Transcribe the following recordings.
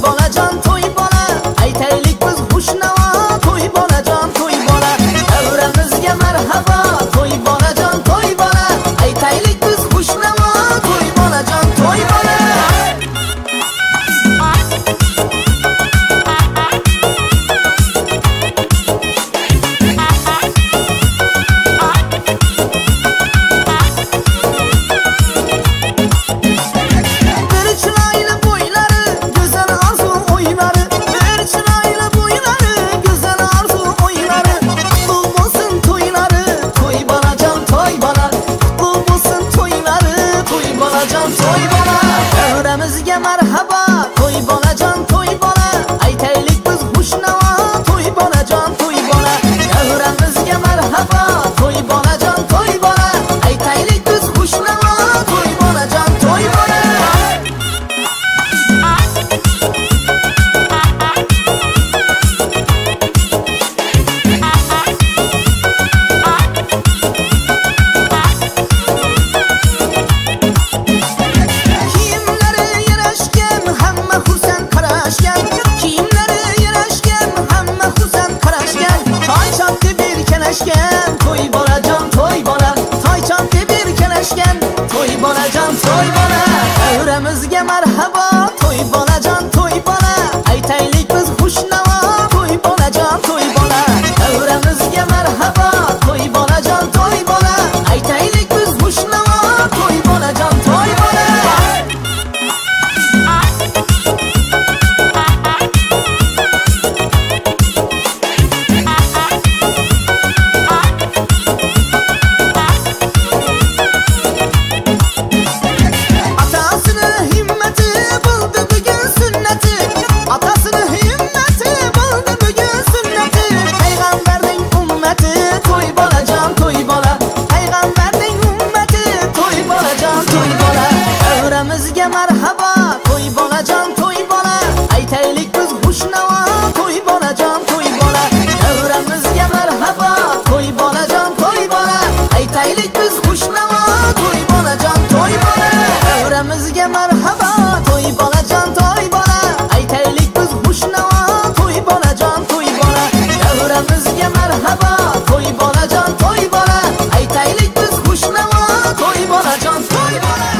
bolajon to'y bola, aytaylik biz xushnavo. To'y bolajon to'y bola, davramizga marhabo. To'y bolajon to'y bola, aytaylik biz xushnavo. To'y bolajon to'y bola. Marhaba to'y bolajon to'y bola, aytaylik biz xushnavo. To'y bolajon to'y bola, davramizga marhabo. To'y bolajon to'y bola, aytaylik biz xushnavo. To'y bolajon to'y bola. To'y bolajon to'y bola, toy chopdi bir kelashgan. To'y bolajon to'y bola, davramizga marhabo. To'y bolajon to'y bola, aytaylik biz xushnavo. To'y bolajon to'y bola, davramizga marhabo. To'y bolajon to'y bola, aytaylik biz xushnavo. To'y bolajon to'y bola. Marhabo to'y bolajon to'y bola, aytaylik biz xushnavo. To'y bolajon to'y bola, davramizga marhabo. To'y bolajon to'y bola, aytaylik biz xushnavo. To'y bolajon to'y bola, davramizga marhabo. To'y bolajon to'y bola, aytaylik biz xushnavo. To'y bolajon to'y bola, davramizga marhabo. To'y bolajon to'y bola, aytaylik biz xushnavo. To'y bolajon to'y bola.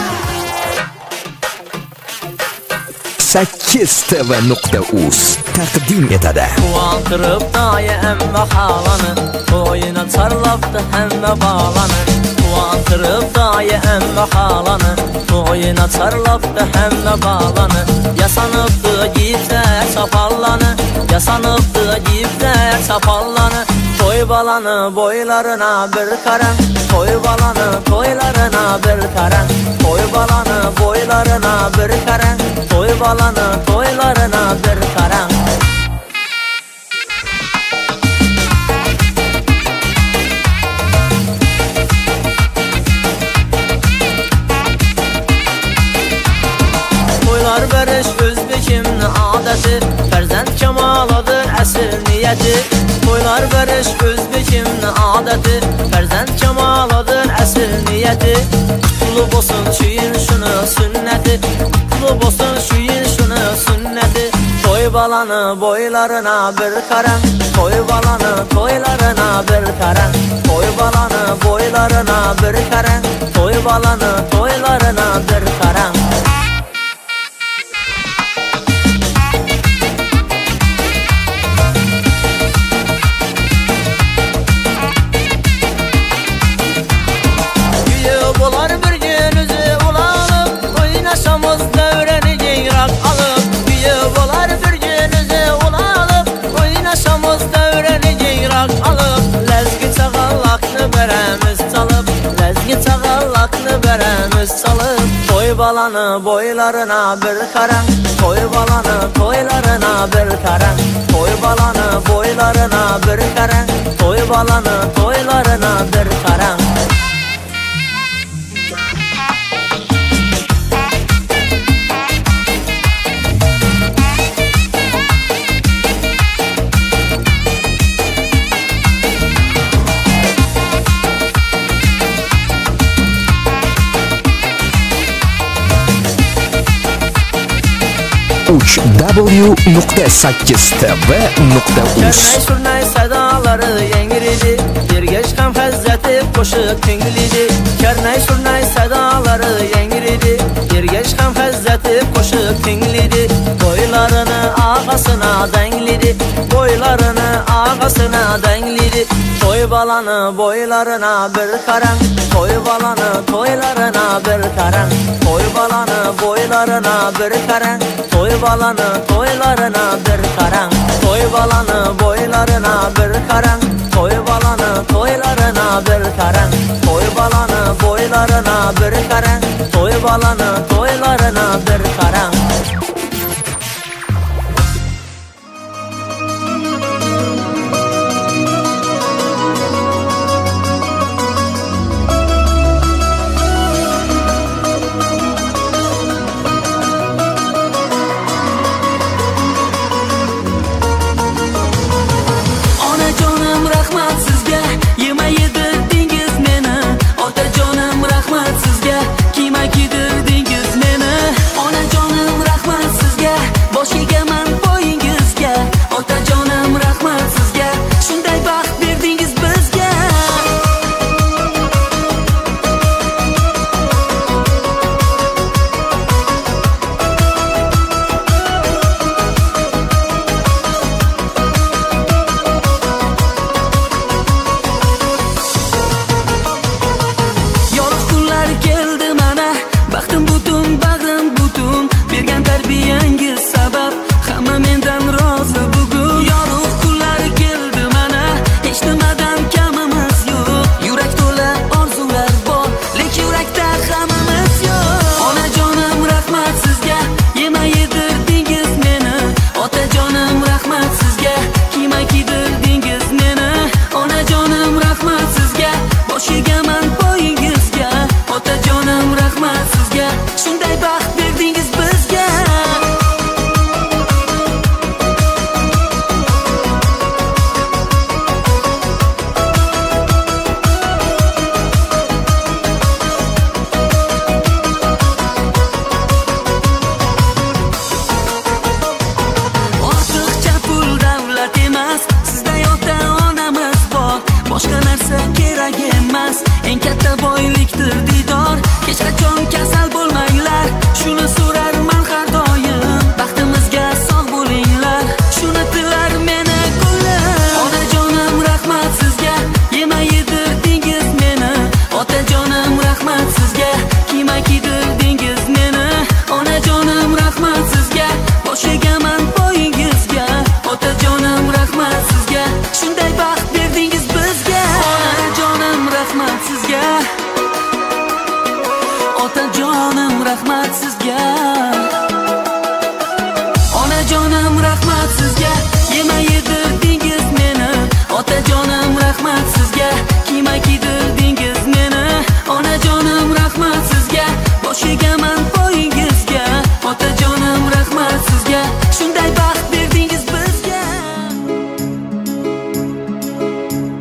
8tv.uz taqdim etadi. Quvontirib doya amma xolani, to'yina chorlabdi hamma bolani. Quvontirib doya amma xolani, to'yina chorlabdi hamma bolani. Yasanibdi giyiblar choponlarni, yasanibdi giyiblar choponlarni. To'y bolani bo'ylarina bir qarang, to'y bolani to'ylarina bir qarang, to'y bolani bo'ylarina bir qarang, to'y bolani to'ylarina bir qarang. To'ylar berish o'zbekimni odati, farzand kamolidir asl niyati. To'ylar berish o'zbekimni odati, farzand kamolidir asl niyati. Qutlu bo'lsin shu yil shuni sunnati, qutlu bo'lsin shu yil shuni sunnati. To'y bolani bo'ylarina bir qarang, to'y bolani to'ylarina bir qarang, to'y bolani bo'ylarina bir qarang, to'y bolani to'ylarina bir qarang. To'y bolani bo'ylarina bir qarang, to'y bolani to'ylarina bir qarang, to'y bolani bo'ylarina bir qarang, to'y bolani to'ylarina bir qarang. 3w.8tv.uz. Karnay surnay sadolari yangridi, ergash ham hazzati qo'shiq tinglidi. Karnay surnay sadolari yangridi, ergash ham hazzati qo'shiq tinglidi. Boylarini og'asina danglidi, boylarini og'asina danglidi. To'y bolani boylarina bir qarang, to'y bolani to'ylarina bir qarang, to'y bolani boylarina bir qarang, to'y bolani to'ylarina bir qarang, to'y bolani boylarina bir qarang, to'y bolani to'ylarina bir qarang, to'y bolani boylarina bir qarang, to'y bolani to'ylarina bir qarang.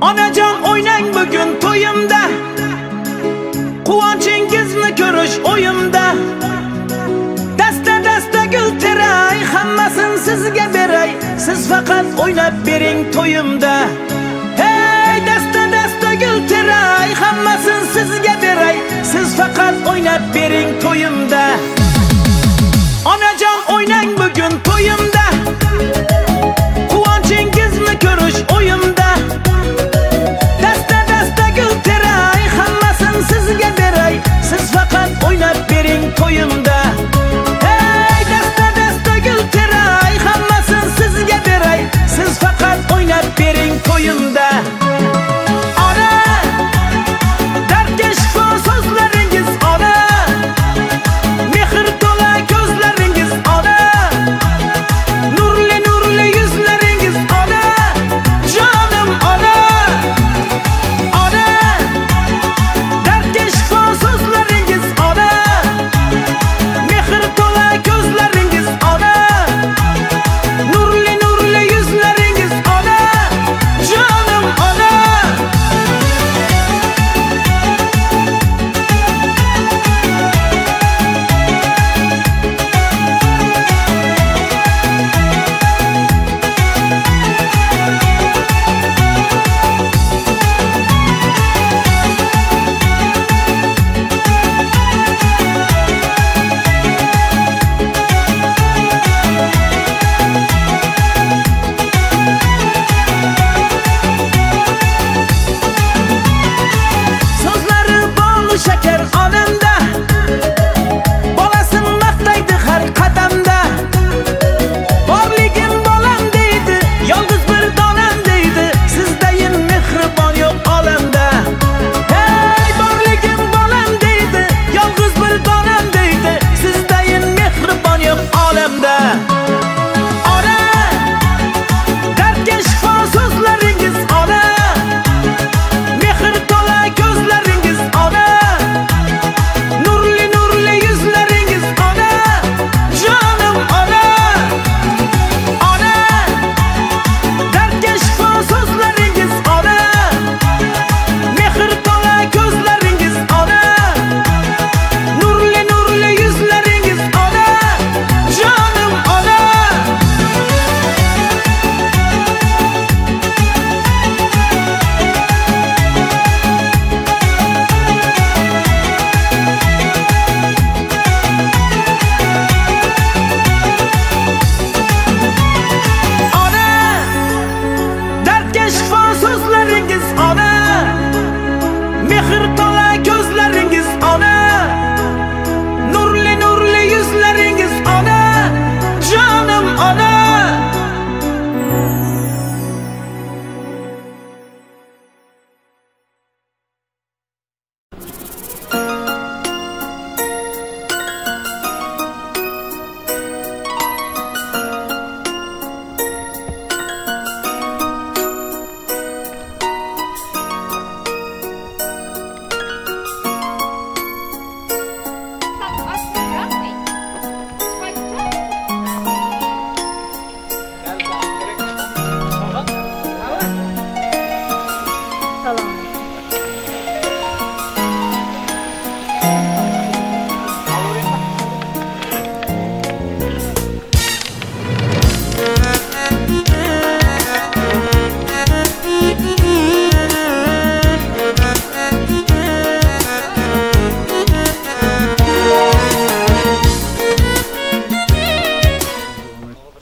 Onajon o'ynang bugun to'yimda, quvonchingizni ko'rish o'yimda. Dasta dasta gul teray, hammasin sizga beray, siz faqat o'ynab bering to'yimda. Hey, dasta dasta gul teray, hammasin sizga beray, siz faqat o'ynab bering to'yimda. Onajon o'ynang bugun to'yimda, quvonchingizni ko'rish o'yimda. Dasta dasta gul teray, hammasin sizga beray, siz faqat o'ynab bering to'yimda. Hey, dasta dasta gul teray, hammasin sizga beray, siz faqat o'ynab bering to'yimda. Ona, dardga shifo so'zlaringiz, ona, mehr to'la ko'zlaringiz, ona,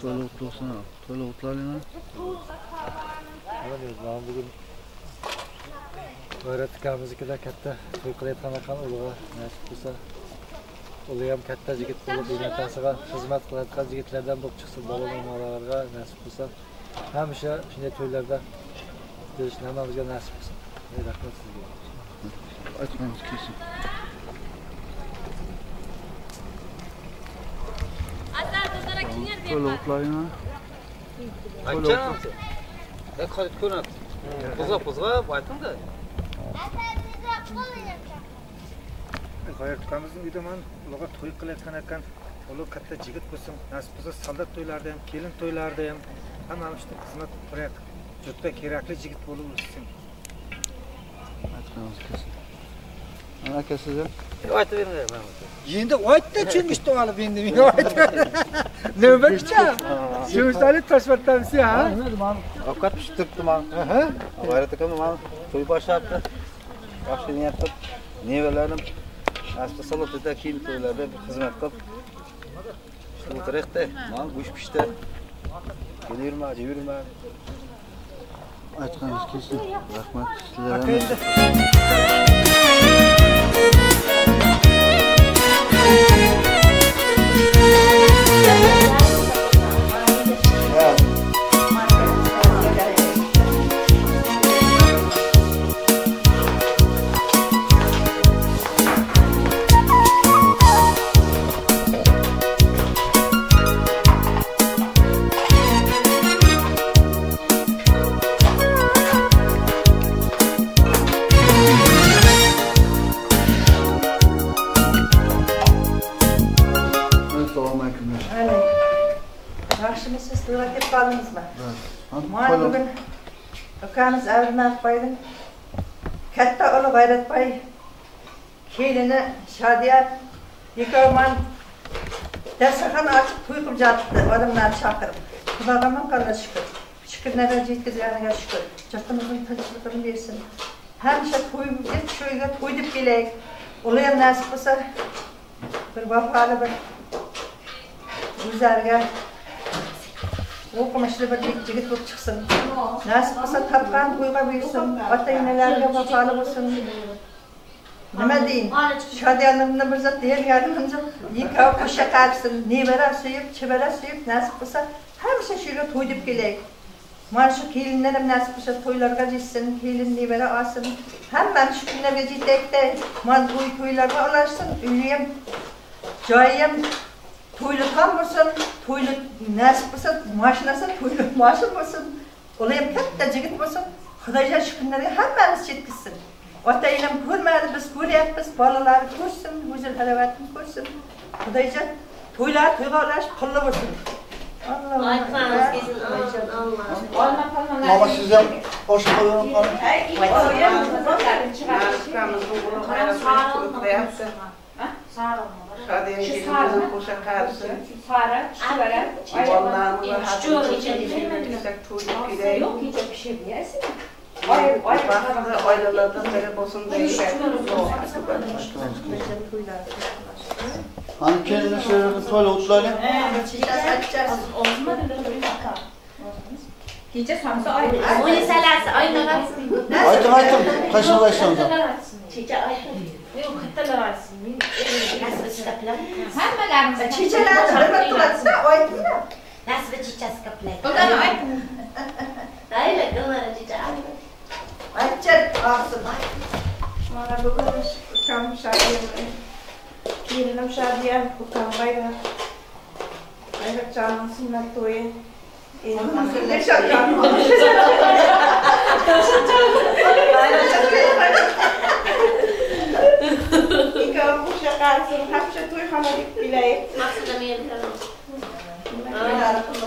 To'ylar qutlu bo'lsin. To'ylar qutlaylik. Nima deymiz? Mana bugun G'ayrat akamiznikida katta to'y qilayotgan ekan, ulug'i nasib bo'lsa. Uli ham katta yigit bo'lib, otasiga xizmat qiladigan yigitlardan bo'lib chiqsin, bola-bolalarga nasib bo'lsa. Hamisha shunday to'ylarda berishni hammamizga nasib qilsin. Rahmat sizga. Aytganingiz kelsin. To'ylar qutlaylik. Qo'zg'ab ayting-da. G'ayrat akamizning uyida man ulug'i to'y qilayotgan ekan. Ulug' katta yigit bo'lsin, nasib bo'lsa soldat to'ylarida ham, kelin to'ylarida ham hammamiz shu xizmat qilaylik. Juda kerakli yigit bo'lib o'ssin. Aytganingiz kelsin. Ana aka siz ham aytib bering. Endi aytdi, cho'mishni olib endi men aytdim. Navbatcha. Cho'mishni tashvatdansi ha? Ovqat pishib turibdi mana. G'ayrat akam mana to'y boshlabdi. Yaxshi niyat qilib, nevaralarim nasib qilsa soldatda keyin to'ylarda xizmat qilib o'tiraylik-da. Mana go'sht pishdi. Kelaverma, yeyverma. Aytganingiz kelsin. Rahmat sizlarga. Yaxshimisiz, to'yga kelib qoldingizmi? Mana bugun ukamiz Abdunaqboyning katta o'g'li G'ayratboy kelini Shodiya ikkovman dasturxon ochib to'y qilib yotibdi, odamlarni chaqirib. Xudoga ming qanday shukr. Shukrlarga yetkazganiga shukr. Yurtimizning tinchligini bersin. Hamisha to'y deb shu uyga to'y deb kelaylik. Ular ham nasib qilsa bir vafoli bir o'zlariga o'qimishli bir yigit bo'lib chiqsin. Nasib qilsa topgan to'yga buyursin, ota-onalarga vafoli bo'lsin. Nima deyin? Shodiyanimni bir zot deyilganim yo'q. Ikkovi qo'sha qarsin, nevara suyib, chevara suyib, nasib qilsa hamisha shu uyga to'y deb kelaylik. Mana shu kelinlar ham nasib qilsa to'ylarga jetsin, kelin nevara olsin. Hammamiz shu kunlarga yetaylik-da, mana to'y to'ylarga ulashsin, uyi ham, joyi ham to'yli tom bo'lsin, to'yli nasib bo'lsa, mashinasi to'yli mashin bo'lsin, ular ham katta yigit bo'lsin. Xudojon shu kunlarga hammamiz yetkazsin. Ota-onam ko'rmadi, biz ko'ryapmiz, bolalari ko'rsin, huzur halovatini ko'rsin. Xudojon to'ylar to'yga ulash pulli bo'lsin. Mama siz ham osh qo'yib qo'ying. Hani kendini şöyle to'yla qutlaylik. Kecha somsa aytdi. O'ynasalar, o'ynamasin. Ayting, ayting. Qachon aytsangiz. Kecha aytdim. Yo'q, kattalar aytsin. Men nasib chiqaplar. Hammalarimiz chechalarni bir marta turasizda, aytinglar. Nasib chechasi qaplaydi. Ularni ayting. Dayla, ular checha. Aytchat, og'zim. Mana bugun ukam Shodiya, kelinim Shodiya, ukam G'ayrat. G'ayratjonning sunnat to'yi. Ikkovi qo'sha qarisin, hamisha to'yxona deb kelaylik. To'ylari qutlu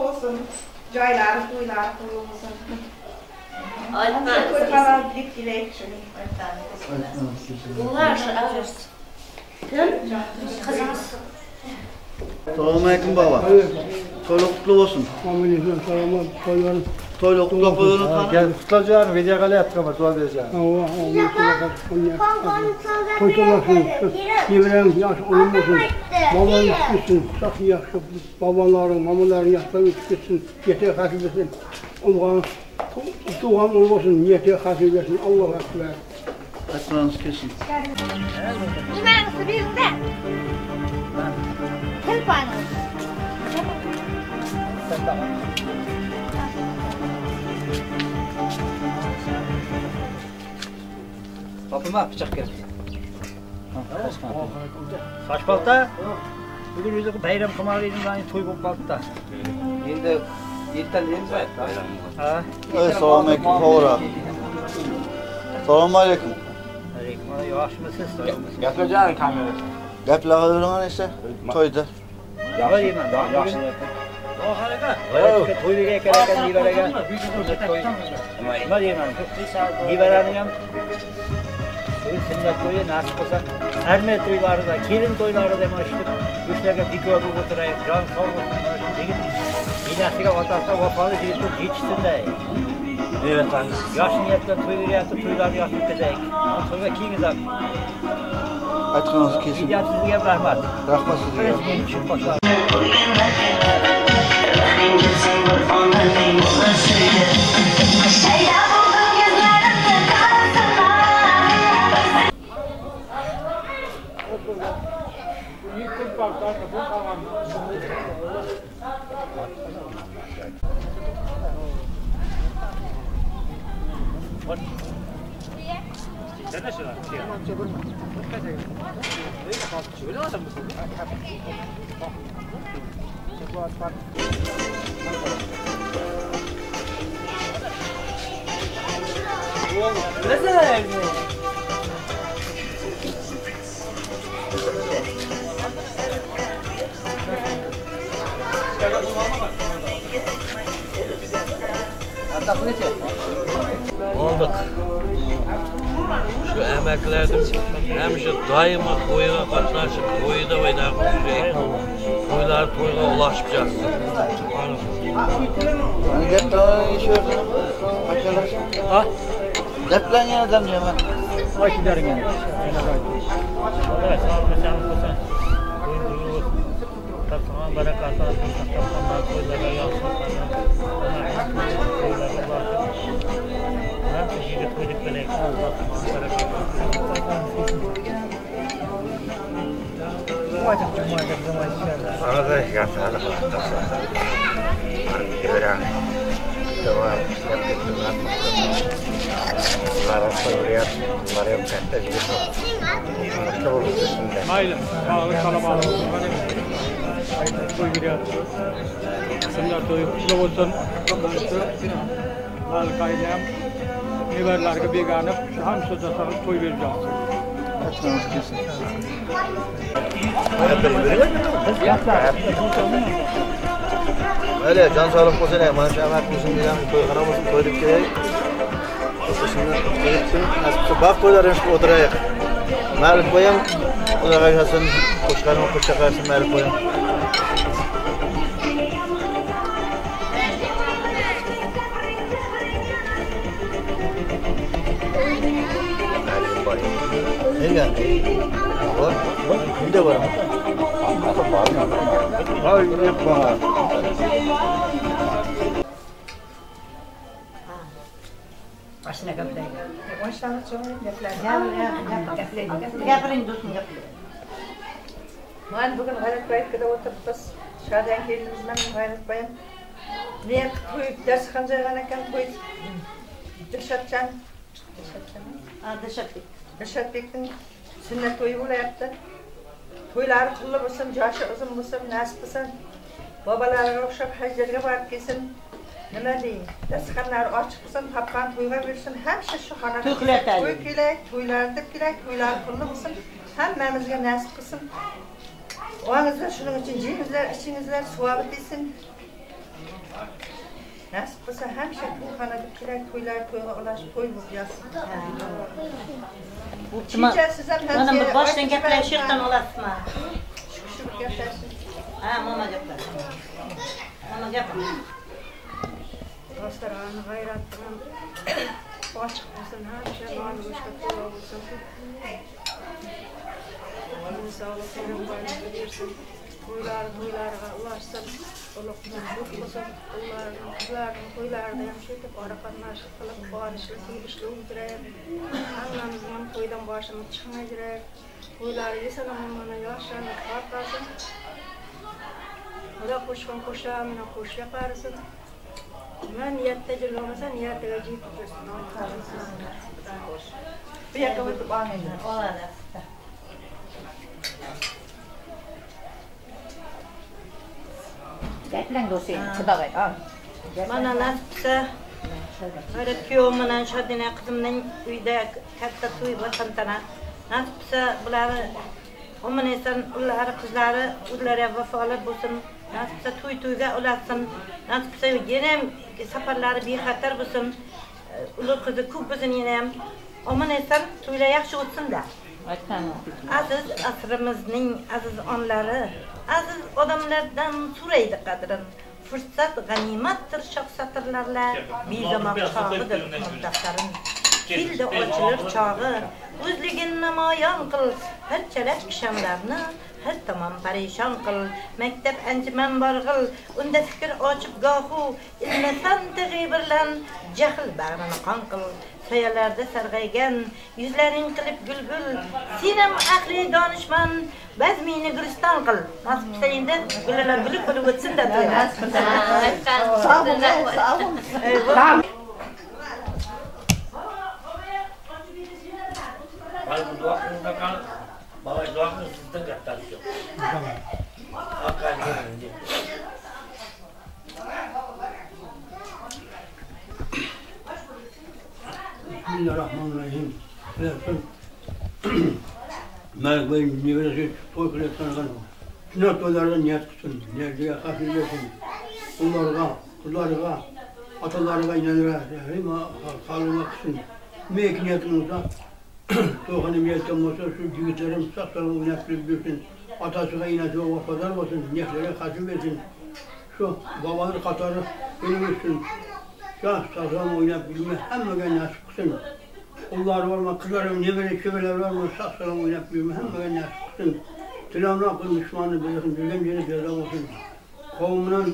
bo'lsin, joylari to'ylari qutlu bo'lsin. To'yxona deb kelaylik shuni. Ular qizimiz. Assalomu alaykum baba. To'ylar qutlu bo'lsin. Amin. Salomat. To'ylar qutlab qo'ying. Gel qutlab jo'yani video qilyapti, duo berasan. To'y to'lasin. Nevaram yaxshi o'lim bo'lsin. Baban ketsin, yaxshi yaxshi babanlaring, mamalaring yaxshi o'tib ketsin, yetak hasib etsin. Ulg'an, tug'an bo'lsin, yetak hasib etsin. Allohu akbar. Aytganingiz kelsin. Nimangizni bering-da. Tilpaningiz. Topilma pichoq kerak. Sochbolta. Bugun o'zi bayram qilmagan edim, to'y bo'lib qoldi-da. Endi ertaga deymiz bayram. Ha. Assalomu alaykum, to'g'ri. Assalomu alaykum. Alaykum, yaxshimisiz? Gaplar kamera. Gaplar esa to'yda. Yo'q, yaxshi. To'yga kelar ekan, nevaraga. To'y. Nima deyman? Nevarani ham to'y sunnat to'yi nasib bo'lsa, armiya to'ylarida, kelin to'ylarida mana shu yoshlarga bekor bo'lib o'tiraylik, jon sog' bo'lsin, mana shu yigit enasiga, otasiga vafoli yigit bo'lib yetishsin-da. Evet, yosh niyatda to'y beryapti, to'ylarni yosh o'tkazaylik. To'yga keyingiz ham. Aytganingiz kelsin. Sizga ham rahmat. Rahmat sizga. Olduk. Şu emeklerdim hemşe daima toyuna qatnaşıp toyda oynayıp yürüyek. Toylar toyga ulaşıp yatsın. Ha? Gaplan yana deyman. Aytlaring. Mayli, sog'lik salomat bo'ling. To'y beryapti. Sunnat to'yi qutlug' bo'lsin. Malik ham nevaralarga beganib, shu ham so'zlasib to'y berib yotsin. Aytganingiz kelsin. Mayli, jon sog'lik bo'lsin, mana shu amak bo'lsin degan to'yxona bo'lsin, to'y deb kerak. Nasib qilsa baxt to'ylarini qilib o'tiraylik. Malik boyam uzoq yashasin, qo'shqarini qo'sha qarasin Malik boyam. Nega? Bor, uyda boraman. Voy, yo'q. Boshini gaplaydi. Boshini cho'ng'ib gaplaydi. Gapiring do'stim, gapiring. Man bugun G'ayratboyevkada o'tiribmiz. Shadiyan kelinimiz bilan G'ayratboyim. Men to'y dasturxon joygan ekan, to'y Dilshodjon, Dilshodbek. Dilshodbekning sunnat to'yi bo'lyapti. To'ylari qulli bo'lsin, yoshi uzun bo'lsin, nasib qilsin. Bobolariga o'xshab hajlarga borib kelsin. Nima deyin? Dasturxonlari ochiq bo'lsin, topgan to'yga bersin, hamisha shu xonada to'y qilayotgan. To'y kelaylik, to'ylar deb kelaylik, to'ylar qulli bo'lsin, hammamizga nasib qilsin. O'ngizlar shuning uchun yengizlar, ichingizlar savobi desin. Nasib qilsa hamisha to'yxona deb kelaylik, to'ylar to'yga ulashib to'y bo'lib yotsin. Siz ham mana bir boshdan gaplashib yerdan olasizmi? Shu kishi bir gaplashsin. Ha, mama gaplashsin. Mama gapir. Dasturxon g'ayrat bilan ochiq bo'lsin, hamisha non go'shtga to'la bo'lsin. Omon sog'lik, boylik bersin. To'ylari to'ylariga ulashsin, ulug'dan ko'p bo'lsin. Ularning qizlarning to'ylarida ham shu deb ora qatnashlik qilib, quvonchli, sevinchli o'tiraylik. Hammamizning ham to'ydan boshimiz chiqmay yuraylik. To'ylari eson omon yoshlarni tarqasin. Xudo qo'shgan qo'sha, mana qo'sha qarisin. Nima niyatda yurgan bo'lsa, niyatiga yetib tursin. Bu yoqqa o'tib olmaydi. Oladi. Gaplang do'sting, xudog'ay. Mana nasib qilsa, G'ayrat kuyovim bilan Shodina qizimning uyida katta to'y va tantana. Nasib qilsa bularni omon eson ullari, qizlari, ullari vafoli bo'lsin. Nasib qilsa to'y to'yga ulatsin. Nasib qilsa yana ham safarlari bexatar bo'lsin. Ulug' qizi ko'p bo'lsin yana ham. Omon eson to'ylar yaxshi o'tsin-da. Aziz asrimizning aziz onlari, aziz odamlardan so'raydi qadrin. Fursat g'animatdir shoh satrlarla, bezamoq chog'idir umr daftarin. Keldi ochilir chog'i, o'zligin namoyon qil, har chalak kishanlarni har tomon parishon qil. Maktab anjuman borg'il, unda fikr ochib gohu, ilmi fan tig'i birlan jahl bag'rini qon qil. Soyalarda sarg'aygan yuzlaring qilib gulgul, sen ham aqli donishmand, bazmini guliston qil. Nasib qilsa endi gullar gulib bo'lib o'tsin-da to'ylar. Sog' bo'ling, sog' bo'ling. Baba duo qiling, baba duo qiling, sizdan kattasi yo'q. Bismillahirrahmanirrahim. Malik nevarasi to'y qilayotgan sunnat to'ylarida niyat qilsin, niyatiga hasil bersin. Ularga, qizlariga, otalariga, enalariga sog'liq qilsin. Nima niyatim bo'lsa, to'yxona niyatgan bo'lsa, shu yigitlarim sog' salomat o'ynab kulib yursin. Otasiga, enasiga vafodor bo'lsin, niyatlariga hasil bersin. Shu bobolar qatori ilm o'tsin. Sog' salomat o'ynab kulib hammaga nasib qilsin. Ullari bormi, qizlari, nevara, chevaralari bormi, sog' salomat o'ynab kulib hammaga nasib qilsin. Tilamroq qil dushmanni bilsin, bilgan yeri jazo bo'lsin. Qavmidan,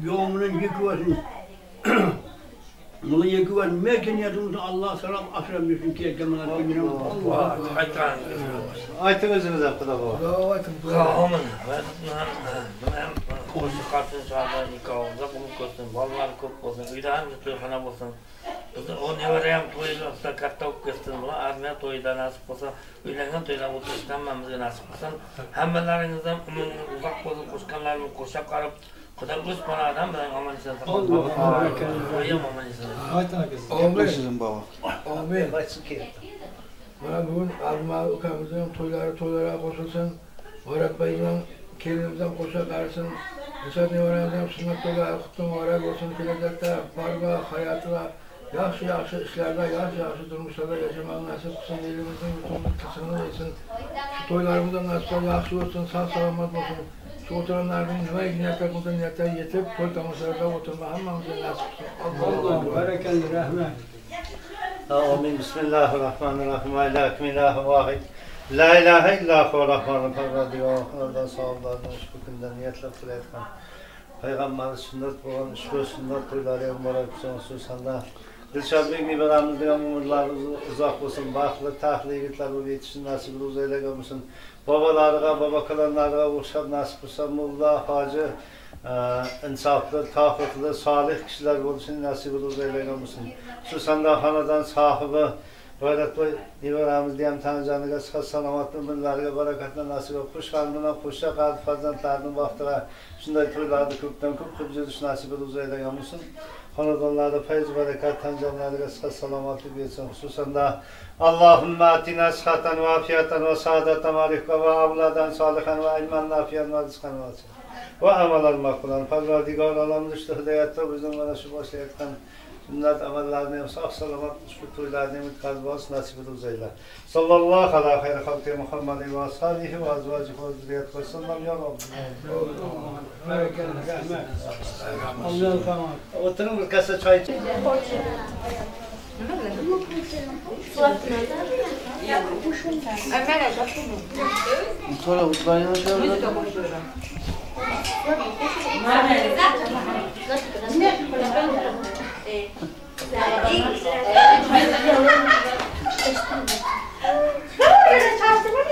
yo'midan yekib olsin. Buni yekib olsin. Nima niyatimizni Alloh salom asrab bersin, kelgan Allah. Ayting o'zingiz ham Xudo bor. Amin. Qo'shiq qarsin, nikohimizda qabul qilsin, bolalar ko'p bo'lsin, uyda ham to'yxona bo'lsin. Bizni o nevara ham to'yida katta bo'lib ketsin, bular armiya to'yida nasib bo'lsa, uylangan to'yda o'tirish hammamizga nasib qilsin. Hammalaringiz ham umringiz uzoq bo'lsin, qo'shganlaringizni qo'shab qarab, Xudo o'z panohidan bilan omon eson saqlasin. To'y ham omon eson. Amin. Baba. Amin. Mana bugun Abdumalik ukamizning ham to'ylari to'ylarga qo'shilsin. G'ayratboy bilan kelinimiz ham qo'sha qarisin. Nishon nevaramiz ham sunnat to'ylari qutlu muborak bo'lsin. Kelajakda parva hayotida yaxshi-yaxshi ishlarda, yaxshi-yaxshi turmushlarda yashamoqni nasib qilsin. Elimizning butun tinchligini bersin. Shu to'ylarimiz ham nasib qilsa yaxshi bo'lsin, sog' salomat bo'lsin. Shu o'tiranlarning nima niyatlar bo'lsa niyatlar yetib, to'y tomoshalarda o'tirma hammamizga nasib qilsin. Alloh barakali rahmat. Amin. Bismillahirrahmanirrahim. La ilahe La ilahe illa huve Parvardigor, xonadon sohiblaridan ushbu kunda niyatlar qilayotgan payg'ambarimiz sunnat bo'lgan ushbu sunnat to'ylari muborak bo'lsin. Xususan Dilshodbek nevaramizning ham umrlari uzoq bo'lsin, baxtli, taxtli yigitlar bo'lib yetishsin, nasib ro'za aylagan bo'lsin. Bobolariga, bobokalonlariga o'xshab nasib bo'lsa, mulla, hoji, insofli, tavfiqli, solih kishilar bo'lishini nasib ro'za aylagan bo'lsin. Xususan xonadon sohibi G'ayratboy nevaramizni ham tan joniga sihat, salomatlik, umrlariga barakatni nasib qilib, xushxon bilan qo'sha qad farzandlarining baxtiga shunday to'ylarni ko'pdan ko'p qilib yurish nasib ro'za aylagan bo'lsin. Xonadonlarda fayz, barakat, tan jonlariga sihat, salomatlik bersin. Xususan Allohumma atina sihatan va afiyatan va saadatan va rifqa va avladan solihan va ilman nafiyan va rizqan vasian va amalan maqbulan. Parvardigor olamni ushbu hidoyatda bizning mana shu boshlayotgan sunnat amallarini ham sog' salomat ushbu to'ylarni ham o'tkazib olish nasib ro'zaylar. Sallallohu ala xayri xalqi Muhammadin va ashabihi va azvajihi va zurriyatihi va sallam ya Robbi. Barakali rahmat. Alloh tamom. O'tiring bir kasa choy iching.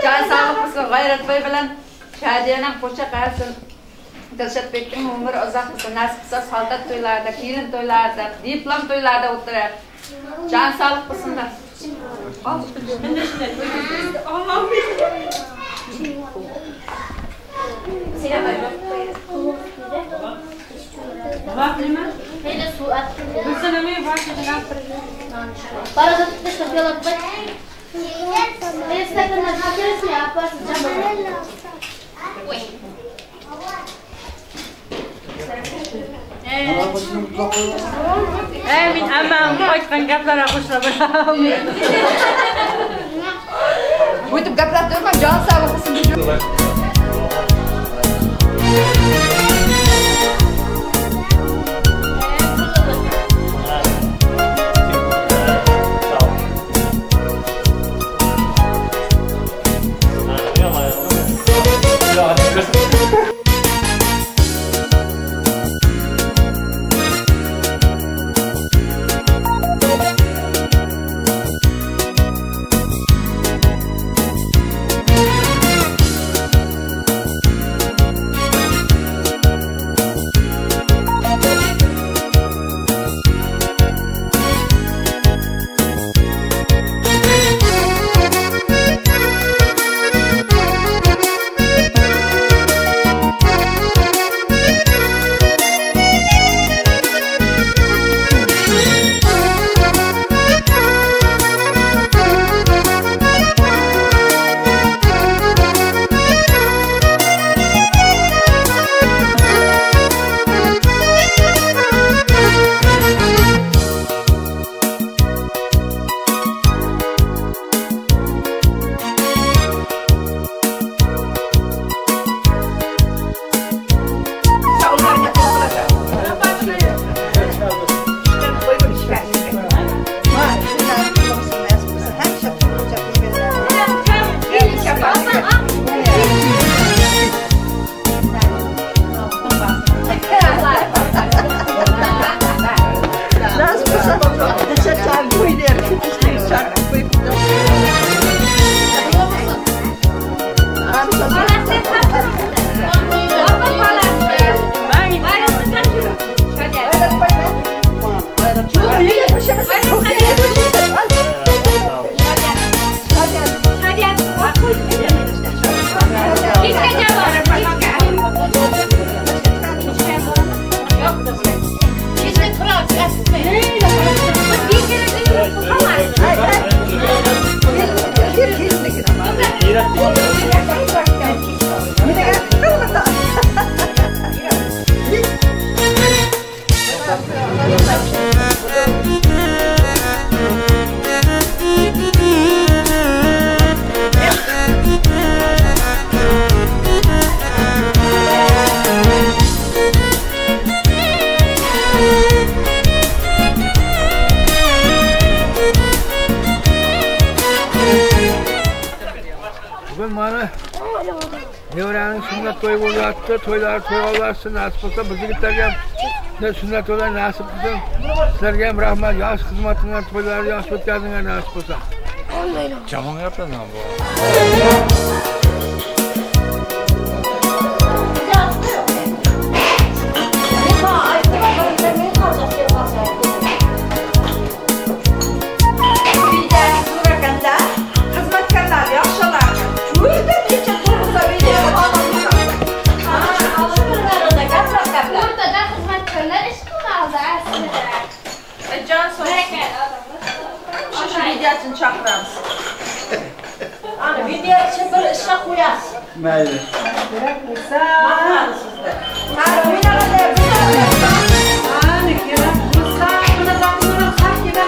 Can sog'lik bo'lsin, G'ayratboy bilan Shadiyaning qo'sha qarasin. Dilshodbekning umri uzoq bo'lsin, nasib qilsa soldat to'ylarida, kelin to'ylarida, diplom to'ylarida o'tirar. Can sog'lik bo'lsinlar. Men ammam aytgan gaplarga qo'shilaman. O'tib gapirib turma, jon sog'lik bo'lsin. Nevraning sunnat to'yi bo'lyapti, to'ylar to'y olsin, nasib qilsa biz yigitlarga ham sunnat to'ylar nasib qilsin. Sizlarga ham rahmat, yaxshi xizmatinglar, to'ylarni yaxshi o'tkazinglar nasib qilsa. Yomon gaplardan bu. Videosini chaqiramiz. Ana videochi bir ishga qo'yasiz. Mayli. Kerak bo'lsa, sizda. Ana kerak bo'lsa, buni taqdirni haqida.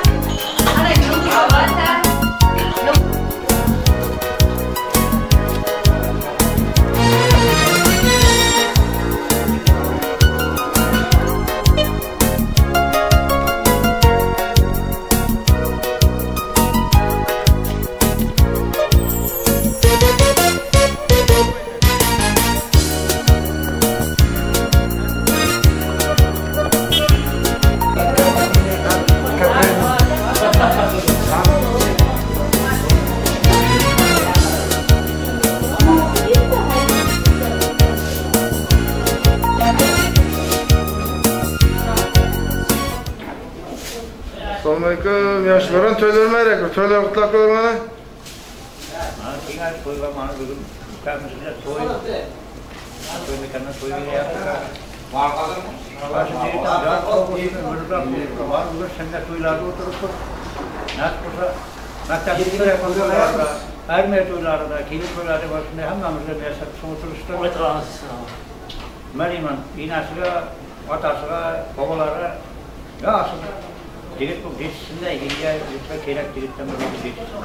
Ana yulda. Assalomu alaykum. Yoshlar to'ylar mayrak, to'ylar qutlab qo'ying mana. Mana kengash to'yga mana bugun ukamizga to'y. To'ymagandan to'y beryapti. Bugun sunnat to'ylarida o'tiribmiz. Nasib bo'lsa maktab to'ylarida, armiya to'ylarida, kelin to'ylarida va shunday hammamizga muyassar qilsin o'tirishdi. Nima deyman, enasiga, otasiga, bobolariga yaxshi yigit bo'lib yetishsin-da, yigitga yurtga kerak yigitdan bir bo'lib yetishsin.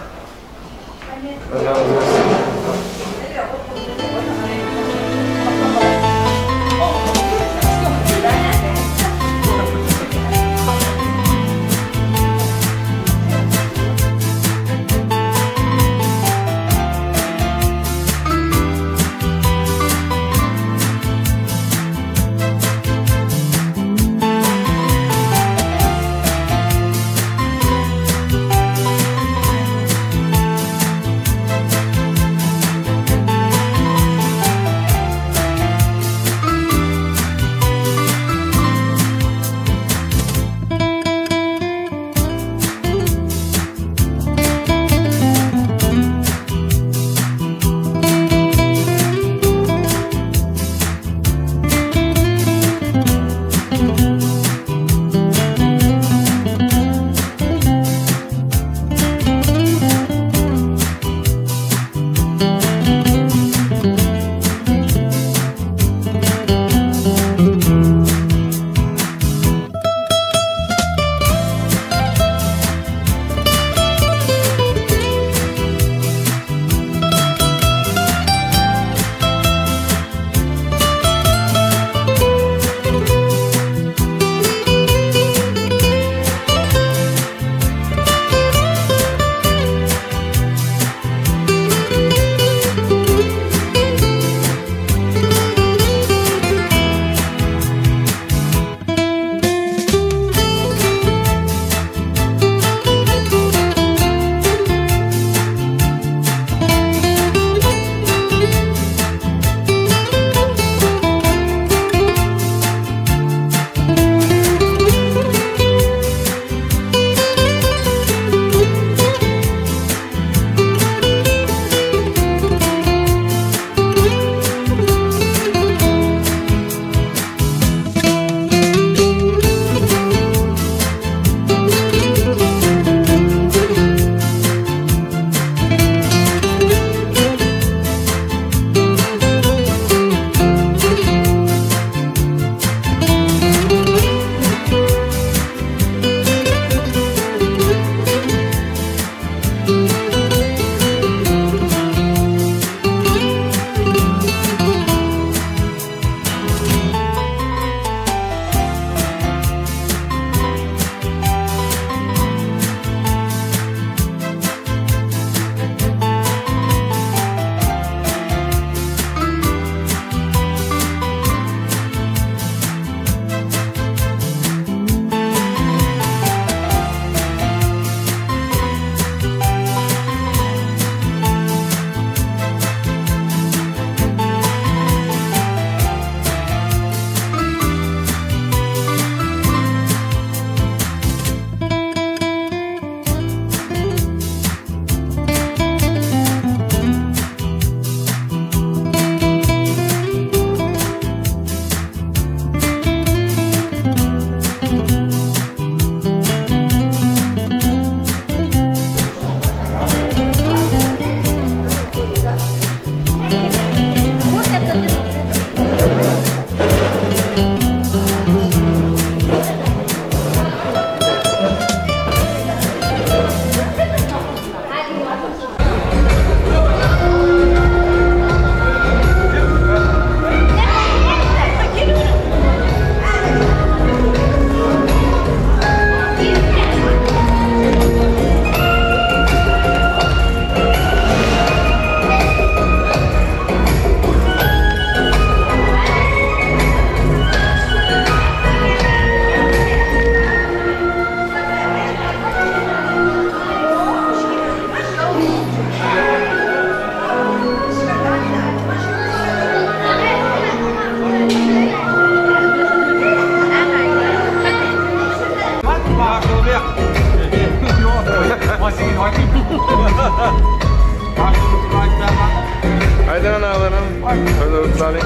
Gaplarning.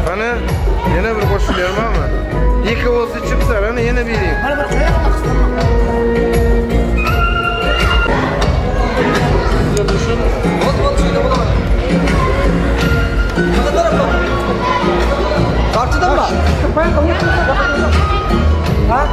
Qani, yana bir qo'shiq bermanmi? Ikki bo'lsa ichibsan, ana yana bering. Mana bir qo'yaq Tartıdın mı? Ha?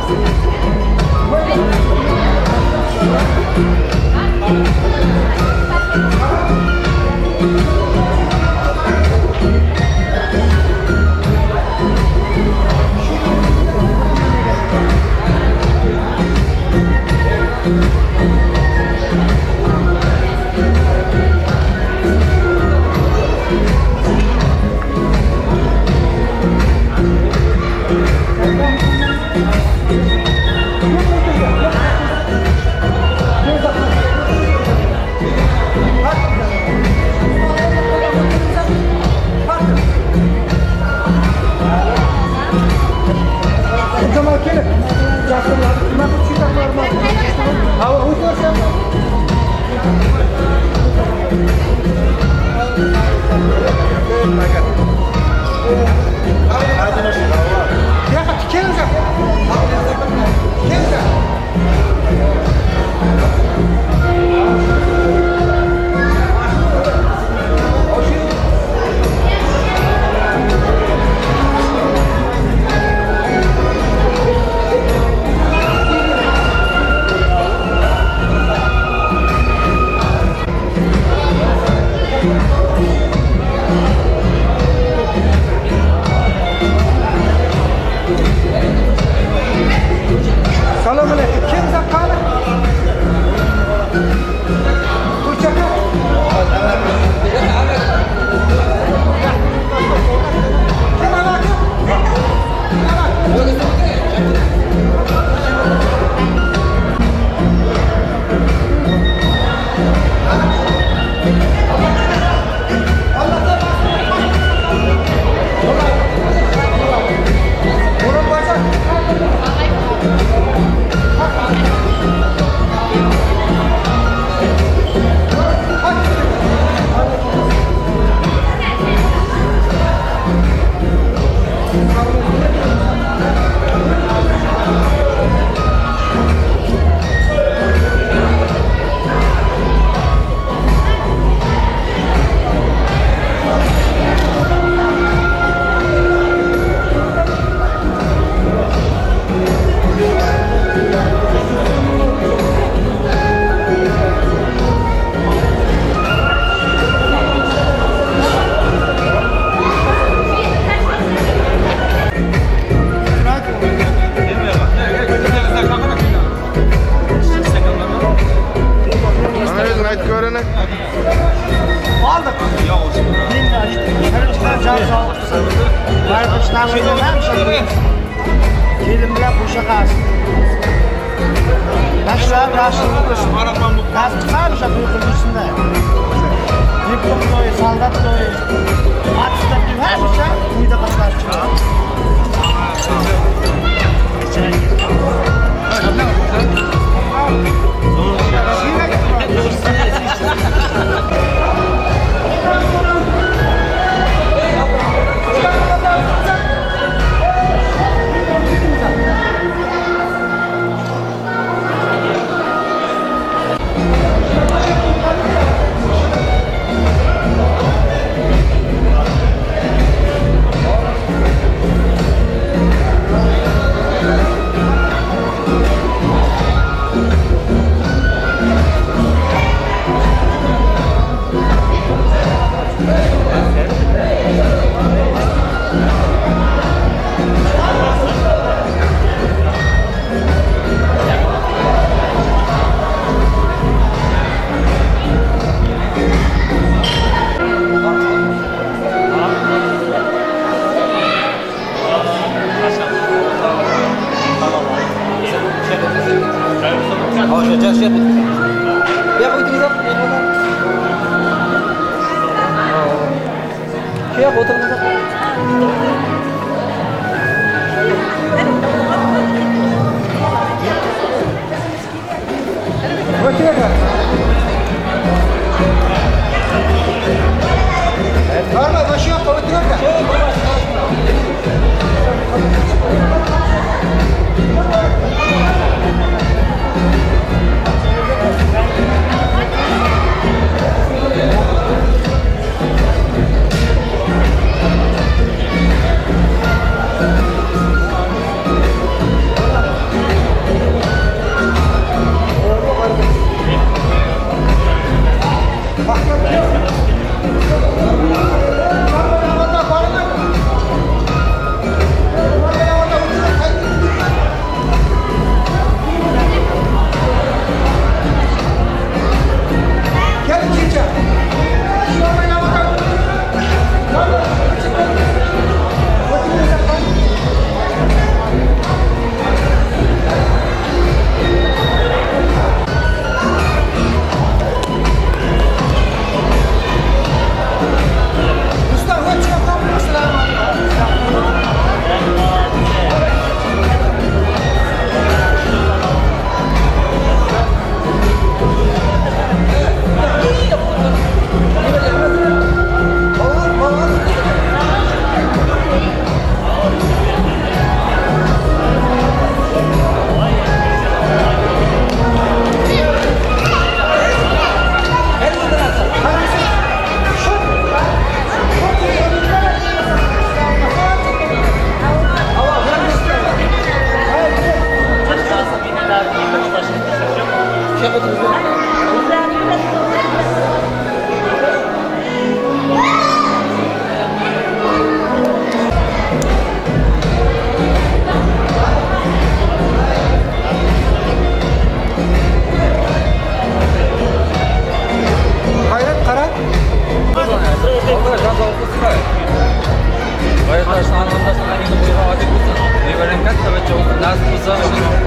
Qo'sha bo'lsin, nasib qilsa,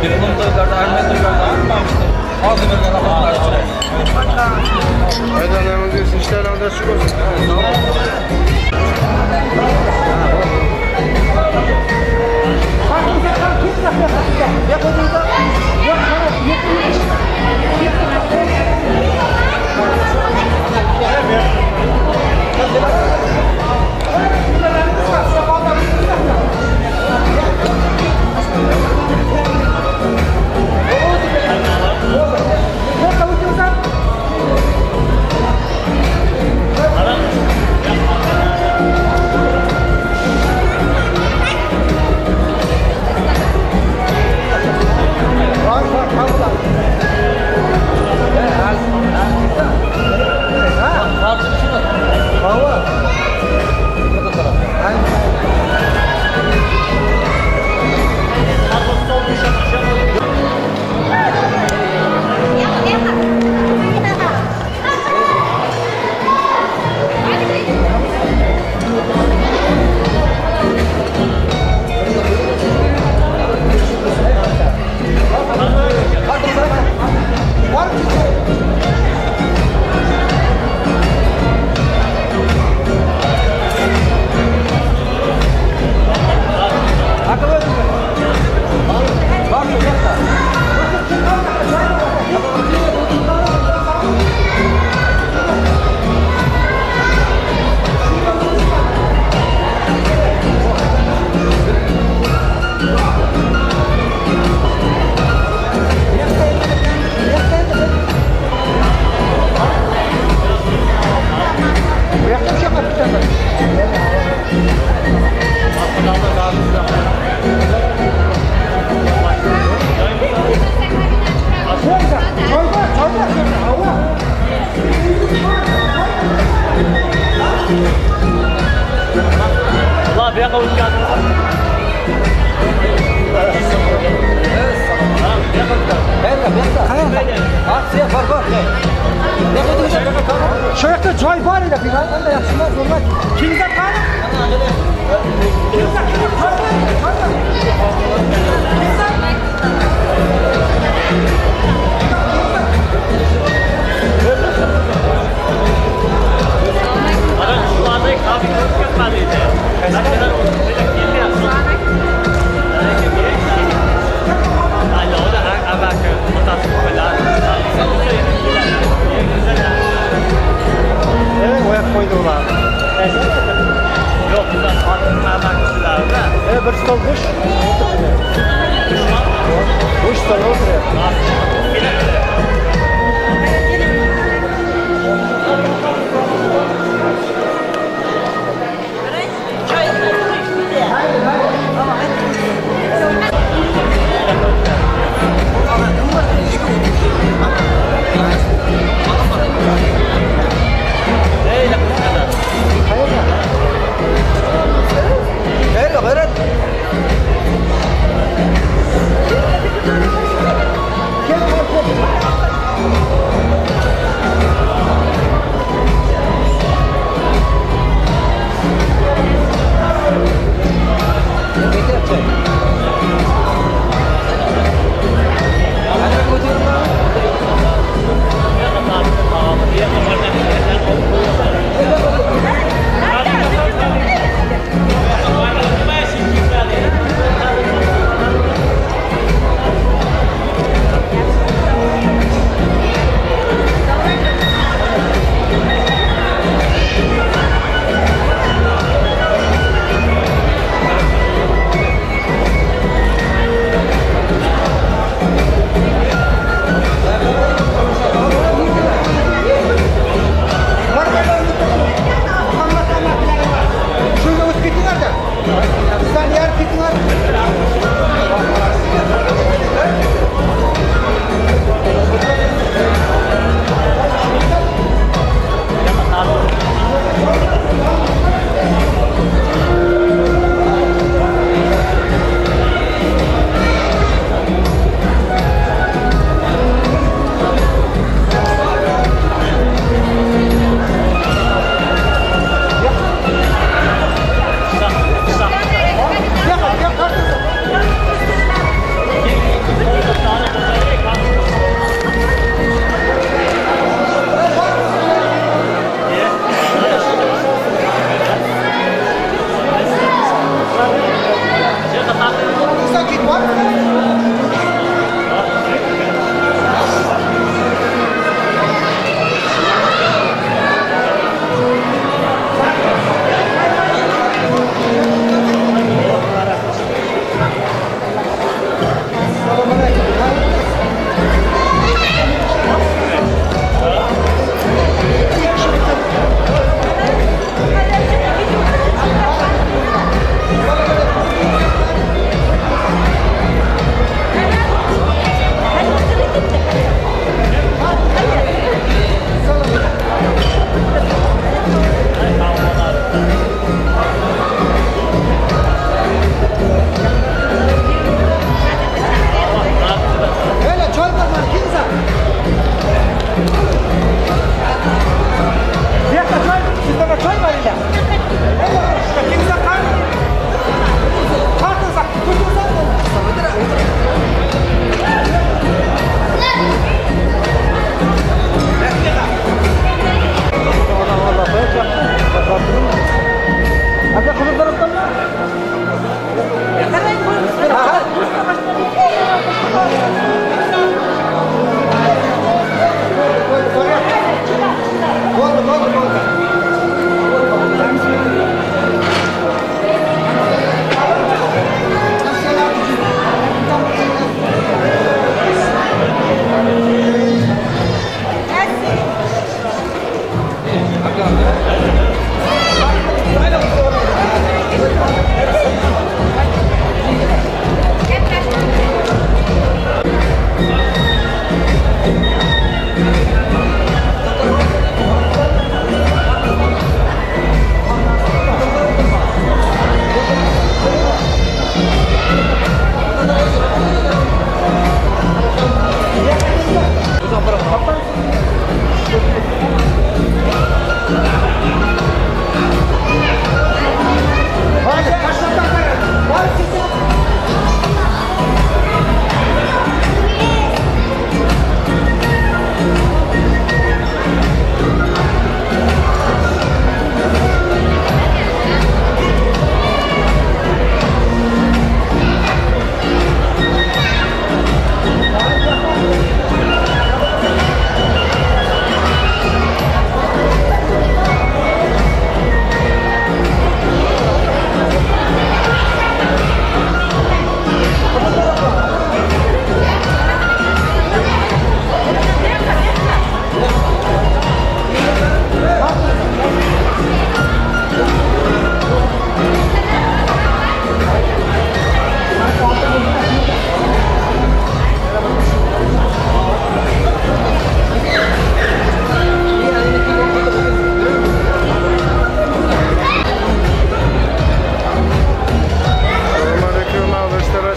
diplom to'ylarda, armiya to'ylarda hammamizni hozir birga rohatlanib. Aydanlarimiz bersin, ishlaringizda chiq bo'lsin. Shu yoqda joy bor edi, qanday yaxshilar bo'lmadi. Kimda qani? Kimda? Ana shularni kabi ko'rib edi. Yo'q, bundan ortiq Bir stol bo'sh. Bo'sh stol o'tiryapti.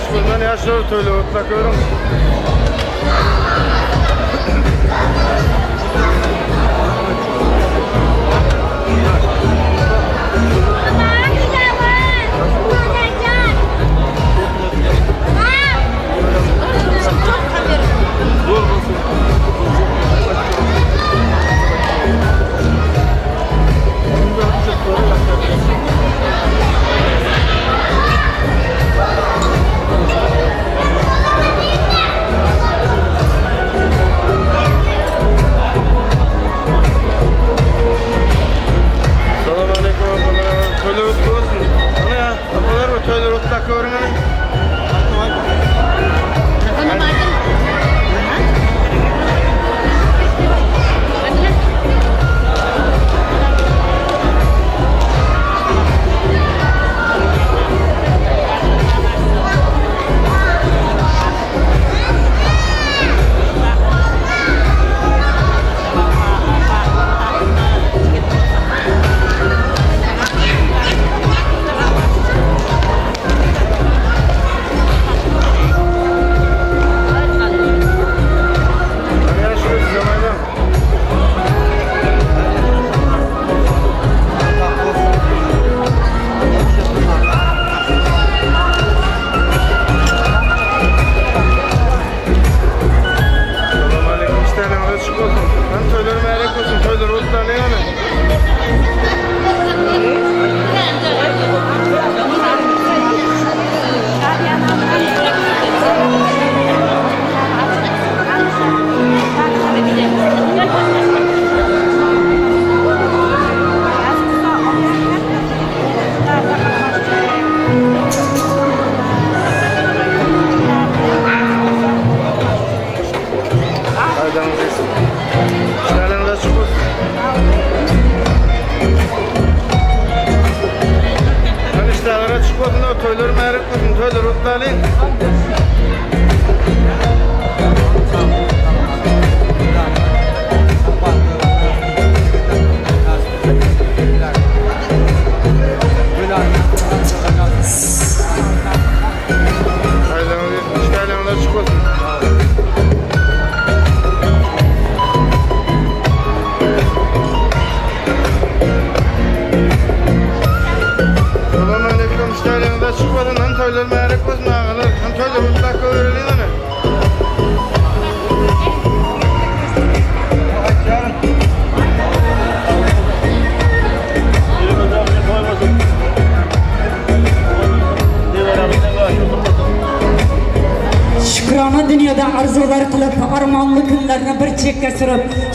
Açık olsun. Yaşlar toylar otlakıyorum.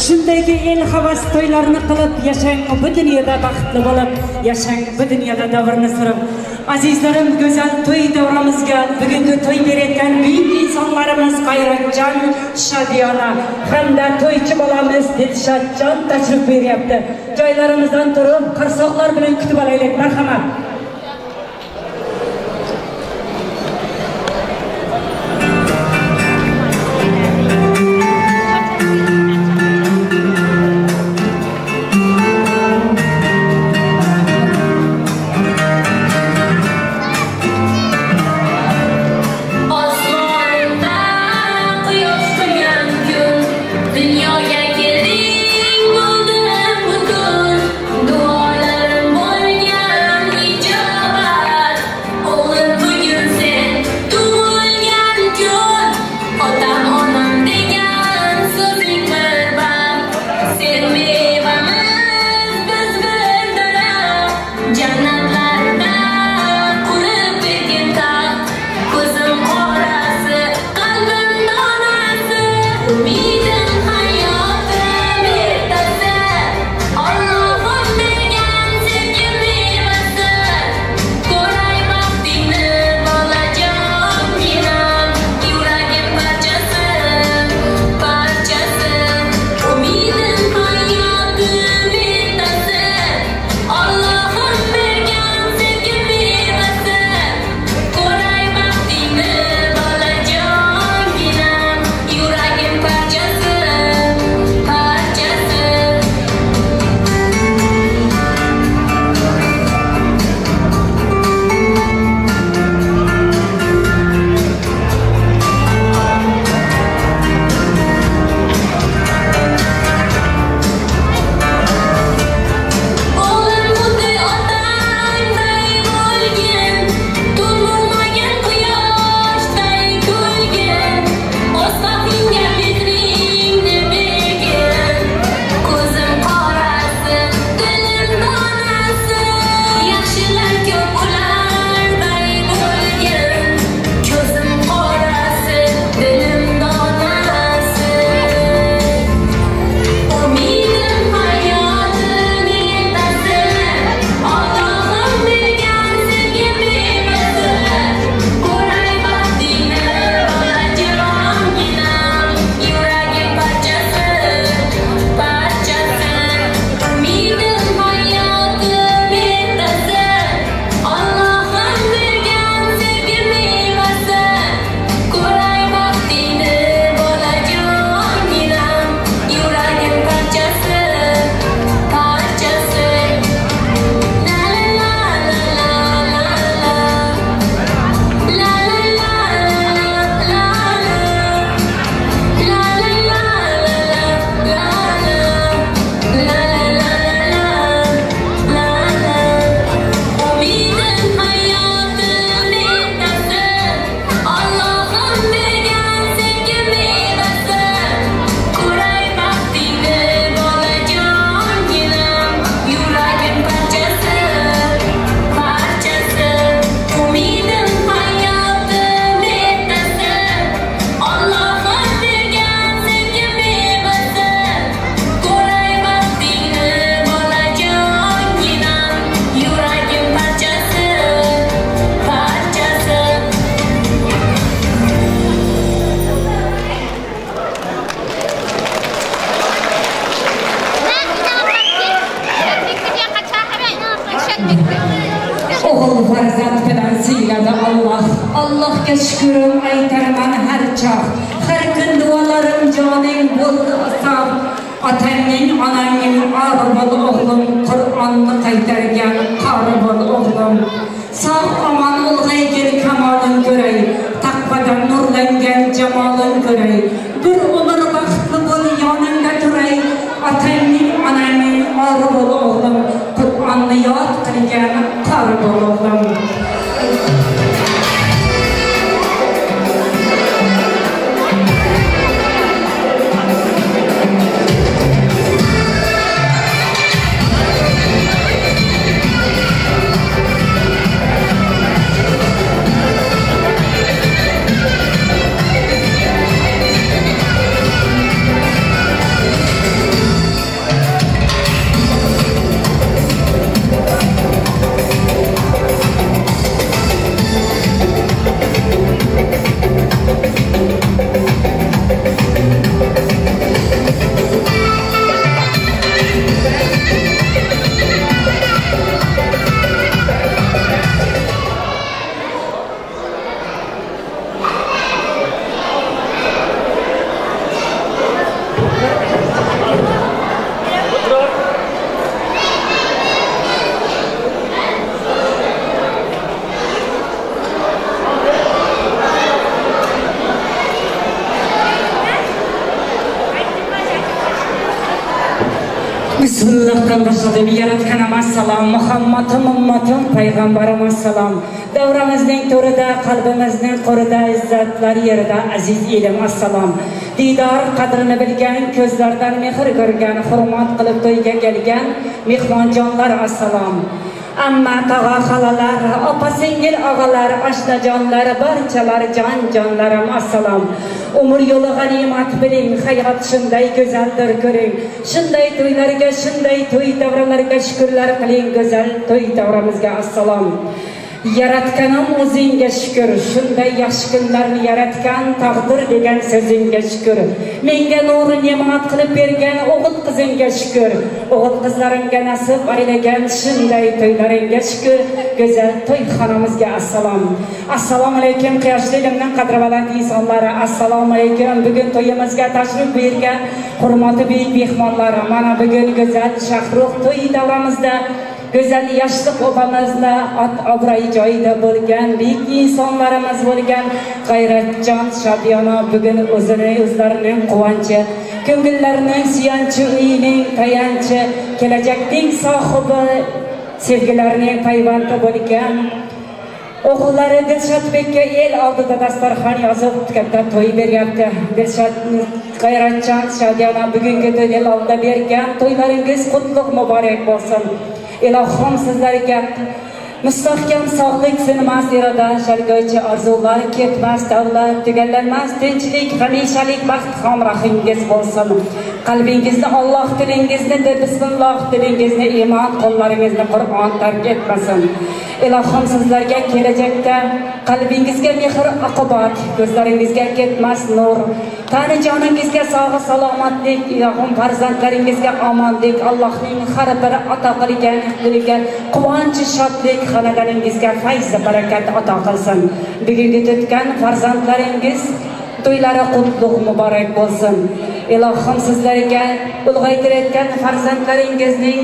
Shundayki el havas to'ylarni qilib yashang, bu dunyoda baxtli bo'lib yashang, bu dunyoda davrni surib. Azizlarim, go'zal to'y davramizga bugungi to'y berayotgan buyuk insonlarimiz G'ayratjon, Shodiyona hamda to'ychi bolamiz Dilshodjon tashrif buyuryapti. Joylarimizdan turib, qarsoqlar bilan kutib olaylik. Marhamat. Dunyoga kelding, bo'ldim butun, duolarim bo'lgan. Allohga shukrim aytarman har choq. Har kun duolarim joning bo'ldi sog'. Otangning onangning ori bo'l o'g'lim, Qur'onni qaytargan qori bo'l o'g'lim. Sog' omon ulg'aygin kamolin ko'ray, taqvodan nurlangan jamolin ko'ray. Bir umr baxtli bo'l yoningda turay, otangning onangning ori bo'l o'g'lim, Qur'onni yod qilgan qori bo'l o'g'lim. Bismillahdan başladım. Yaratganım assalom, Muhammadim ummatim, payg'ambarim assalom. Davramizning to'rida, qalbimizning qo'rida, izzatlar yerida aziz elim assalom. Diydor qadrini bilgan, ko'zlardan mehr ko'rgan, hurmat qilib to'yga kelgan mehmonjonlar assalom. Amma tog'a xalalar, opa singil og'alar, oshnajonlar, barchalar jon jonlarim assalom. Umr yo'li g'animat biling, hayot shunday go'zaldir ko'ring. Shunday to'ylarga, shunday to'y davralarga shukrlar qiling, go'zal to'y davramizga assalom. Yaratganim o'zingga shukr, shunday yaxshi kunlarni yaratgan taqdir degan so'zingga shukr. Menga nuri ne'mat qilib bergan o'g'il qizingga shukr. O'g'il qizlarimga nasib aylagan shunday to'ylaringga shukr. Go'zal to'yxonamizga assalom. Assalomu alaykum quyoshli ilimning qadri baland insonlari. Assalomu alaykum bugun to'yimizga tashrif buyurgan hurmatli buyuk mehmonlar. Mana bugun go'zal Shahrux to'y davramizda go'zal yoshlik opamizni ot obro'yi joyida bo'lgan buyuk insonlarimiz bo'lgan G'ayratjon Shodiyona bugun o'zini o'zlarining quvonchi, ko'ngillarining suyanchi, uyining tayanchi, kelajakning sohibi, sevgilarining payvandi bo'lgan o'g'illari Dilshodbekka el oldida dasturxon yozib katta to'y beryapti. Dilshod G'ayratjon Shodiyona bugungi to'y el oldida bergan to'ylaringiz qutlug' muborak bo'lsin. Ilohim sizlarga mustahkam sog'lik, sinmas iroda, shargoychi orzular, ketmas davlat, tugallanmas tinchlik, hamishalik baxt hamrohingiz bo'lsin. Qalbingizni Alloh, tilingizni bismillah, tilingizni iymon, qo'llaringizni Qur'on tark etmasin. Ilohim sizlarga kelajakda qalbingizga mehr oqibat, ko'zlaringizga ketmas nur, tani joningizga sog' salomatlik, ilohim farzandlaringizga omonlik, Allohning har bir ato qilgan diliga quvonch, shodlik, xonadoningizga fayz barakat ato qilsin. Bugungi tutgan farzandlaringiz to'ylari qutlug' muborak bo'lsin. Ilohim sizlarga ulg'aytirayotgan farzandlaringizning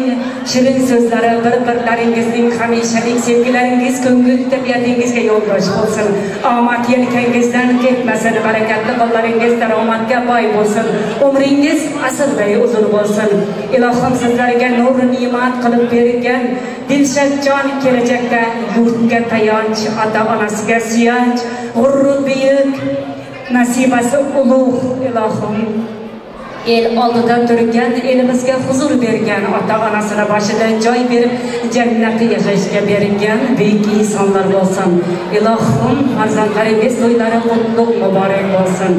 shirin so'zlari, bir-birlaringizning hamishalik sevgilaringiz ko'ngil tabiatingizga yo'ldosh bo'lsin. Omad yelkangizdan ketmasin, barakatli qo'llaringiz daromadga boy bo'lsin. Umringiz asrday uzun bo'lsin. Ilohim sizlarga nur ne'mat qilib bergan Dilshodjon kelajakda yurtga tayanch, ota-onasiga suyanch, g'ururi buyuk, nasibasi ulug' ilohim el oldida turgan, elimizga huzur bergan, ota-onasini boshida joy berib, jannatda yashashga bergan buyuk insonlar bo'lsin. Ilohim farzandlaringiz to'ylari qutlug' muborak bo'lsin.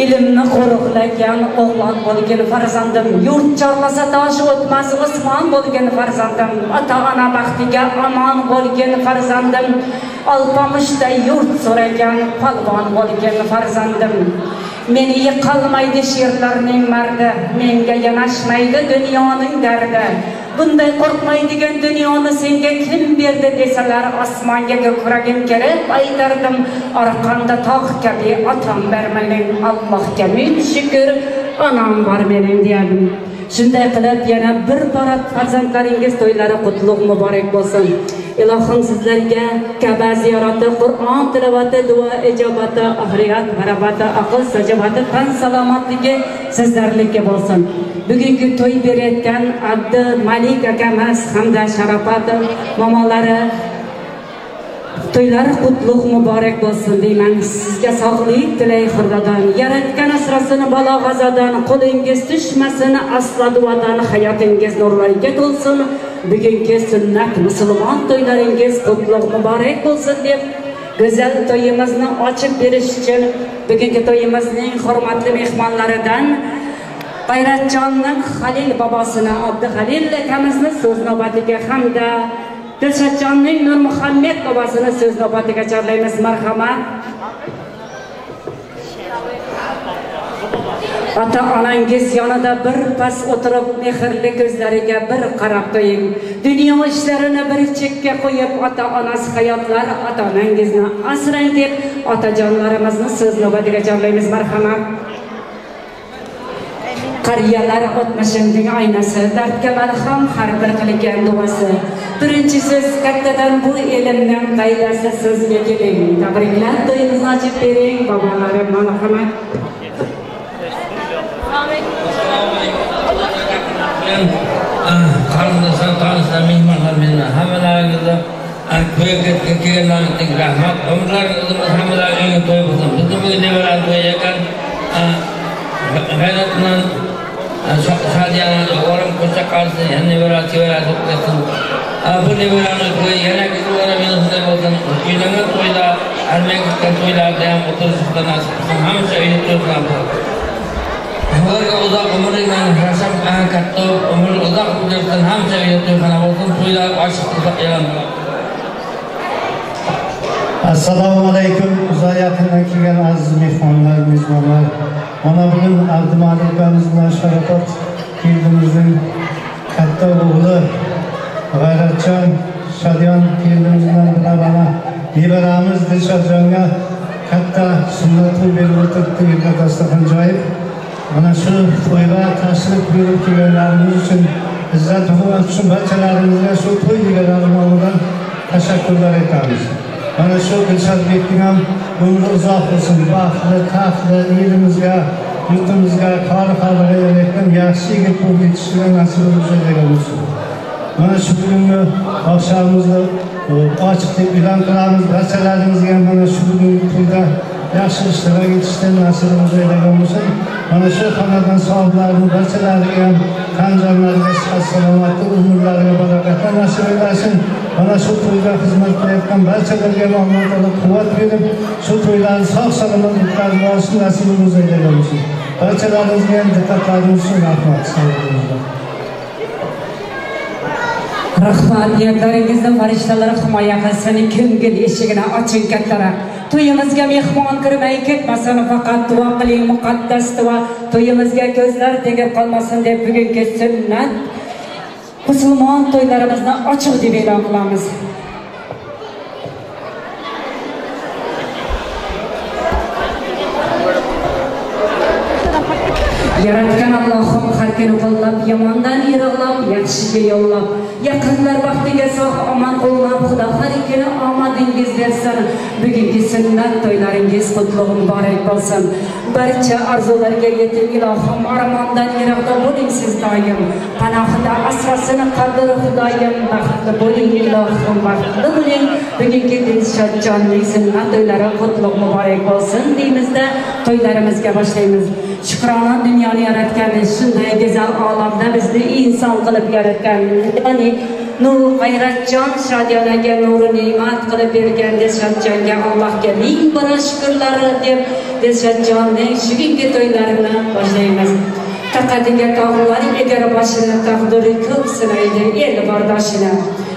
Ilmni qo'riqlagan o'g'lon bo'lgan farzandim, yurt chorlasa tosh o'tmas Usmon bo'lgan farzandim, ota-ona baxtiga omon bo'lgan farzandim, Alpamishda yurt so'ragan polvon bo'lgan farzandim. Meni yiqolmaydi sherlarning mardi, menga yanaşmaydi dunyoning dardi. Bunday qo'rqmaydigan dunyoni senga kim berdi desalar, osmonga ko'kragim kelib aytardim. Orqamda tog' kabi otam bor mening, Allohga ming shukr, onam bor mening deyardim. Shunday qilib yana bir bora farzandlaringiz to'ylari qutlug' muborak bo'lsin. Ilohim sizlarga Ka'ba ziyorati, Qur'on tilovati, duo ijobati, oxirat marabati, aql sajabati, tan salomatligi sizlarniki bo'lsin. Bugungi to'y berayotgan Abdu Malik akamiz hamda Sharafat momolari to'ylari qutlug' muborak bo'lsin deyman. Sizga sog'lik tilay Xudodan, yaratgan asrasin balo g'azodan, qo'lingiz tushmasin aslo duodan, hayotingiz nurlarga to'lsin. Bugungi sunnat musulmon to'ylaringiz qutlug' muborak bo'lsin deb go'zal to'yimizni ochib berish uchun bugungi to'yimizning hurmatli mehmonlaridan G'ayratjonning Halil bobosini Abduhalil akamizni so'z navbatiga hamda Dilshodjonning Nurmuhammed bobosini so'z navbatiga chorlaymiz. Marhamat. Ota onangiz yonida bir pas o'tirib, mehrli ko'zlariga bir qarab qo'ying. Dunyo ishlarini bir chekka qo'yib, ota onasi hayotlar ota onangizni asrang deb otajonlarimizni so'z navbatiga chorlaymiz. Marhamat. Qariyalar o'tmishimning oynasi, dardga malham har bir qilgan duosi. Birinchi so'z kattadan bu elimning qaydasi, so'zga keling. Tabriklab to'yimizni ochib bering, bobolarim, marhamat. Qarindoshlar, tanishlar, mehmonlar, meni hammalaringizni to'yga kelganlaringizga rahmat. Umrlaringizni hammalaringizga to'y bo'lsin. Bizni bu nevalar to'y ekan, G'ayrat bilan Shadiyani o'g'lim qo'sha qarsin, yana nevara chevarasi o'tkasin. Bu nevarani to'y yana o'g'lim meni shunday bo'lsin. Uylangan to'yda, armiyaga ketgan to'ylarda ham o'tirishda nasib qilsin. Hamisha uyda to'y qilamiz. Ularga uzoq umr yashab, katta umr uzoq bo'lsin, hamisha uyda to'yxona bo'lsin, to'ylar ochiq e'lon bo'lsin. Assalomu alaykum, uzoq yaqindan kelgan aziz mehmonlar, mezbonlar. Mana bugun Abdumalik ukamiz bilan Sharafat kelinimizning katta o'g'li G'ayratjon Shadiyon kelinimiz bilan mana nevaramiz Dilshodjonga katta sunnat to'y berib o'tiribdi, erka dasturxon joyib. Mana shu to'yga tashrif buyurib kelganlarimiz uchun, izzat hurmat uchun barchalarimizga shu to'y egalari nomidan tashakkurlar aytamiz. Mana shu Dilshodbekning ham umri uzoq bo'lsin, baxtli, taxtli elimizga, yurtimizga, qori xalqqa yarayotgan yaxshi yigit bo'lib yetishishiga nasib bo'lsin. Mana shu bugungi oqshomimizni ochiq deb e'lon qilamiz. Barchalaringizga mana shu bugungi to'yda yaxshi ishtirok etishdan nasib bo'lsin. Mana shu xonadon sohiblarining barchalariga ham tan jonlariga sihat salomatlik, umrlariga barakatlar nasib etsin. Mana shu to'yga xizmat qilayotgan barchalarga ham Alloh taolo quvvat berib, shu to'ylarni sog' salomat o'tkazib olishni nasib etsin. Barchalaringizga ham diqqatlaringiz uchun rahmat. Sog' bo'linglar. Rahmat, niyatlaringizni farishtalar himoya qilsin, ko'ngil eshigini oching kattaroq. To'yimizga mehmon kirmay ketmasin, faqat duo qiling, muqaddas duo. To'yimizga ko'zlar tegib qolmasin deb bugungi sunnat musulmon to'ylarimizni ochiq deb e'lon qilamiz. Yaratgan Allohim har kuni qo'llab, yomondan yiroqlab, yaxshiga yo'llab, yaqinlar baxtiga sog' omon qo'llab, Xudo har kuni omadingiz bersin. Bugungi sunnat to'ylaringiz qutlug' muborak bo'lsin. Barcha orzularga yeting ilohim, armondan yiroqda bo'ling siz doim. Panohida asrasin qadr Xudoyim, baxtli bo'ling ilohim, baxtli bo'ling. Bugungi Dilshodjonning sunnat to'ylari qutlug' muborak bo'lsin deymizda to'ylarimizga boshlaymiz. Shukrona dunyoni yaratgan, shunday go'zal olamda bizni inson qilib yaratgan, ya'ni Nur G'ayratjon Shadiyonaga nuri ne'mat qilib bergan Dilshodjonga Allohga ming bora shukrlar deb Dilshodjonning bugungi to'ylarini boshlaymiz. Taqadiga tog'lar egar boshini, taqdiri ko'p sinaydi el bardoshini.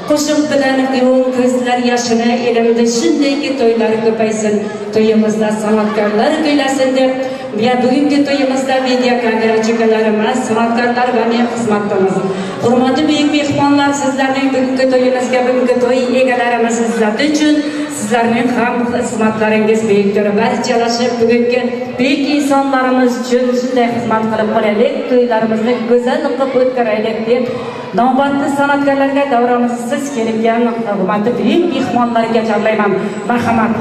Qo'shiq bilan yo'l ko'zlar yoshini, elimda shundayki to'ylar ko'paysin, to'yimizda san'atkorlar kuylasin deb Va bugungi to'yimizda video kamerachilarimiz, san'atkorlar va men xizmatdamiz. Hurmatli buyuk mehmonlar, sizlarning bugungi to'yimizga, bugungi to'y egalarimiz izzati uchun sizlarning ham xizmatlaringiz buyukdir. Barchalashib bugungi buyuk insonlarimiz uchun shunday xizmat qilib qolaylik, to'ylarimizni go'zal qilib o'tkazaylik deb navbatli san'atkorlarga davramizni siz kelgan hurmatli buyuk mehmonlarga chorlayman. Marhamat.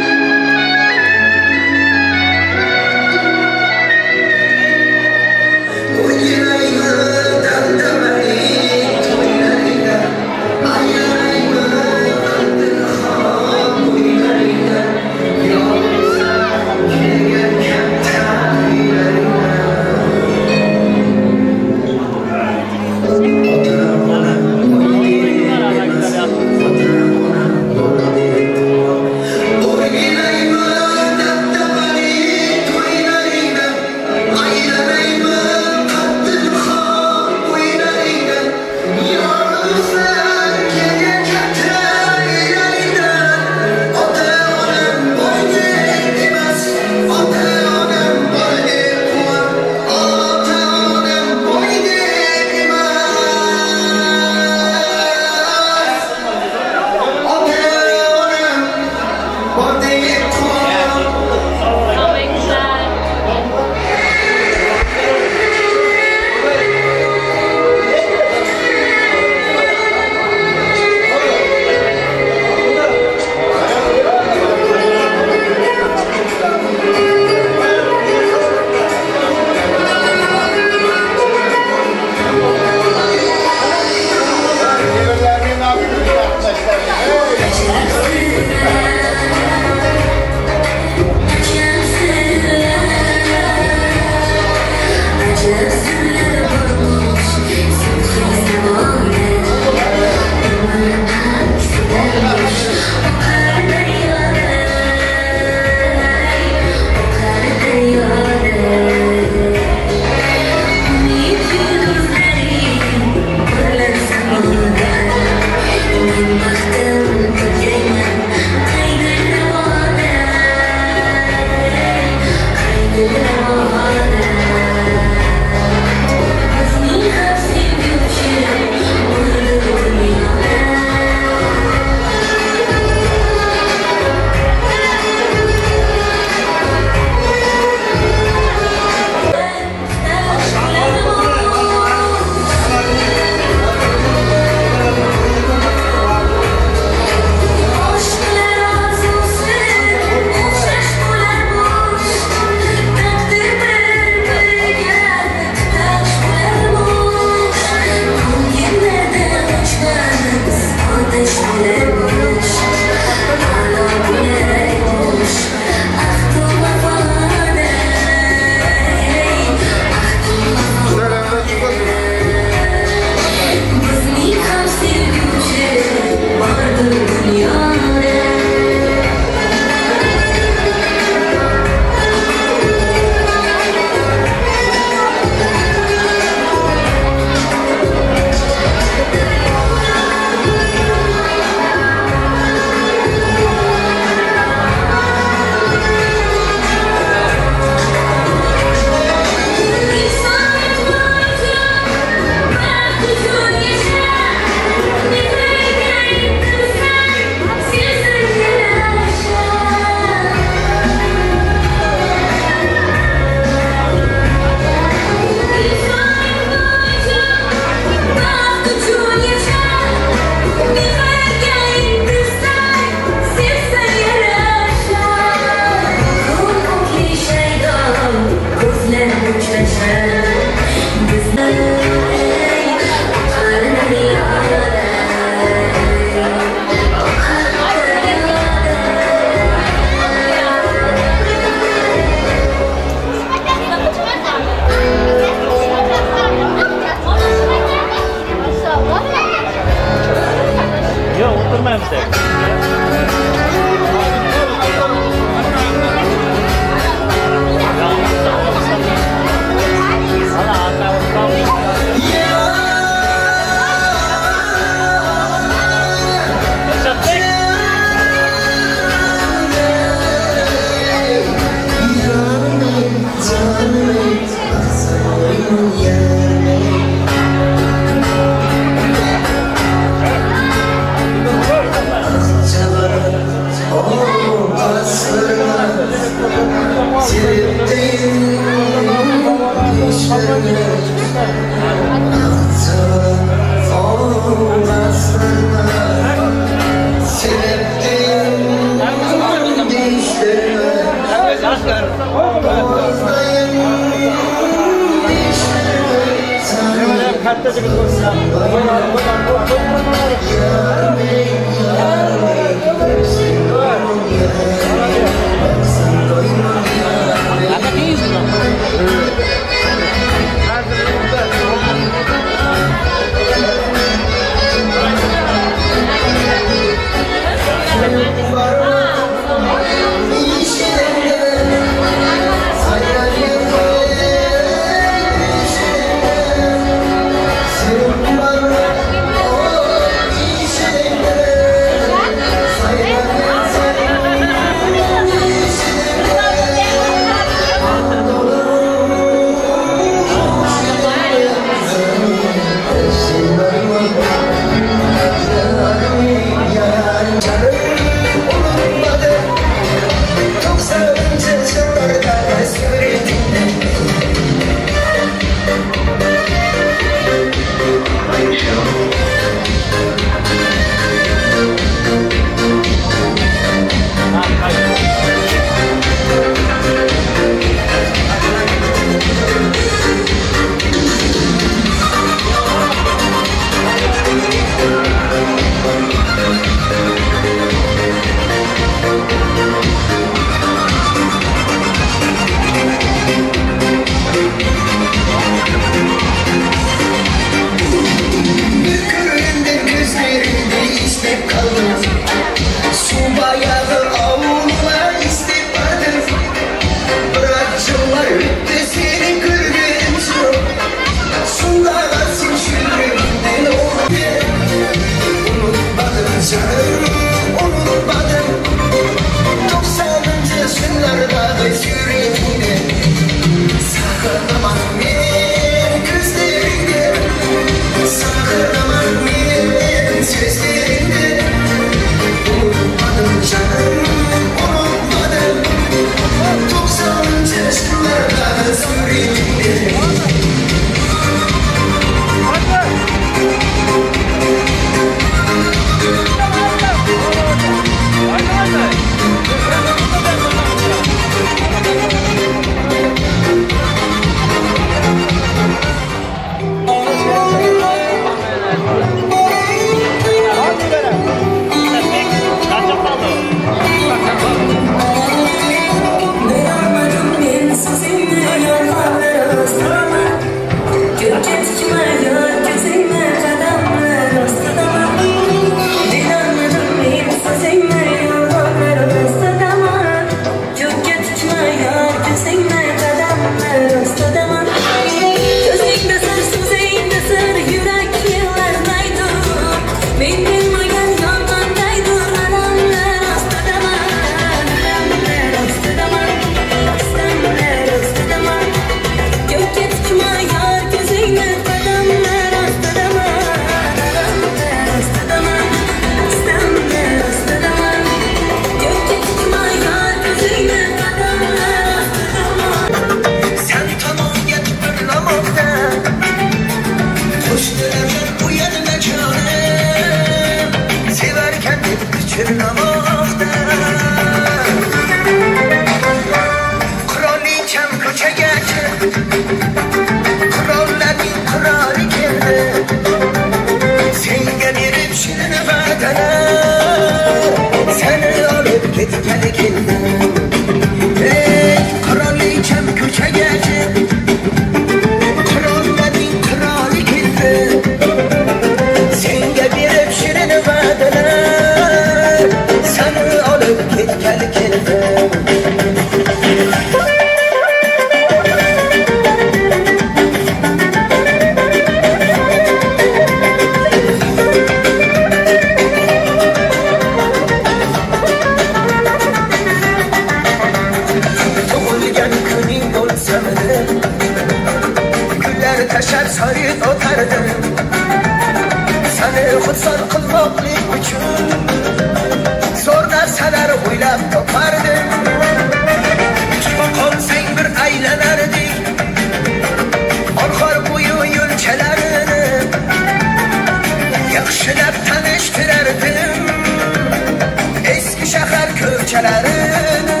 Eski şehir köçelerini.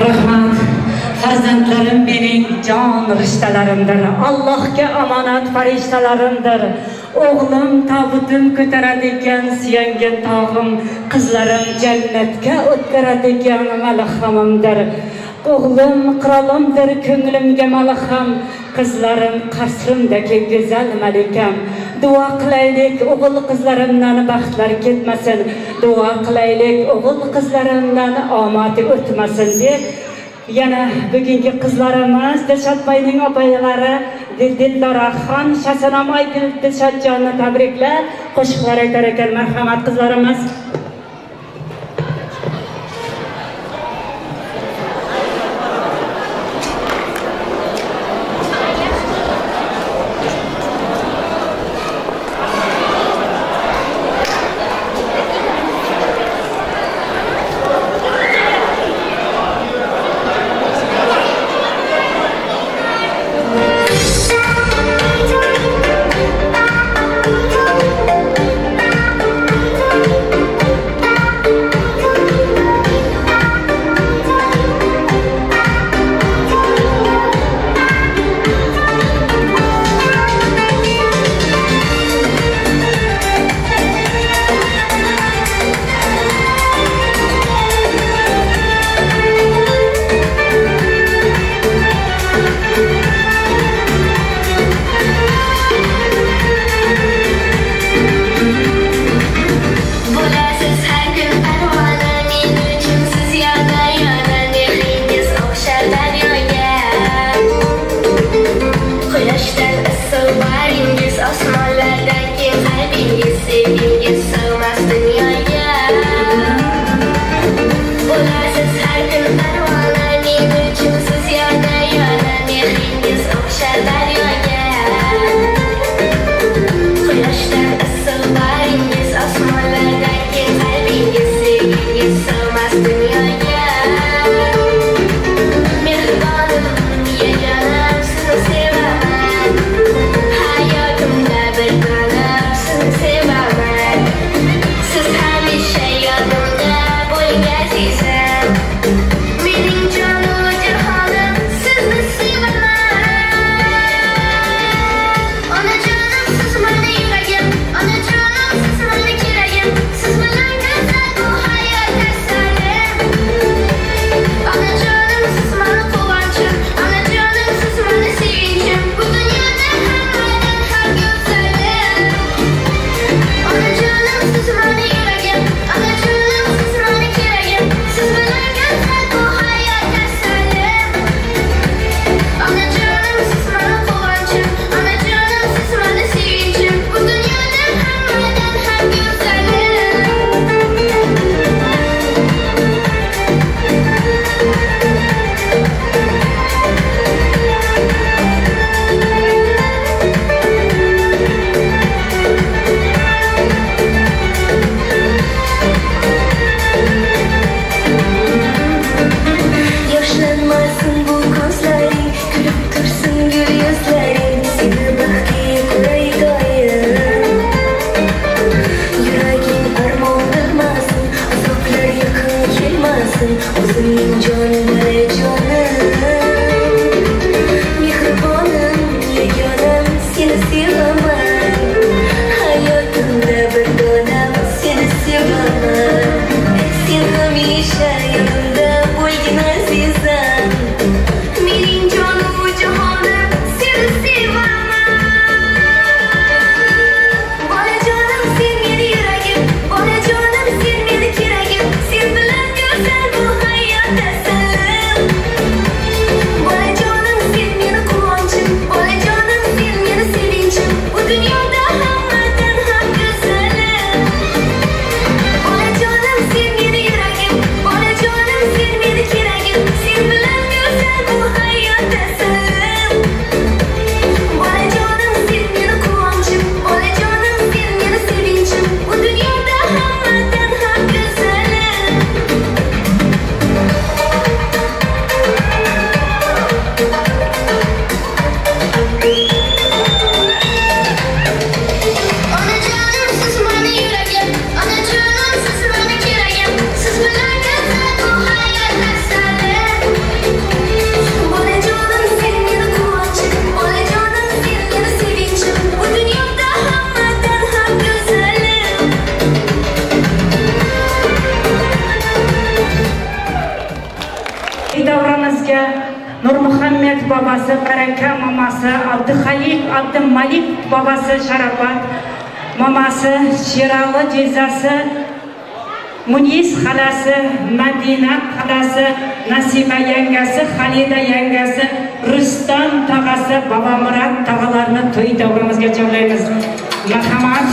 Rahmat. Farzandlarim mening jon rishtalarimdir. Allohga omonat farishtalarimdir. O'g'lim tobutim ko'taradigan suyangan tog'im, qizlarim jannatga o'tkaradigan malhamimdir. O'g'lim qirolimdir, ko'nglimga malham, qizlarim qasrimdagi go'zal malikam. Duo qilaylik, o'g'il qizlarimdan baxtlar ketmasin. Duo qilaylik, o'g'il qizlarimdan omadi o'tmasin deb yana bugungi qizlarimiz Dilshodboyning opalari Dildoraxon, Shasanam Oygul Dilshodjonni tabriklab qo'shiqlar aytar ekan. Marhamat qizlarimiz. Thank you. Nurmuhammed bobosi, Baraka momasi, Abduhalik Abdumalik bobosi, Sharafat momasi, Sherali jezasi, Munis xalasi, Madina xalasi, Nasiba yangasi, Xalida yangasi, Rustam tog'asi, Bobomurod tog'alarini to'y davramizga chorlaymiz. Marhamat.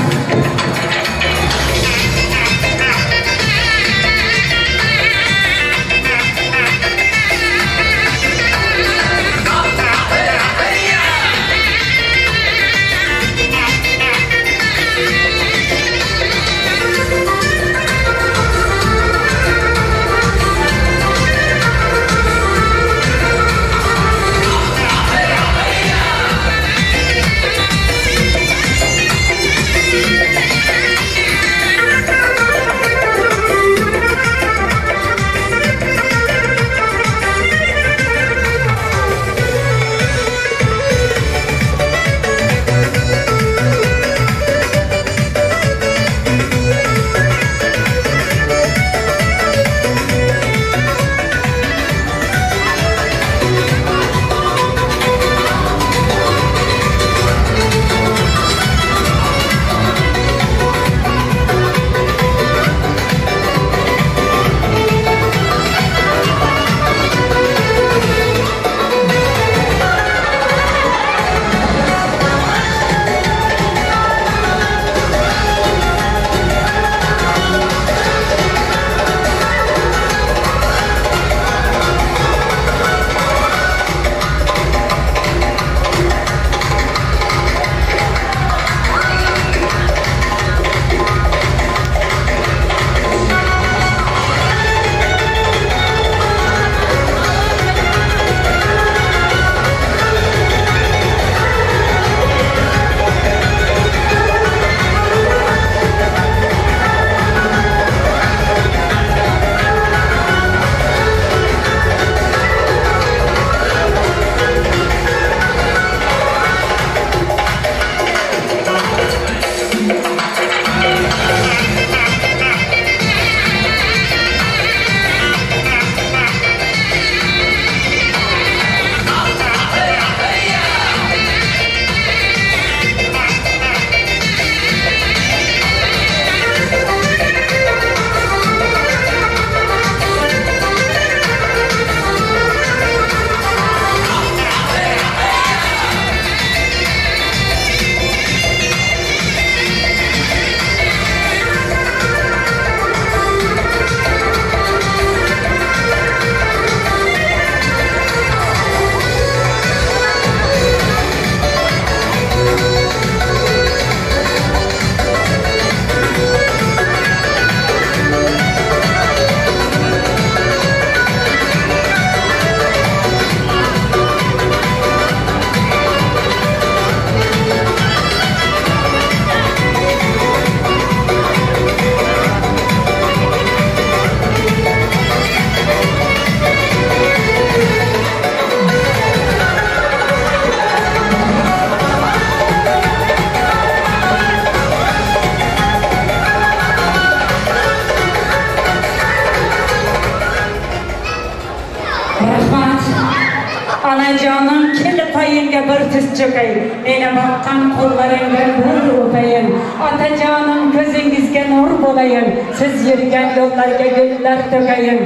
Onajonim kelib payingga bir tiz cho'kay, meni boqqan qo'llaringga bir o'payin. Otajonim ko'zingizga nur bo'layin, siz yurgan yo'llarga gullar to'kayin.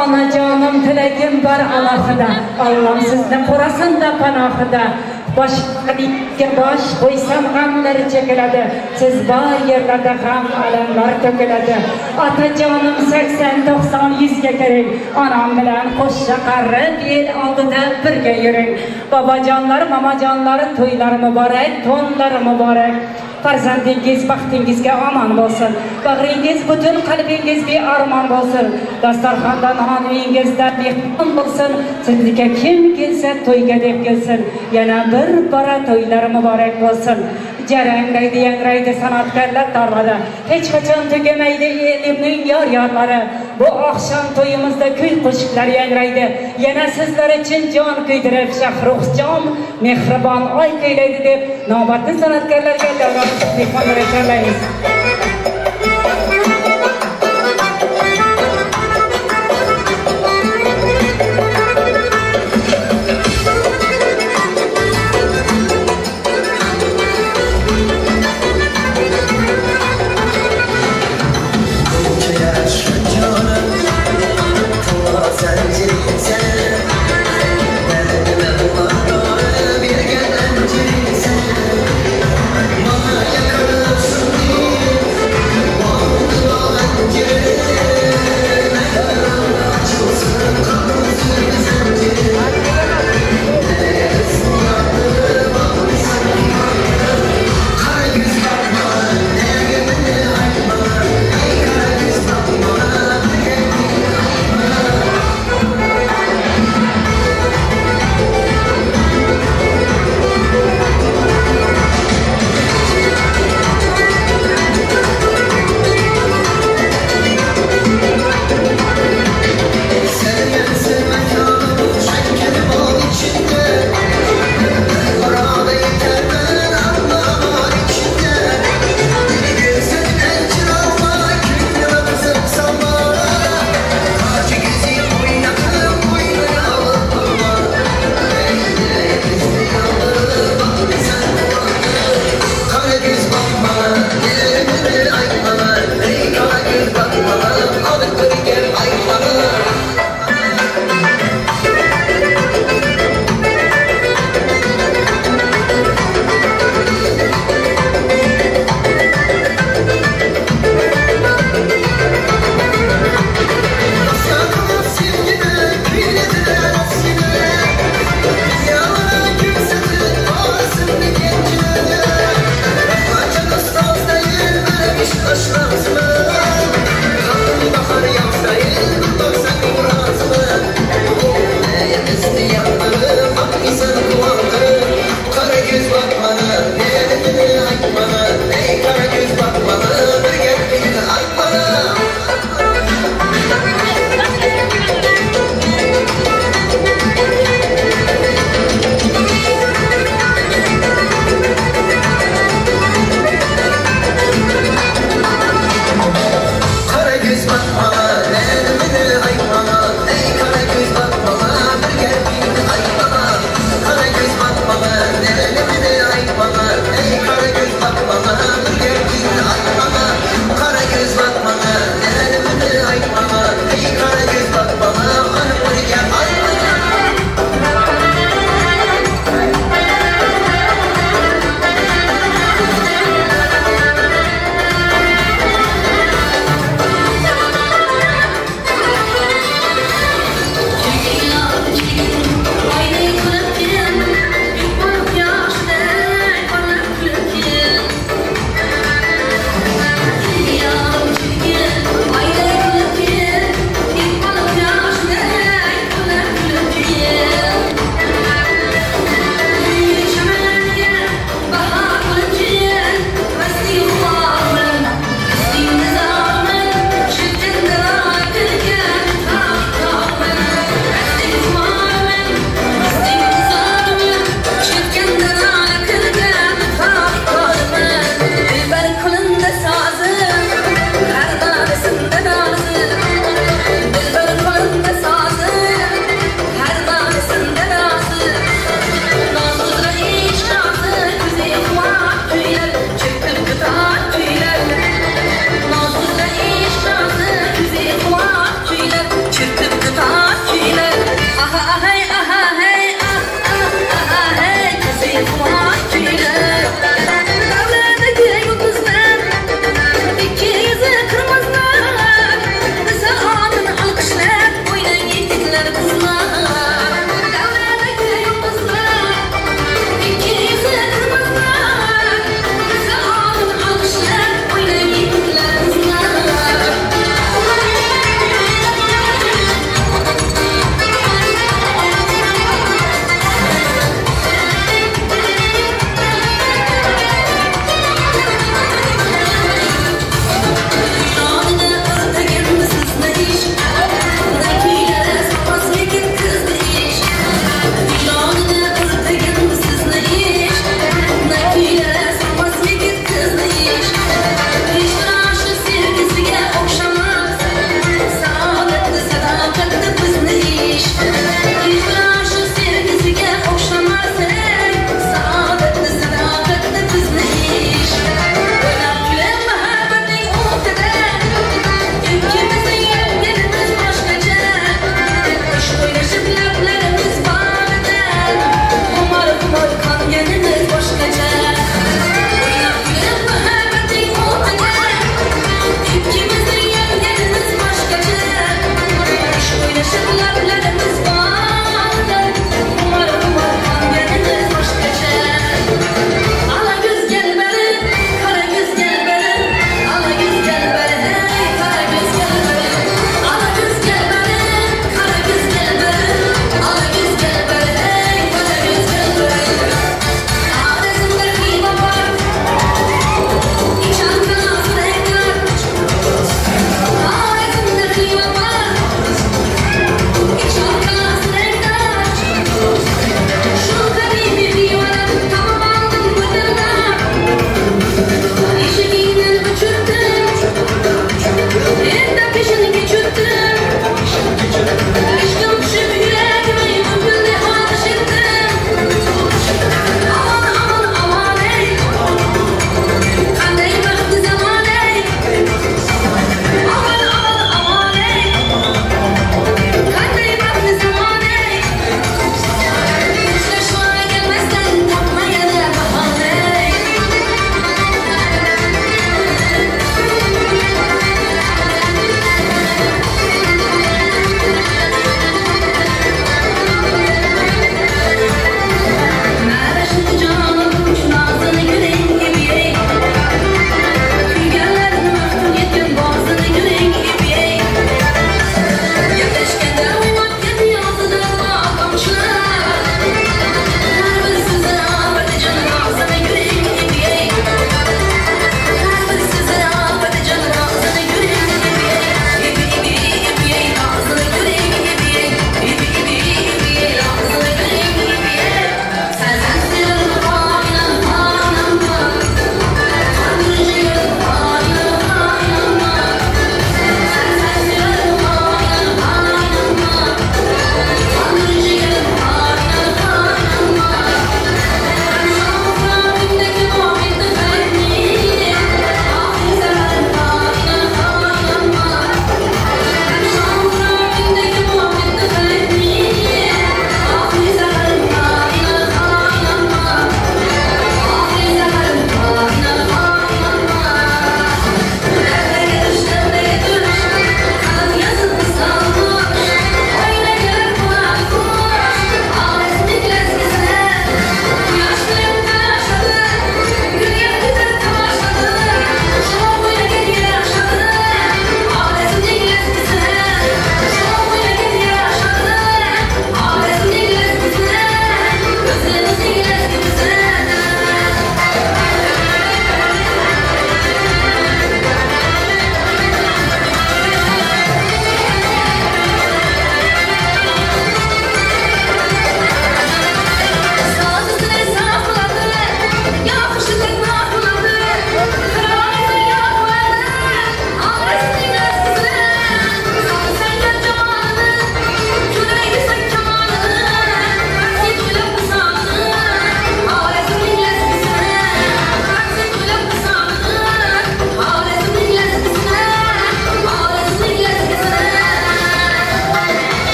Onajonim tilagim bor alohida, Alloh sizni qo'rasin-da panohida. Boshqa bosh qo'ysam g'amlar chekiladi, siz bor yerlarda g'am alamlar to'kiladi. Otajonim 80, 90, 100 ga kiring, onam bilan qo'sha qarib el oldida birga yuring. Bobojonlar, momojonlar, to'ylar muborak, to'nlar muborak. Farzandingiz baxtingizga omon bo'lsin, bag'ringiz butun, qalbingiz bearmon bo'lsin. Dasturxonda non uyingizda mehmon bo'lsin. Sizga kim kelsa to'yga deb kelsin. Yana bir bora to'ylar muborak bo'lsin. Jaranglaydi, yangraydi san'atkorlar torlari, hech qachon tugamaydi elimning yor-yorlari. Bu oqshom to'yimizda kuy qo'shiqlar yangraydi. Yana sizlar uchun jon kuydirib Shahruxjon mehribon oy kuylaydi deb navbatni san'atkorlarga davron mehmonlarga chorlaymiz.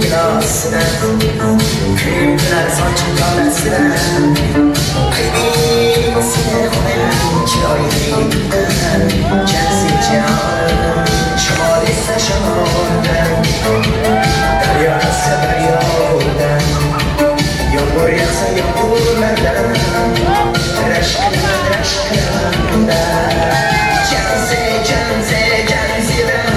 Gilasına sochim tolasidan. Aybing seni qo'yim chiroyli tuqqan, jansi jonim shamol esa shamoldan, daryo esa daryodan, yomg'ir yog'sa yomg'irlardan, rashk qilaman rashk qilaman undan. Jansi jansi jansidan,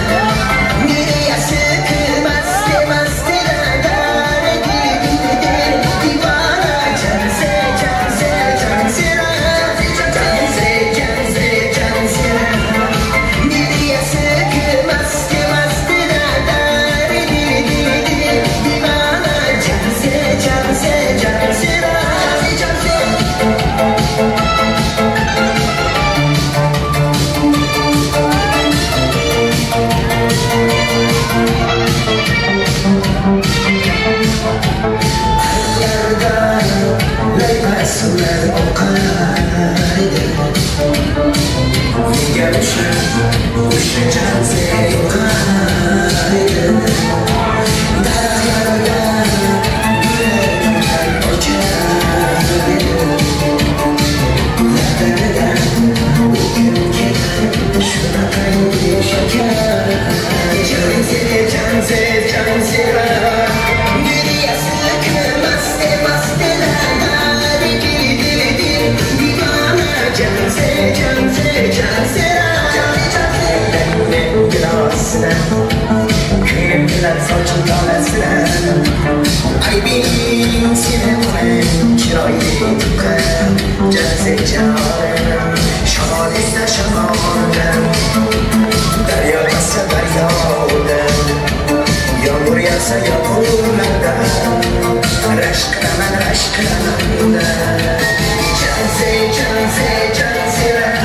Aybing seni qo'yim chiroyli tuqqan, jansi jonim shamol esa shamoldan, daryo esa daryodan, yomg'ir yog'sa yomg'irlardan, rashk qilaman rashk qilaman undan. Jansi jansi jansiran,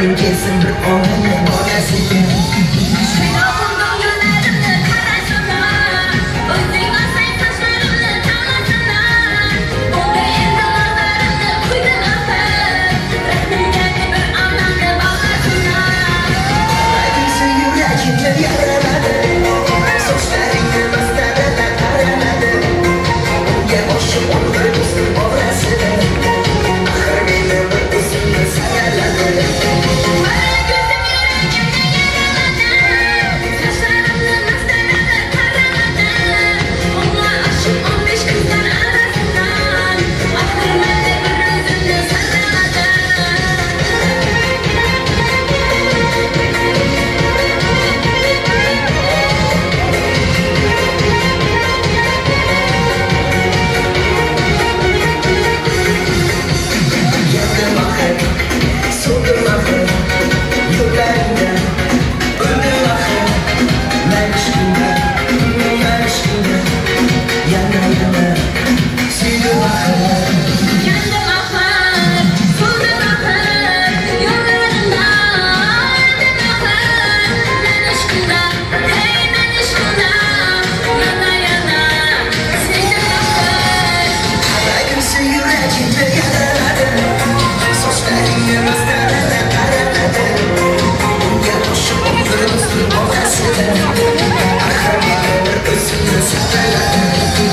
rahming kelsin bir onani onasiga. Axir meni bir o'zimni saraladi.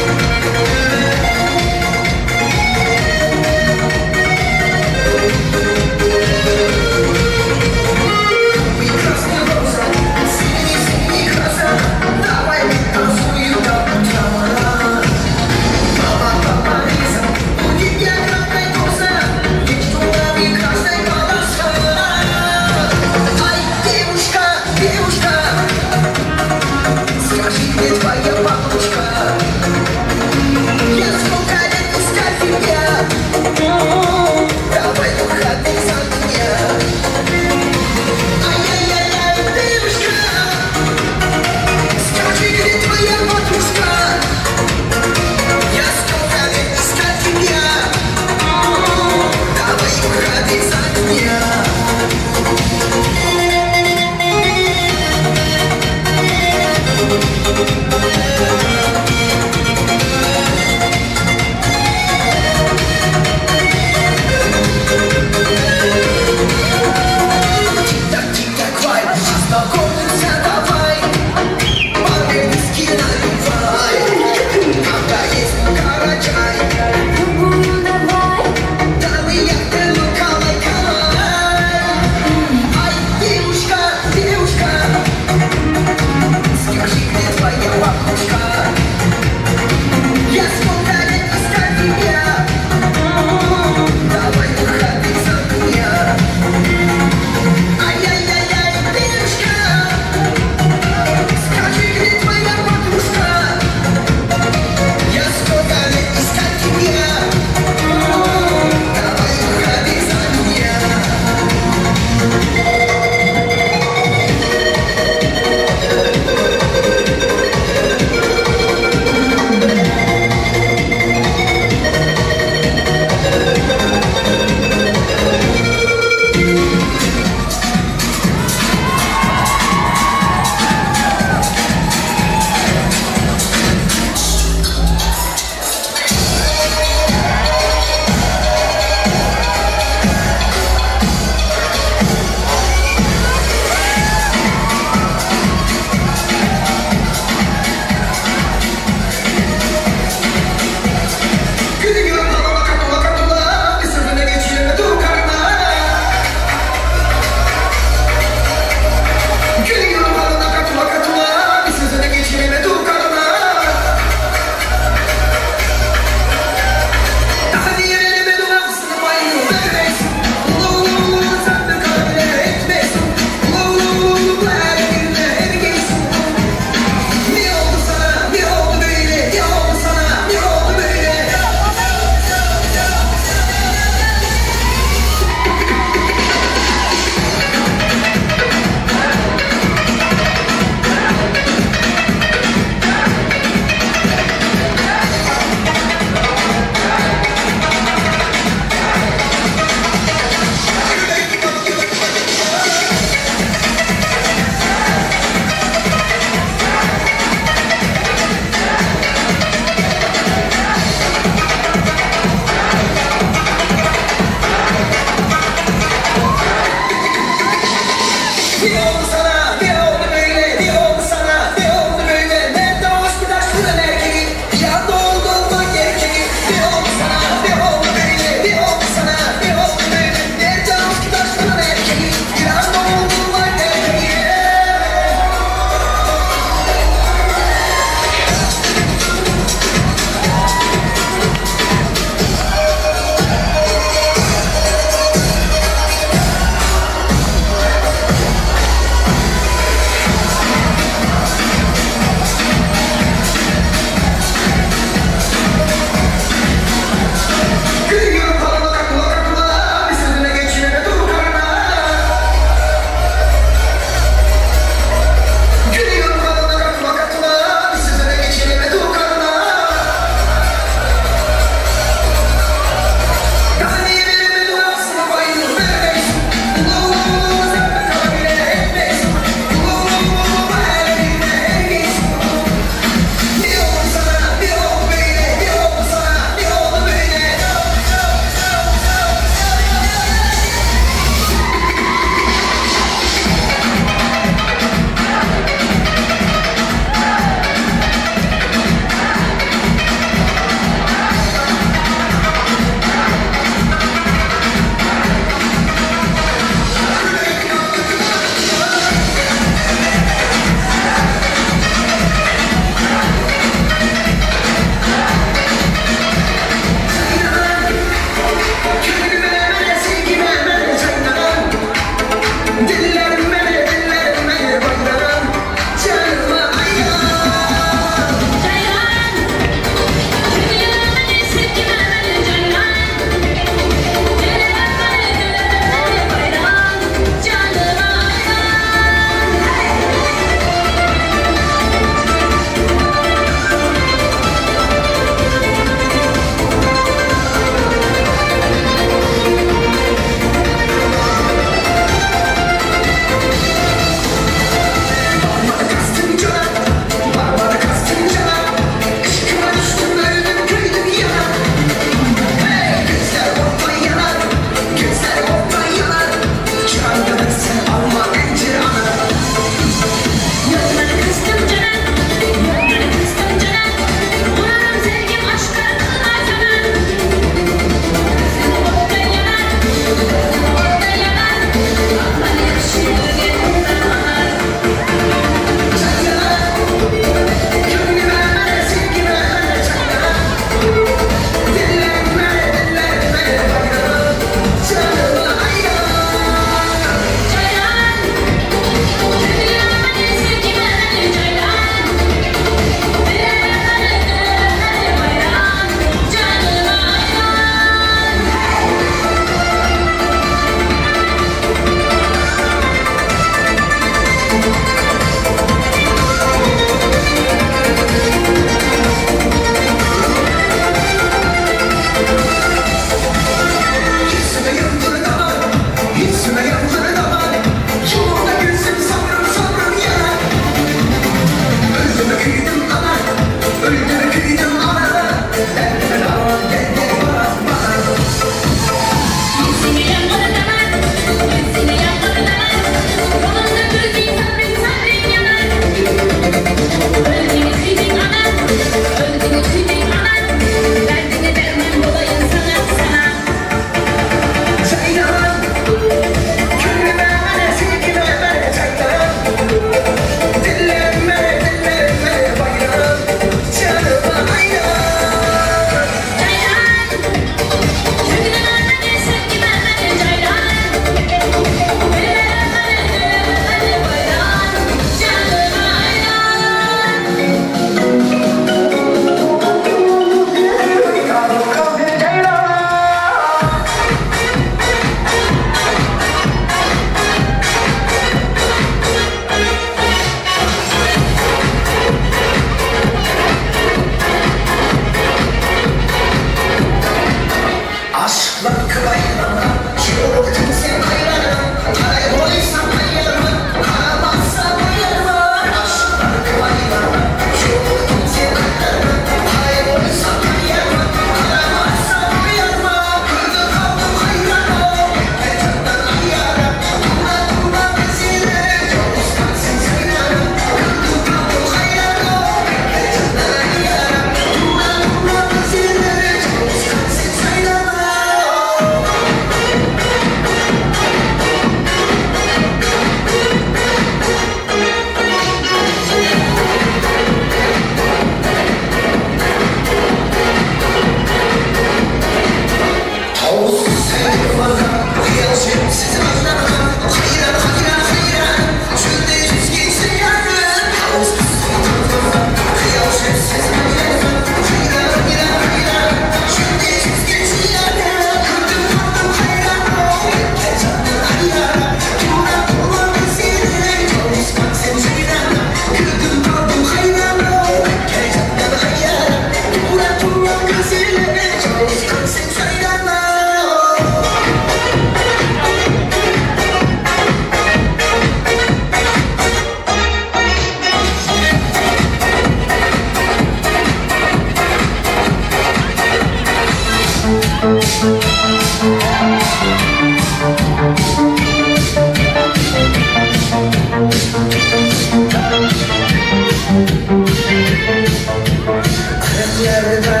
Ariqlarda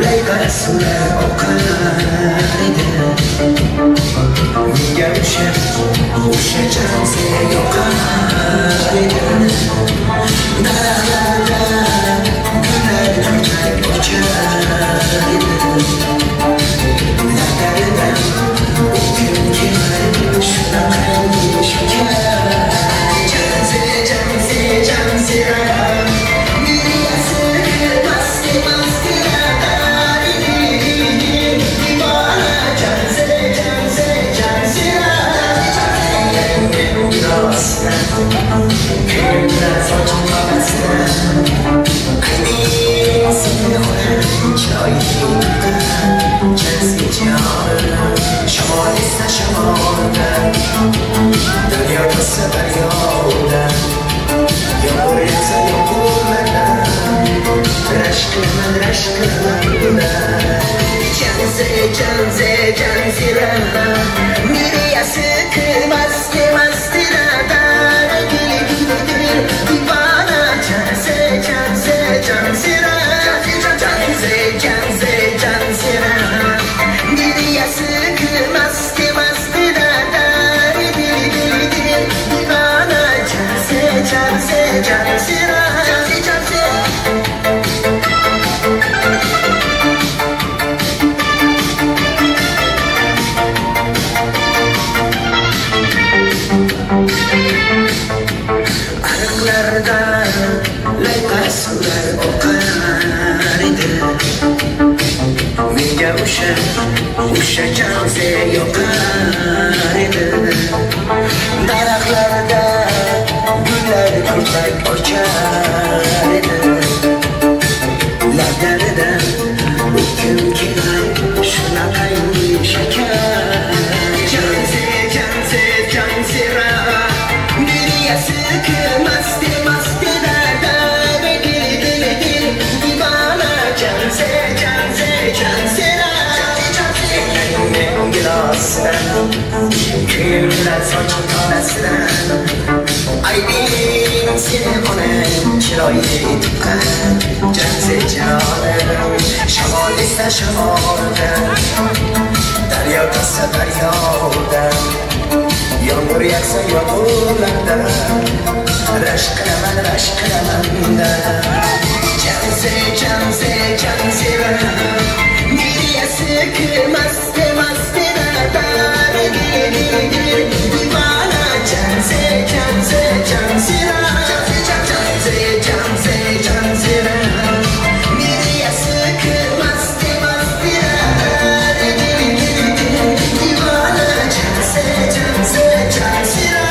layqa suvlar oqar edi. Menga o'sha janzi yoqar edi. Daraxtlarda gullar gullar ochar edi. Lablarida o'pkim kelar shunaqangi shakar. Janzi, janzi, janzira. O'sha janzi yoqar edi. Daraxtlarda gullar gullar ochar edi. Lablarida o'pkim kelar shunaqangi shakar. Janzi, janzi, janzira. Neriyasi masti masti da dil dil dil divana. Janzi, janzi, janzira. Kuyimlar sochib tolasidan Aybing seni onang chiroyli tuqqan janzi jonim. Shamol esa shamoldan, daryo toshsa daryodan, yomg'ir yog'sa yomg'irlardan, rashk qilaman, rashk qilaman-da. Janzi, janzi, janzira. Neriyasi masti masti divana. Janzi, janzi, janzira. Janzi, janzi, janzira. Neriyasi masti masti divana. Janzi, janzi, janzira.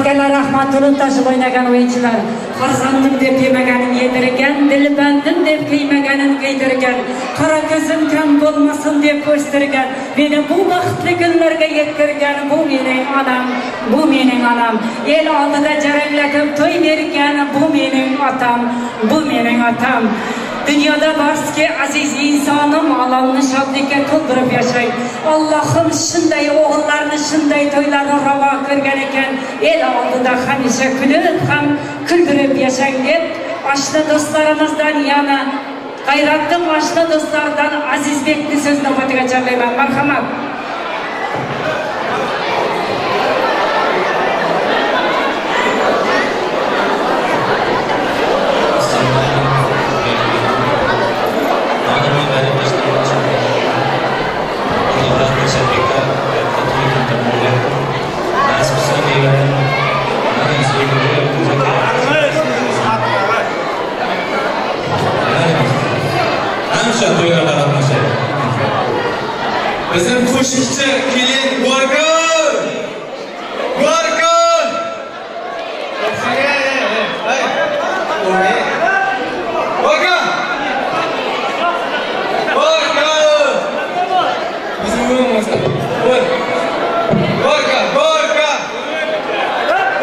Barkalla rahmat, tulum tashib o'ynagan o'yinchilar. Farzandim deb yemaganin yedirgan, dilbandim deb kiymaganin kiydirgan, qora ko'zim kam bo'lmasin deb o'stirgan, meni bu baxtli kunlarga yetkirgan bu mening onam, bu mening onam. El oldida jaranglatib to'y bergan bu mening otam, bu mening otam. Dunyoda barski aziz insonim olamni shodlikka to'ldirib yashang. Allohim shunday o'g'illarni, shunday to'ylarni ravo ko'rgan ekan, el oldida hamisha kulib ham kuldirib yashang deb oshna do'stlarimizdan yana g'ayratli oshna do'stlardan Azizbekni so'z navbatiga chorlayman. Marhamat. Bizim qo'shiqchi kelin Gorkon! Gorkon! Gorkon! Gorkon! Bizim o'yinimiz. Gorkon! Gorkon!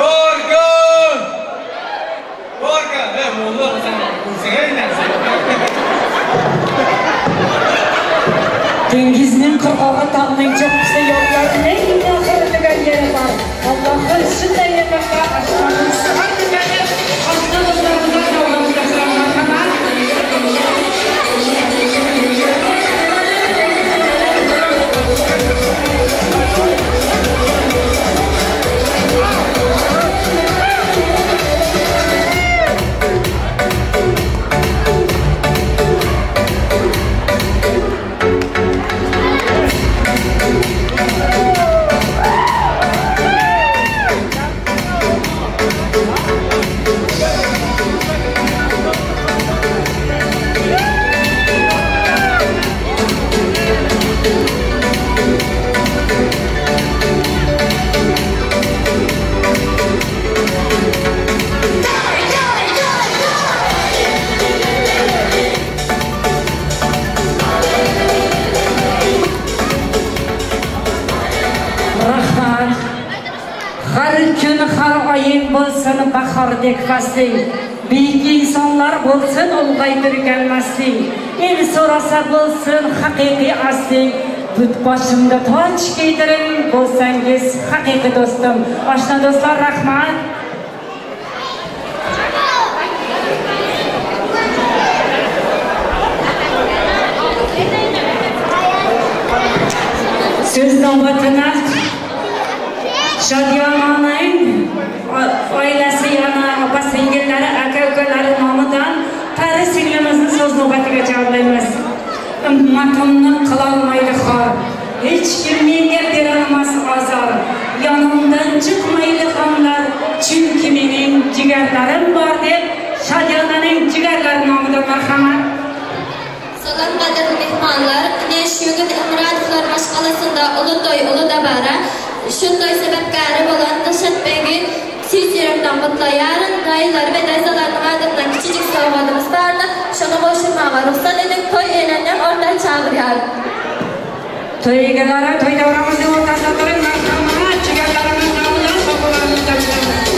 Gorkon! Gorkon! Ey, mo'lla, sen o'zing. Dengizning qirg'og'i, tog'ning cho'qqisi, yo'llarning oxiri degan yeri bor. Allohim shunday yerlarda osmonning sig'ar degani oshna do'stlarimizdan davomida marhamat. Bo'lsin bahordek fasling, buyuk insonlar bo'lsin ulg'aytirgan masling, el so'rasa bo'lsin haqiqiy asling, but boshimda toj kiydiring bo'lsangiz haqiqiy do'stim. Oshna do'stlar, rahmat. So'z navbatini Shodiyonaning oilasi yana opa singillari, aka ukalari nomidan Pari singlimizni so'z navbatiga chorlaymiz. Ummatimni qilolmaydi xor, hech kim menga berolmas ozor, yonimdan chiqmaydi g'amlar, chunki mening jigarlarim bor deb Shodiyonaning jigarlari nomidan marhamat. Salom qadrli mehmonlar, Shugut Murodovlar mashqalasida ulu to'y, ulu dabara. Shunday sebepkari bolan Dilshodbekni siz yurakdan qutlayarın. Dayılar ve teyzelerinin adından küçücük sovg'amız vardı. Şunu qo'shilmaga ruxsat edin. To'y e'lonini o'rtaga chaqirgan. To'y egalari to'y davramizning o'rtasida turing, marhamat. Jigarlarimiz nomidan sovg'alarimizni beramiz.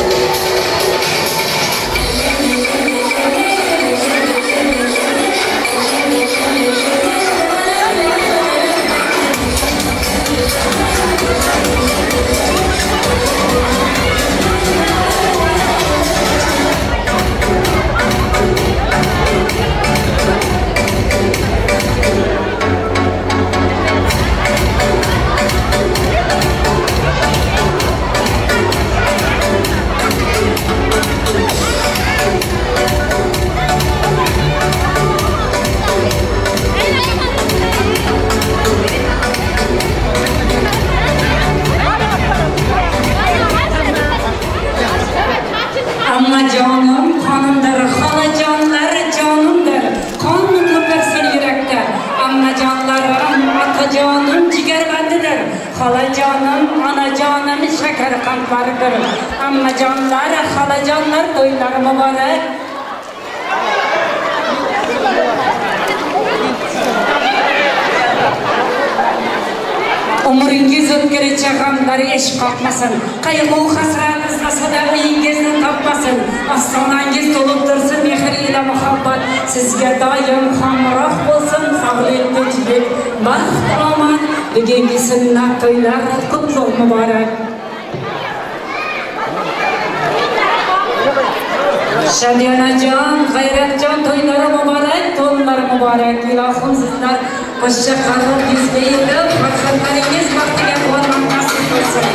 Thank you. Bobojonim, onajonim shakar qandlardir. Ammajonlar, xolajonlar to'ylari muborak. Umringiz o'tgunicha g'amlar eshik qoqmasin, qayg'u hasrat izlasa-da uyingizni topmasin. Ostonangiz to'lib tursin mehr ila muhabbat, sizga doim hamroh bo'lsin sog'lik, tinchlik, baxt, omad. Bugungi sunnat to'ylar qutlug' muborak. Shadiyanajon, G'ayratjon to'ylari muborak, to'nlar muborak. Ilohim sizlar qo'sha qarib yuzga yetib, farzandlaringiz baxtiga quvonmoq nasib qilsin.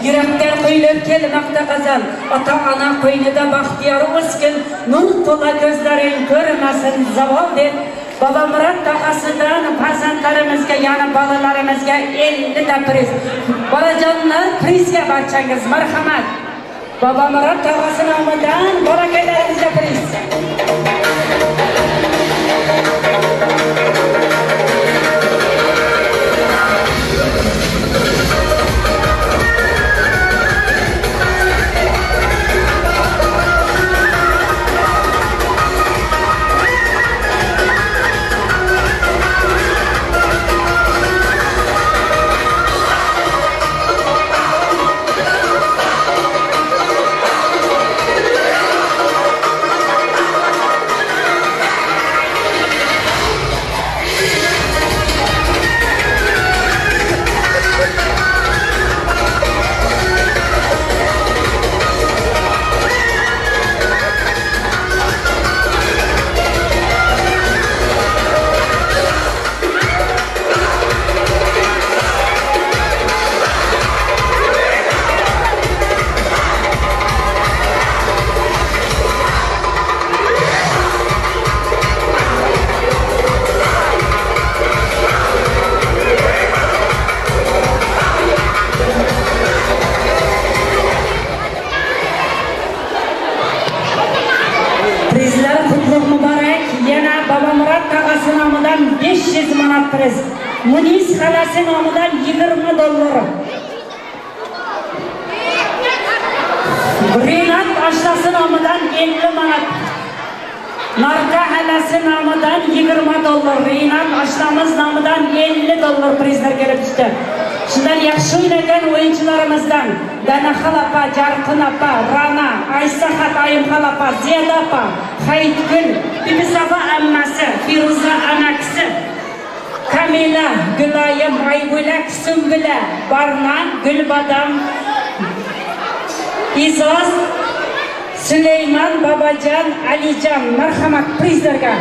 Yurakdan quyilib kelmoqda g'azal, ota-ona qo'ynida baxtiyor o'sgin, nur to'la ko'zlaring ko'rmasin zavol deb Bobomurod tog'asidan farzandlarimizga, ya'ni bolalarimizga 50 ta priz. Bolajonlar, prizga barchangiz marhamat. Bobomurod tog'asi nomidan bolakaylarimizga priz. Munis xalasi nomidan $20. Rinat oshnasi nomidan 50 manat. Narka xalasi nomidan $20. Rinat oshnamiz nomidan $50 prizlar kelib tushdi. Shundan yaxshi o'ynagan o'yinchilarimizdan Danaxal opa, Jarqin opa, Rana, Aysahat Ayimxal opa, Ziyada opa, Hayitgul, Bibisafa ammasi, Feruza amakisi, Kamila, Gülayim, Aybulak, Sümbüle, Barna, Gülbadam, İzoz, Süleyman, Babacan, Alican, marhamat prizlarga.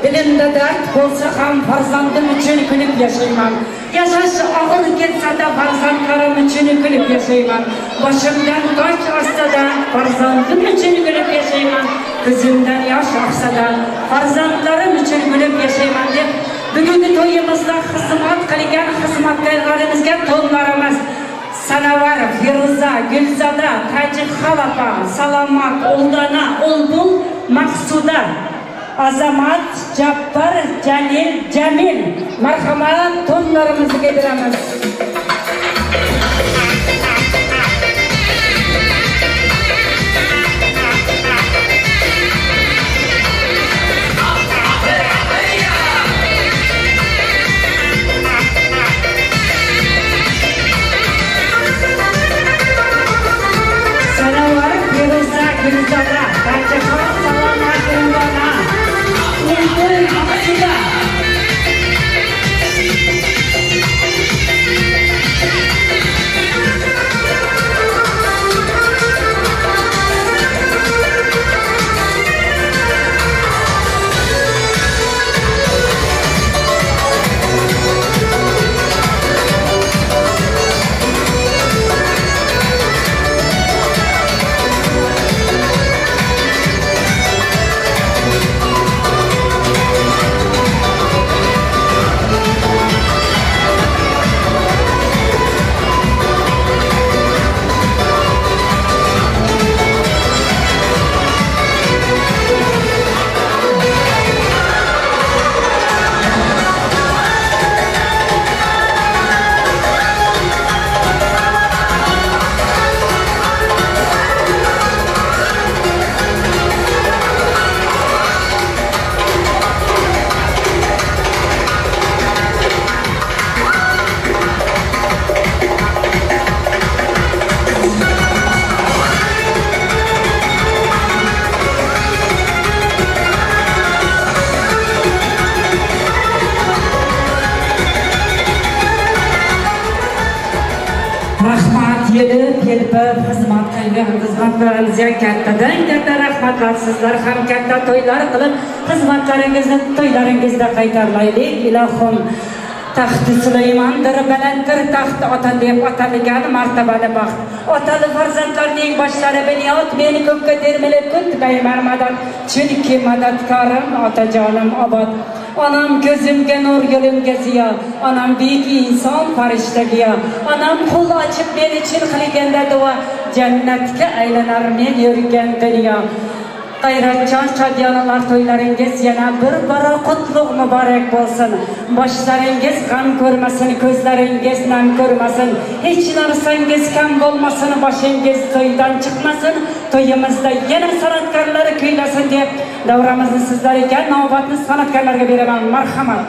Dilimda dard bo'lsa ham farzandim uchun kulib yashayman. Yashash og'ir kelsa-da farzandlarim uchun kulib yashayman. Boshimdan toj oshsa-da farzandim uchun kulib yashayman. Ko'zimdan yosh oqsa-da farzandlarim uchun kulib yashayman deb bugungi to'yimizda xizmat qilgan xizmatkorlarimizga to'nlarimiz Sanavar, Feruza, Gulzada, Tajixal opa, Salomat, Uldana, Ulbul, Maqsuda, Azamat, Jabbor, Jalil, Jamil. Marhamat, to'nlarimizga beramiz. Sanavar, Feruza, Gulzada, Tajixal, Salomat, Uldana, Ulbul, Maqsuda. Yelib-yelpib xizmat qilgan xizmatlaringizga kattadan katta rahmatlar. Sizlar ham katta to'ylar qilib xizmatlaringizni to'ylaringizda qaytarlaylik. Ilohim, taxti Sulaymondir, balanddir taxt ota deb atalgan martabali baxt. Otali farzandlarning boshlari bunyod, meni ko'kka termilib kutmayman madad, chunki madadkorim otajonim obod. Onam ko'zimga nur, yo'limga ziyo, onam buyuk inson, farishta giyo. Onam qo'l ochib men uchun qilganda duo, jannatga aylanar men yurgan dunyo. G'ayratjon Shodiyonalar to'ylaringiz yana bir bora qutlug' muborak bo'lsin. Boshlaringiz g'am ko'rmasin, ko'zlaringiz nam ko'rmasin, hech narsangiz kam bo'lmasin, boshingiz to'ydan chiqmasin. To'yimizda yana san'atkorlar kuylasin deb davramizni sizlarga, navbatni san'atkorlarga beraman. Marhamat.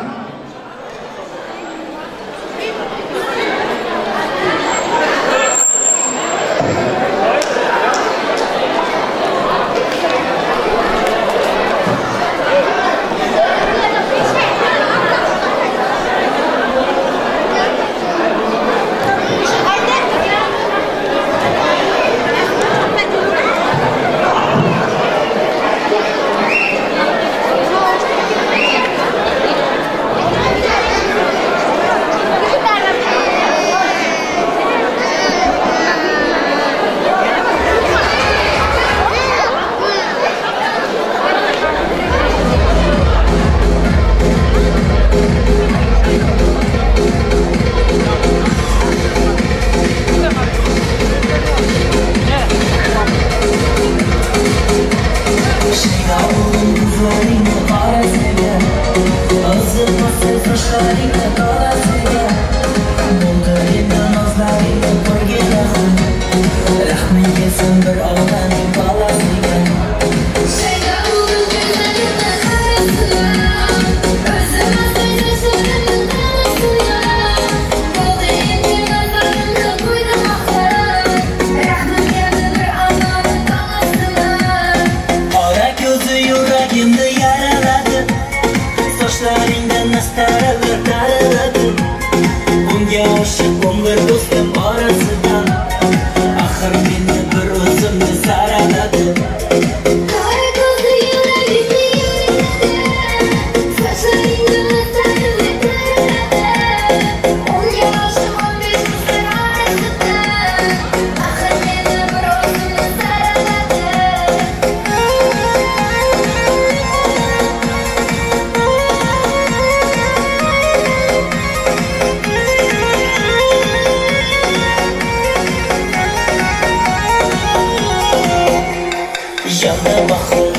Yandım axır,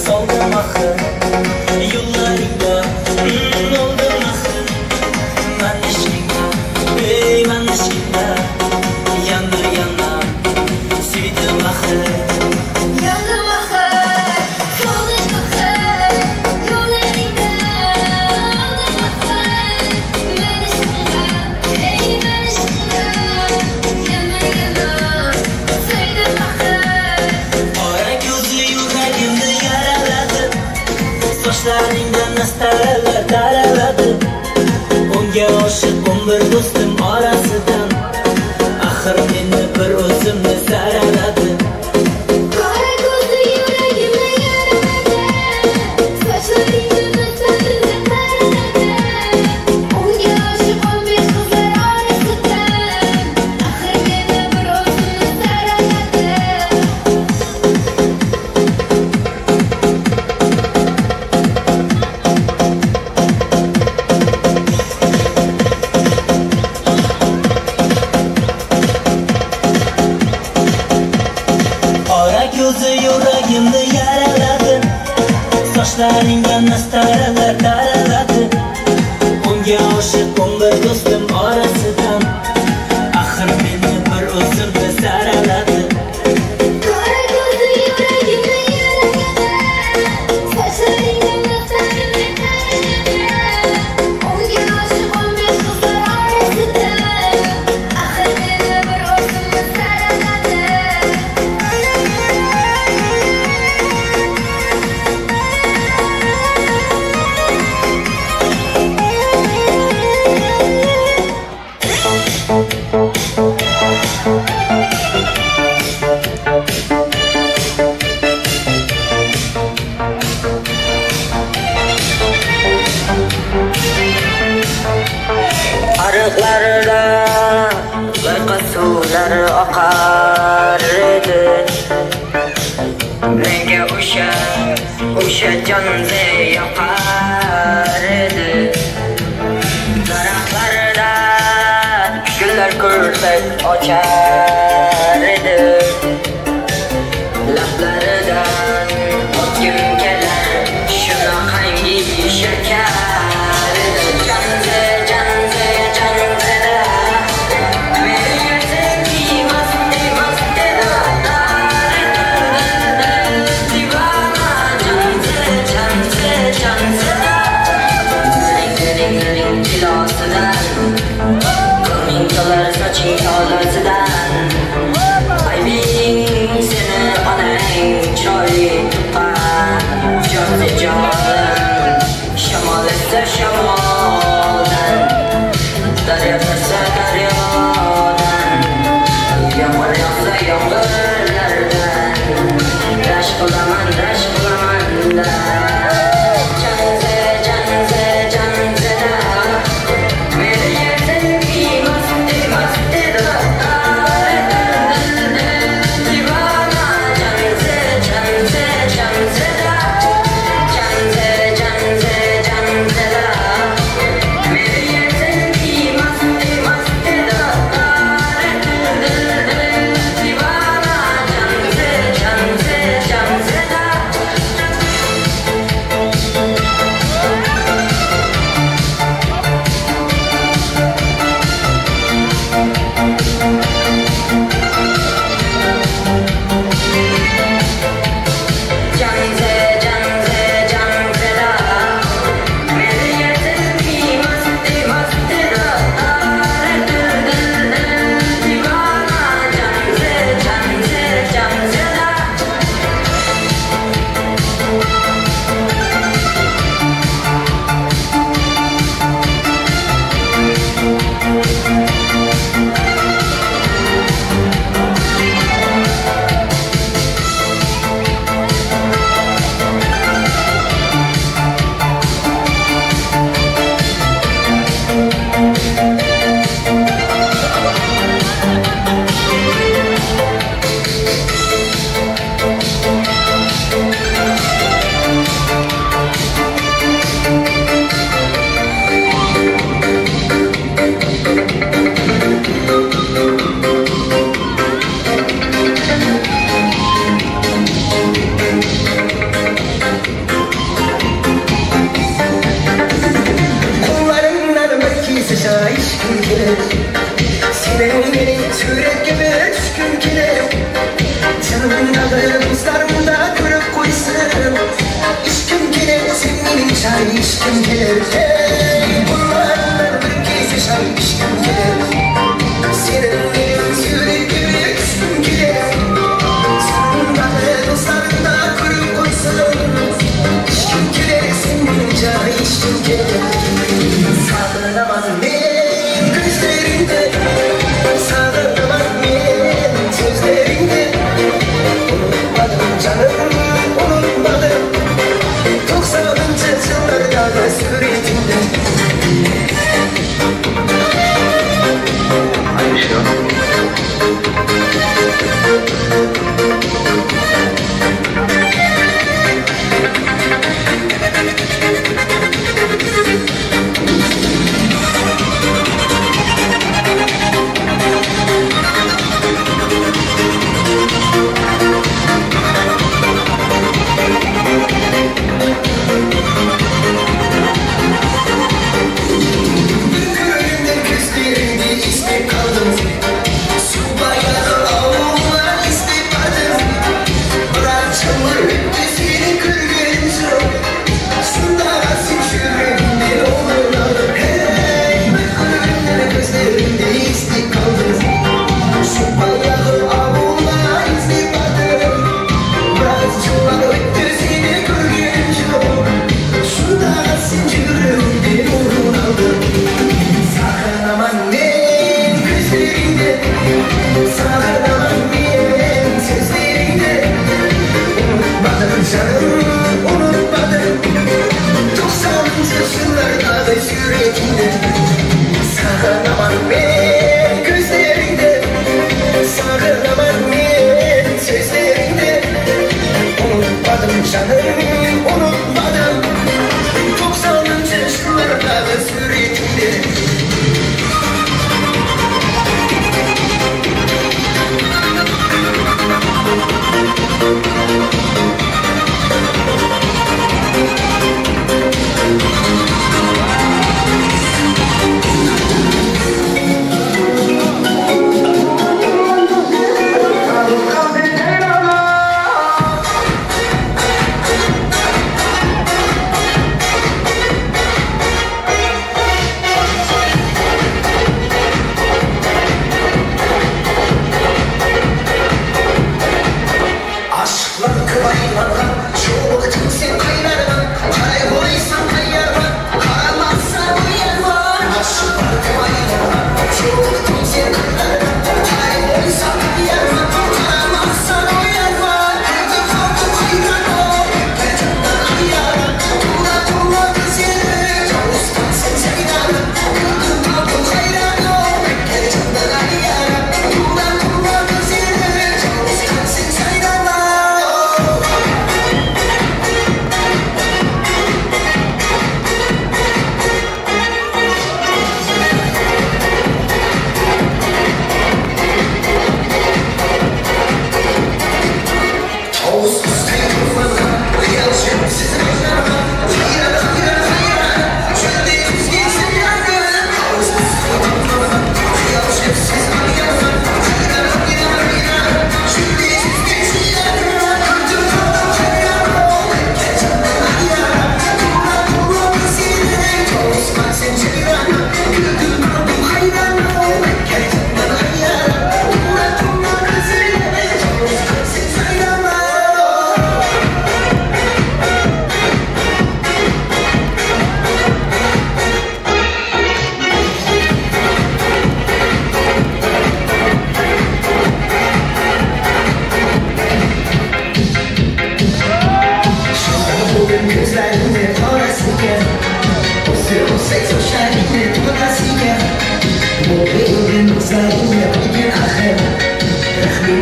soldim axır, yo'llaringda oldim axır. Man ishqingda, ey man ishqingda, yandir yanam, suydim axir. Yandım axır, soldim axır, yo'llaringda oldim axır. Man ishqingda, ey man ishqingda, yandir yanam, suydim axir. Qora ko'zi yuragimni yaraladi, sochlaringdan nastaralar taraladi. Unga oshiq 11 do'stim orasidan, axir meni bir o'zimni saraladi. Qora ko'zi yuragimni yaraladi, sochlaringdan nastaralar taraladi. Unga oshiq 15 qizlar orasidan, axir meni bir o'zimni saraladi. Qora ko'zi yuragimni yaraladi, sochlaringdan nastaralar taraladi. Unga oshiq 11 do'stim orasidan, axir meni bir o'zimni saraladi. Qora ko'zi yuragimni yaraladi, sochlaringdan nastaralar taraladi. Unga oshiq 15 qizlar orasidan, axir meni bir o'zimni saraladi. Ariqlarda loyqa suvlar oqar edi. Menga o'sha jonzi yoqar edi. Daraxtlarda gullar ko'rsak ochar edi. Lablaridan o'tgim kelar shunaqangi shakar edi. Jonzi, jonzi, jonzi, soching tolasidan.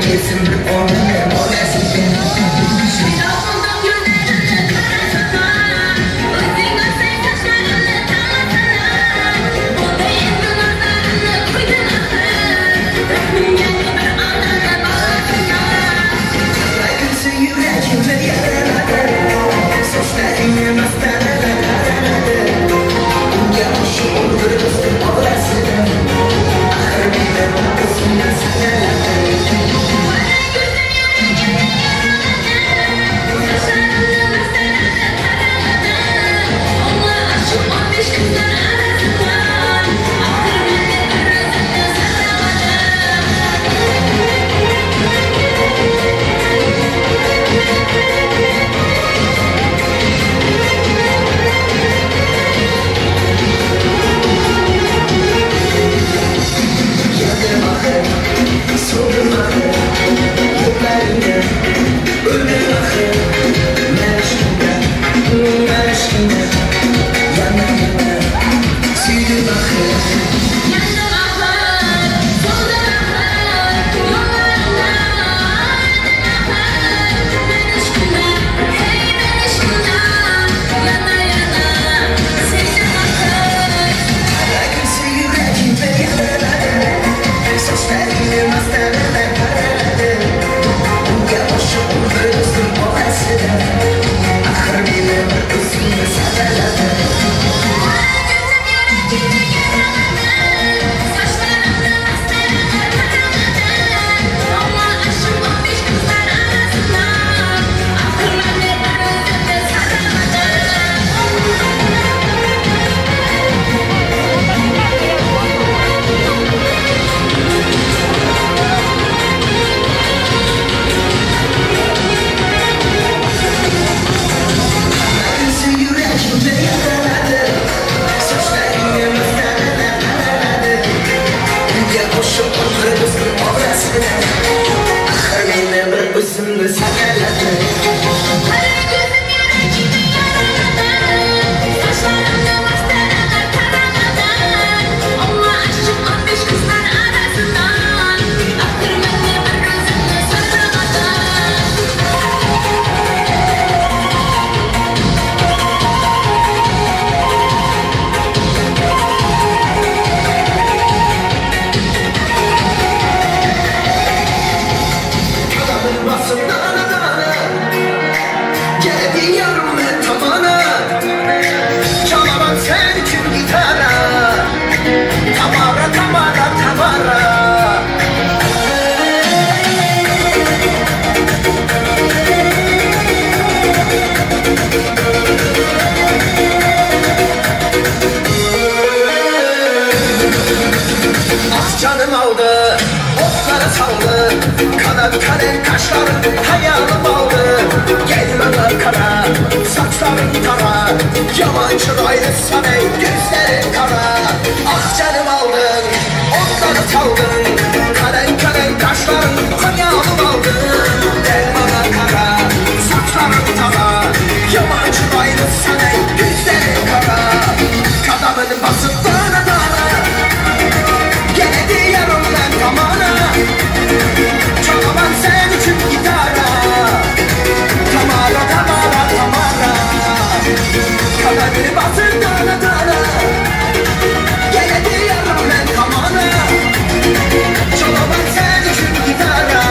Kelsin bir onini bolasiga. Canım aldı, otları saldı, kanat kalem kaşların hayalım aldı. Gel bana kara, saçların kara, yaman çıraylı sana gözlerin kara. Ah canım aldın, otları çaldın, kalem kalem kaşların hayalım aldı. Gel bana kara, saçların kara, yaman çıraylı sana gözlerin kara. Kadamını basıp dana dana, gene diyorum ben tamana, çalamam sen için gitara. Tamara tamara tamara, kademini basın dana dana, gene diyorum ben tamana, çalamam sen için gitara.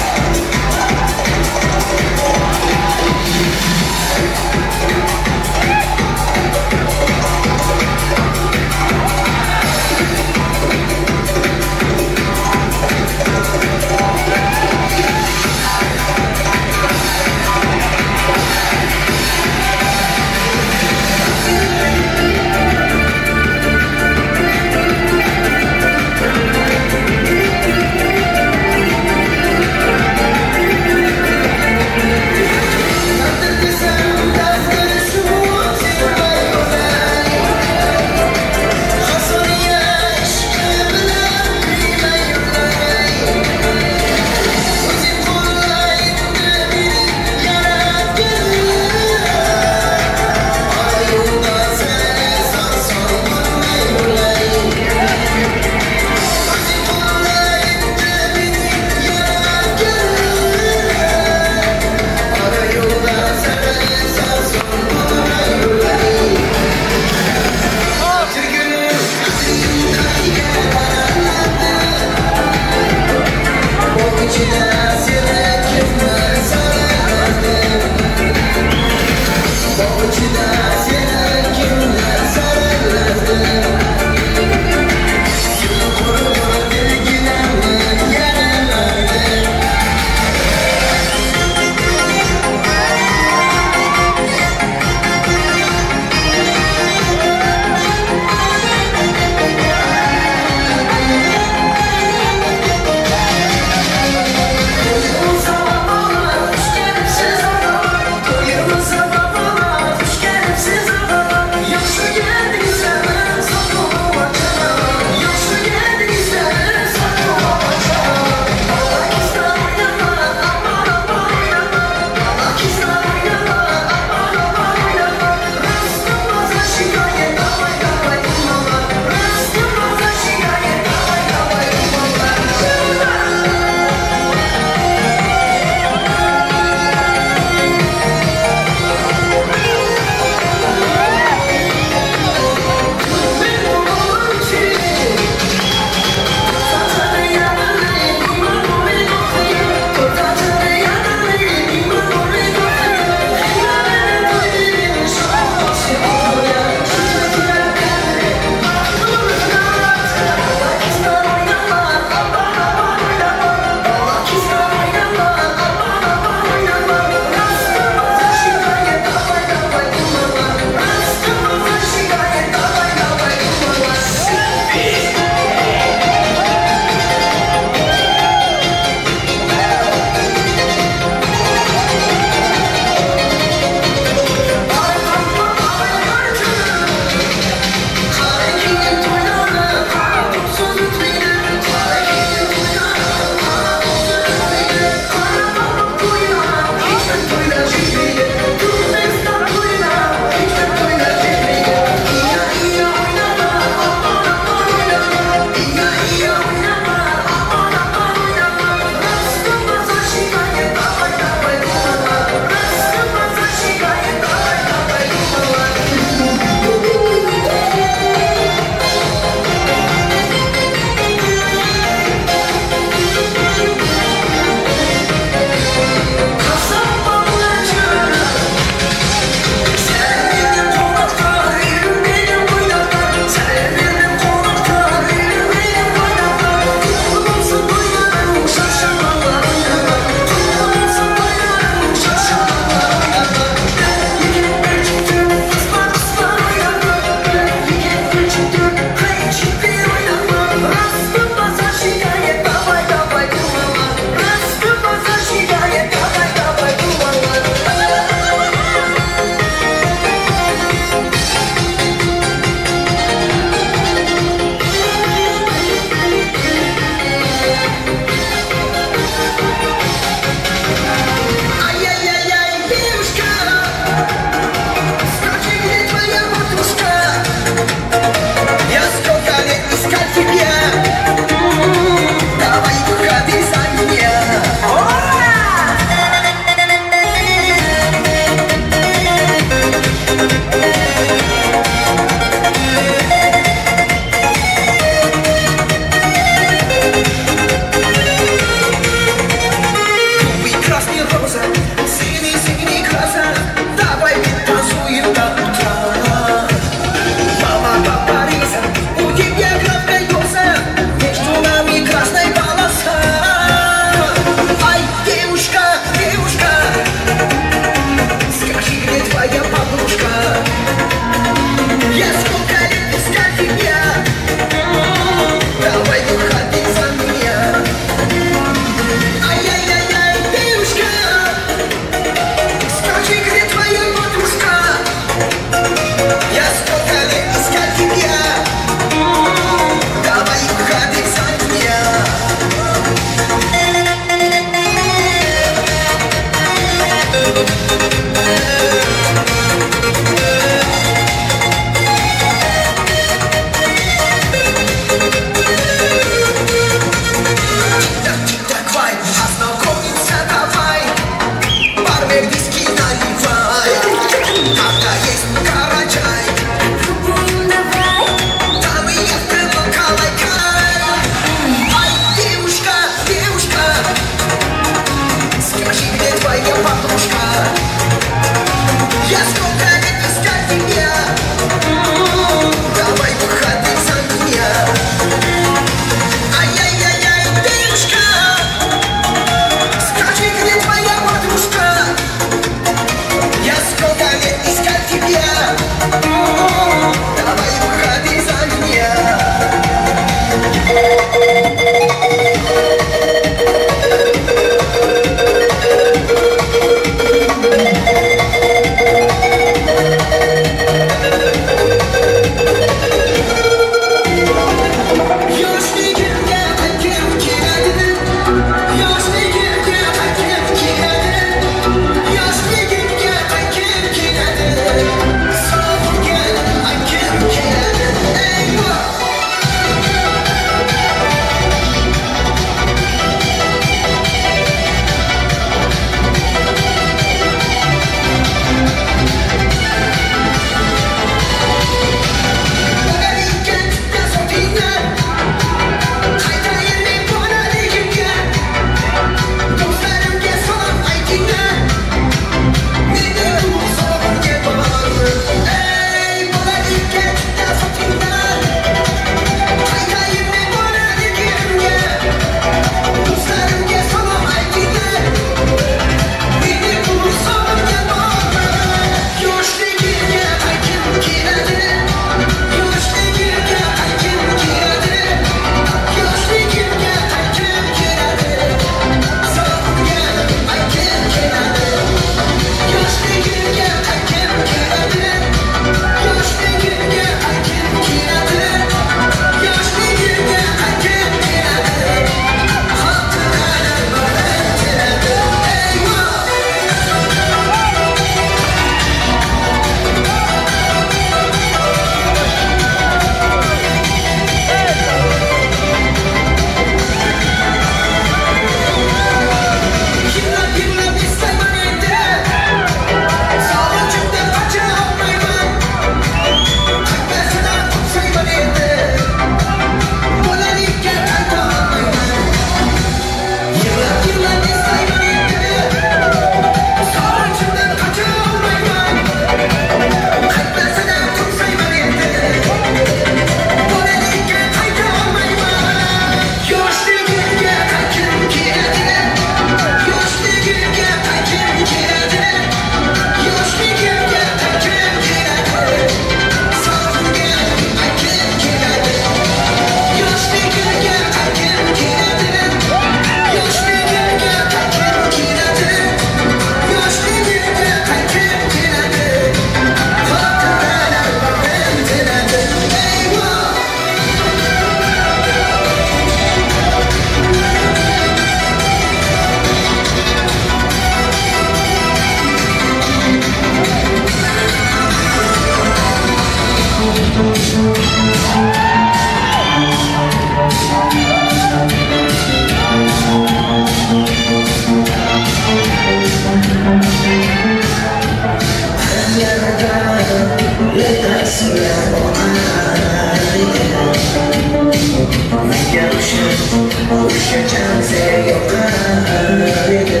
O'sha janze yoqar edi.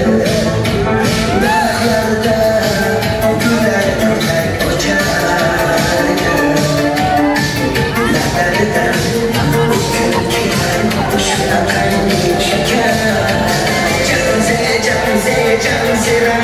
Daraxtlarda gullar gullar ochar edi. Lablaridan o'tkir kelar shunaqangi shakar. Janze, janze, janzira.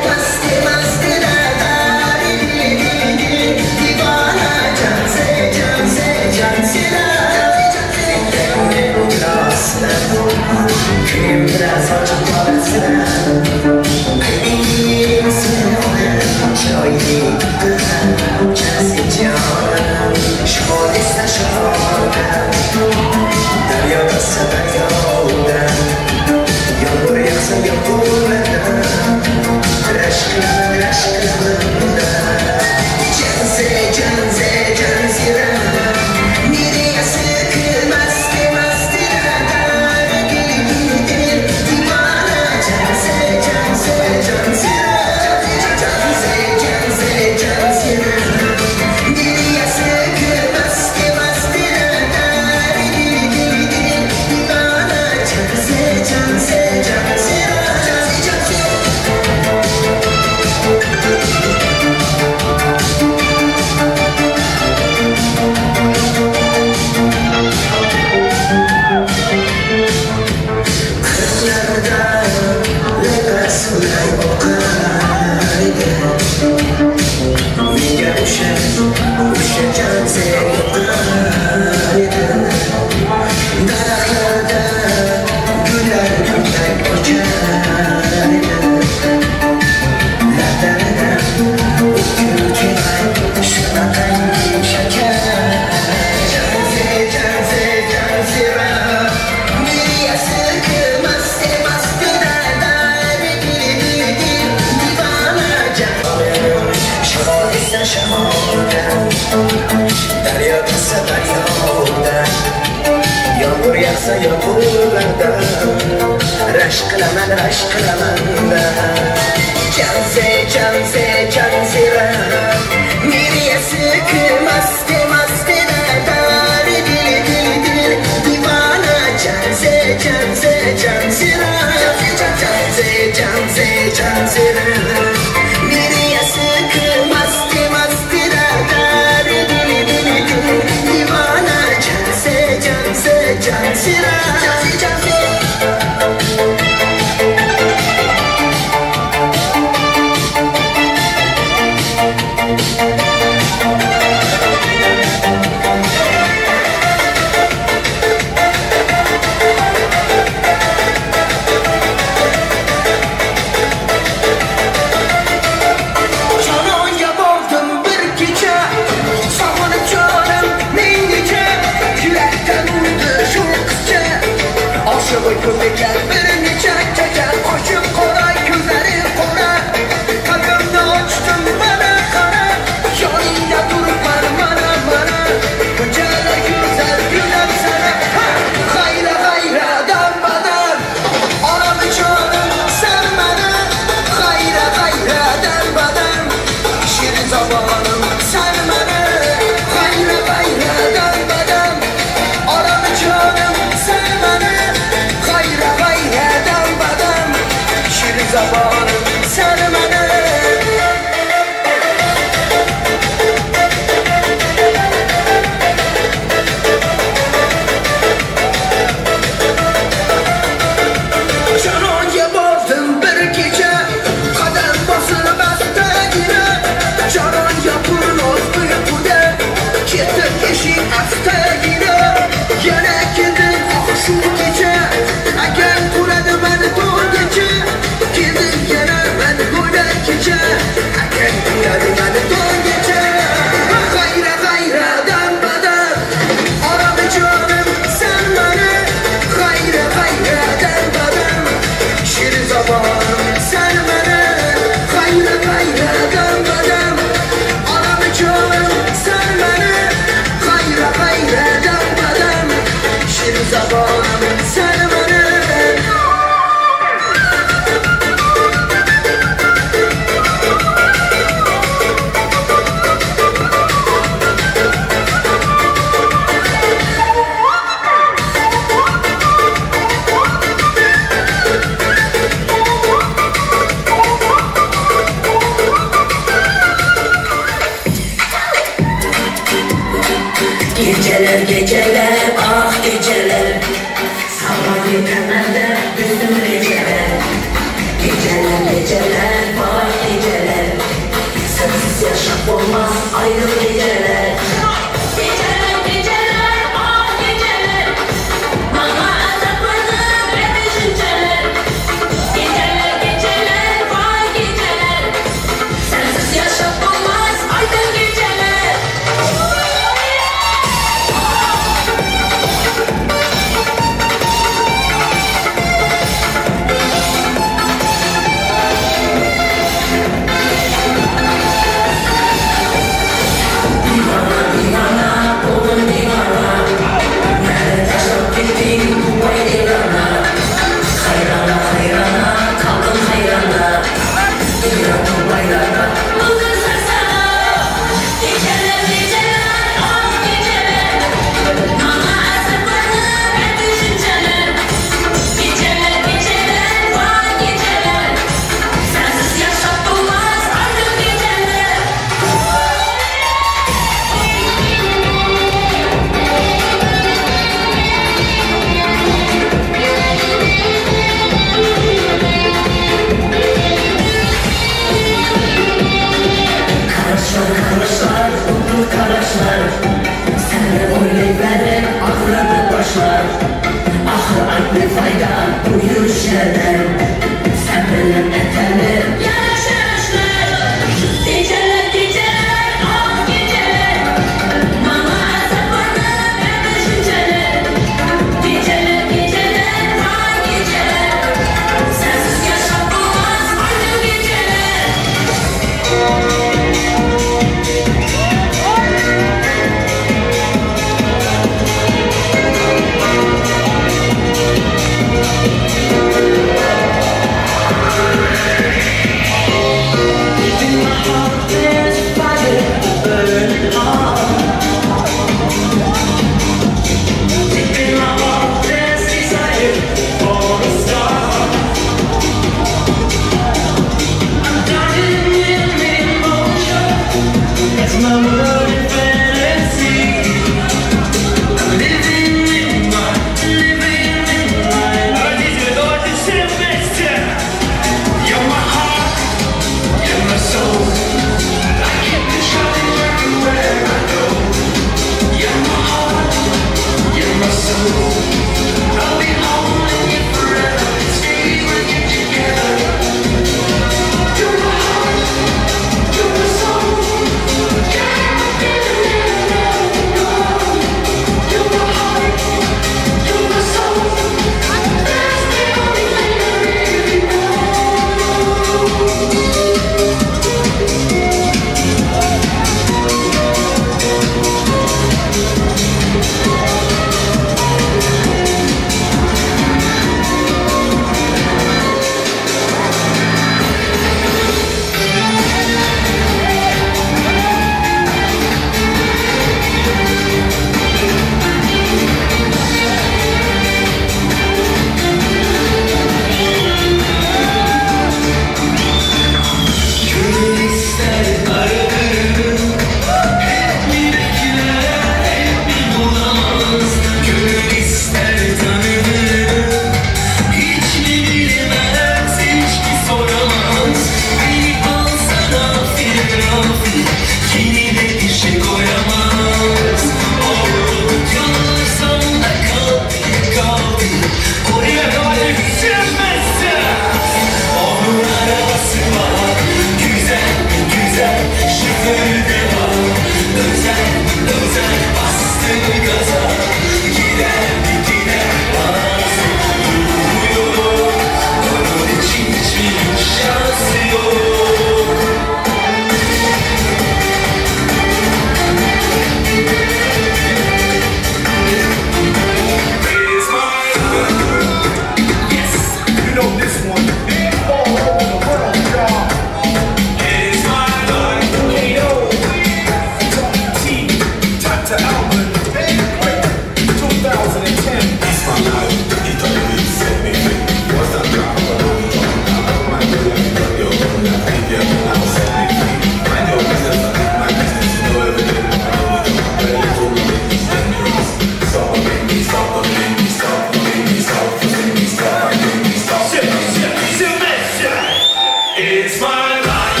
It's my life.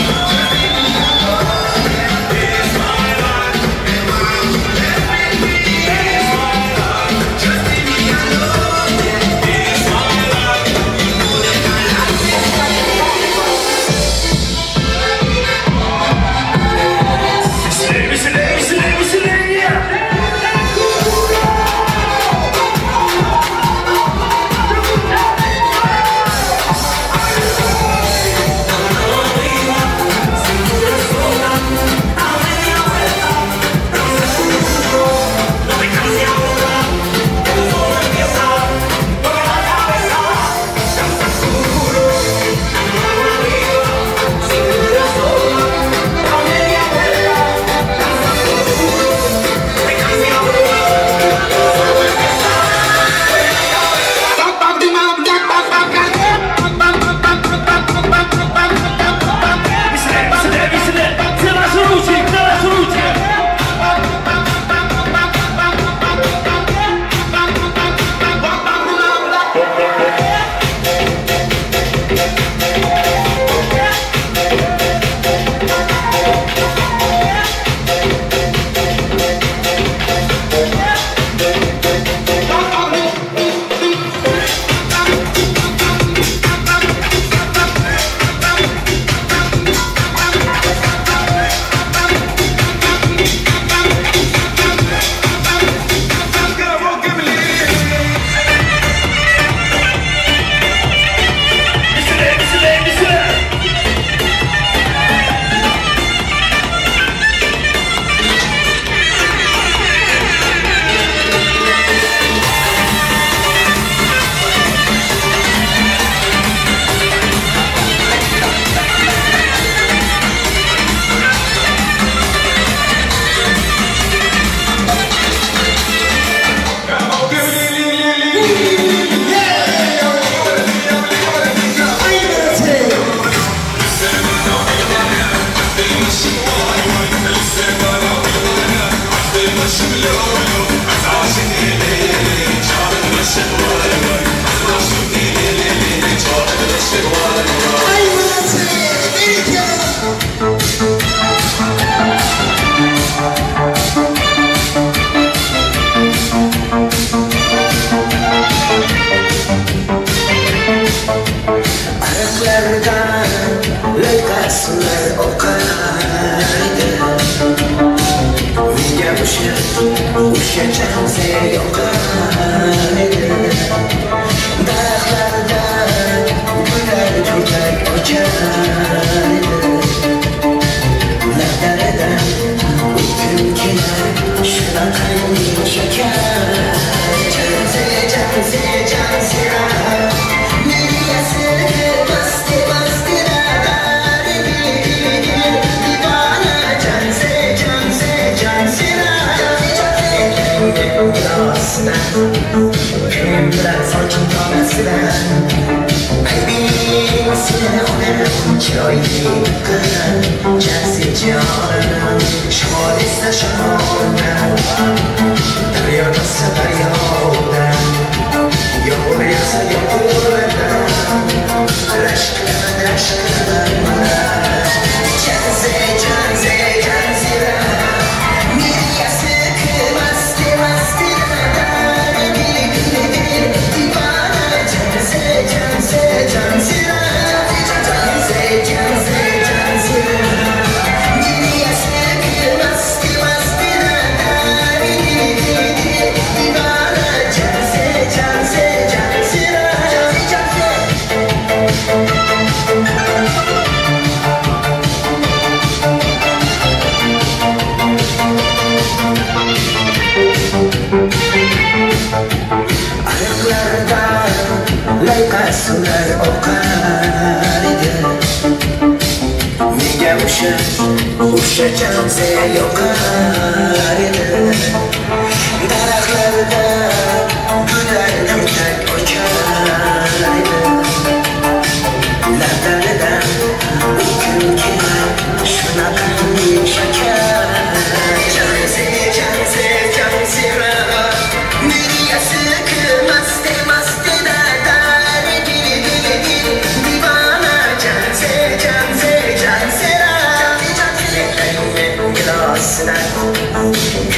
It's my life. It's my life. Just leave me alone. It's my life. Slay, slay, slay, yeah.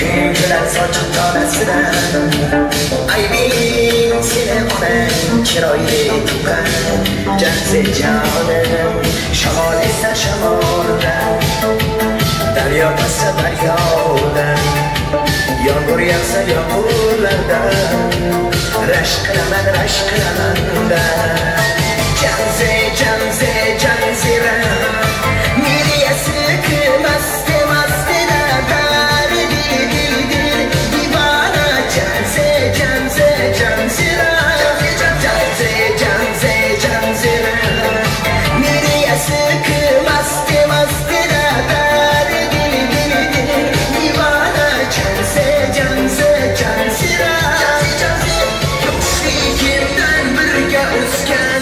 Suyunchilar sochiq tolasidan Aybing seni onang chiroyli tuqqan Janzi jonim shamol esa shamoldan Daryo toshsa daryodan Yomg'ir yog'sa yomg'irlardan Rashk qilaman rashk qilaman-da Janzi janzi janzira Miriyasi masti masti da dari dil dil dil divana Janzi janzi janzira Janzi janzi janzira Miriyasi masti masti da dari dil dil dil divana Janzi janzi janzira Yo'qligimdan birga o'sgan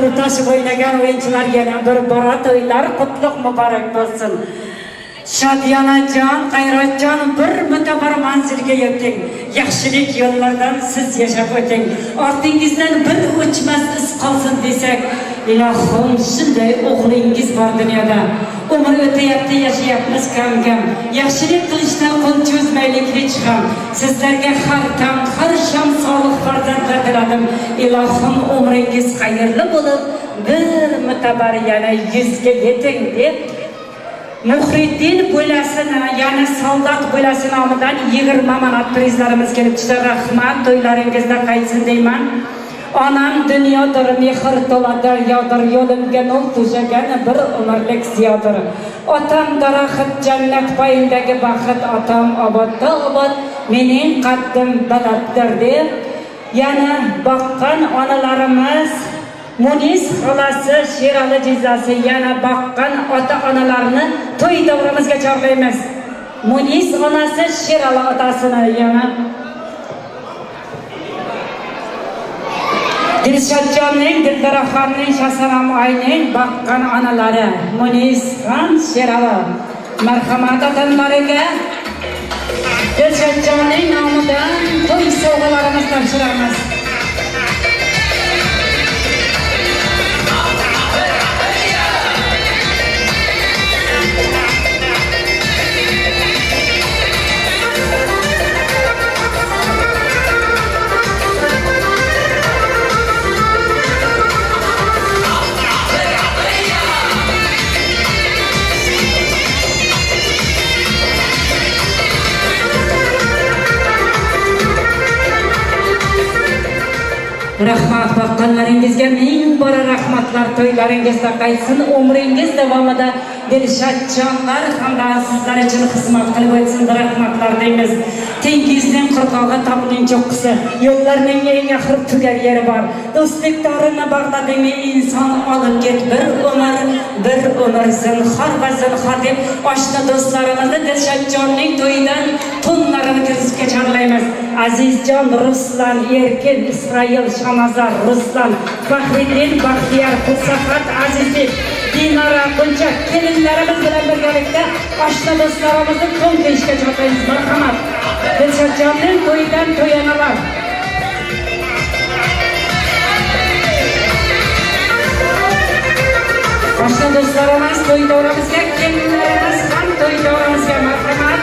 to'ldirib toshib o'ynagan o'yinchilar yana bir bora to'ylar qutlug' muborak bo'lsin. Shodiyanajon, G'ayratjon bir mutabar manzilga yeting. Yaxshilik yo'llardan siz yashab o'ting. Ortingizdan bir o'chmas iz qolsin desak, ilohim shunday o'g'lingiz bor dunyoda. Umr o'tayapti, yashayapmiz kam-kam. Yaxshilik qilishdan qo'l cho'zmaylik hech ham. Sizlarga har tong, har shom solih farzandlar tiladim. Ilohim umringiz xayrli bo'lib, bir mutabar yana 100 ga yeting deb Muhriddin bo'lasini, ya'ni soldat bo'lasi nomidan 20 manat prizlarimiz kelib tushdi. Rahmat, to'ylaringizda qaytsin deyman. Onam dunyodir, mehr to'la daryodir, yo'limga nur to'shagan bir umrlik ziyodir. Otam daraxt, jannat poyindagi baxt, otam obodda obod, mening qaddim balanddir deb yana boqqan onalarimiz Munis xolasi, Sherali jizzasi, yana boqqan ota-onalarni to'y davramizga chorlaymiz. Munis onasi, Sherali otasini yana Dilshodjonning, Dildaraxonning, Shahsanam oyning boqqan onalari Munis ham Sherali. Marhamat otalariga Dilshodjonning nomidan to'y sovg'alarimizni topshiramiz. Rahmat boqqanlaringizga ming bora rahmatlar, to'ylaringizda qaytsin, umringiz davomida Dilshodjonlar hamda sizlar uchun xizmat qilib o'tsin, rahmatlar deymiz. Dengizning qirg'og'i, tog'ning cho'qqisi, yo'llarning eng oxir tugar yeri bor. Do'stlik torini bog'ladingmi inson olib ket bir umr, bir umr zinhor va zinhor deb oshna do'stlarimizni Dilshodjonning to'yidan to'nlarini kirgizishga chorlaymiz. Azizjon, Ruslan, Erkin, Isroil, Shonazar, Ruslan, Faxriddin, Baxtiyor, Qulsahat, Azizbek, Dinara, Gulchak kelinlarimiz bilan birgalikda oshna do'stlarimizni to'n kiyishga chorlaymiz. Marhamat. Dilshodjonning to'yidan to'yanalar. Oshna do'stlarimiz to'y davramizga, kelinlarimiz ham to'y davramizga marhamat.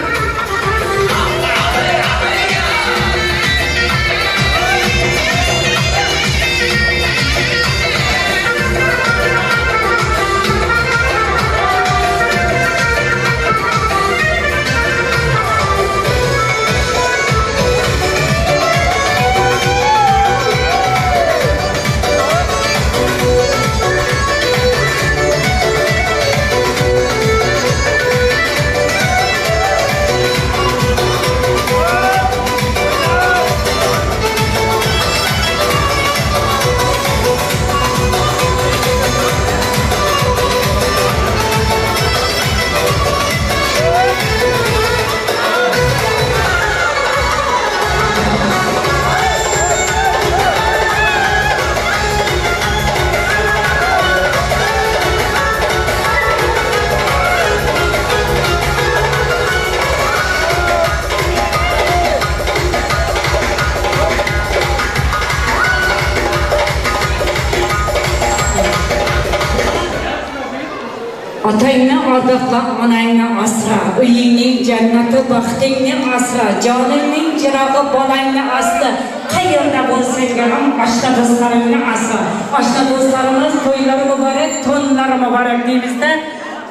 Otangni odoqla, onangni asra, uyingning jannati baxtingni asra, joningning chirog'i bolangni asra, qayerda bo'lsang ham oshna do'stlaringni asra. Oshna do'stlarimiz to'ylari muborak, to'nlari muborak deymizda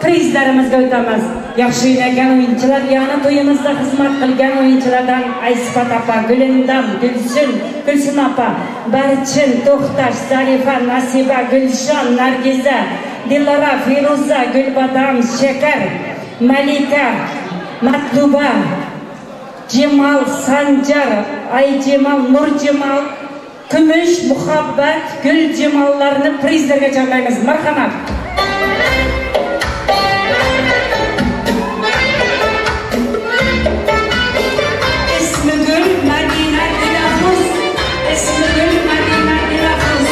prizlarimizga o'tamiz. Yaxshi o'ynagan o'yinchilar, yana to'yimizda xizmat qilgan o'yinchilardan Aysifat opa, Gulindam, Gulshin, Gulshin opa, Barchin, To'xtash, Zarifa, Nasiba, Gulshon, Nargiza, Dilara, Feruza, Gulbadam, Shakar, Malika, Matluba, Jemal, Sanjar, Ayjemal, Nurjemal, Kumush, Muhabbat, Guljemallarni prizlarga chorlaymiz. Marhamat. Ismi Gul, Madina, Dilafruz. Ismi Gul, Madina, Dilafruz.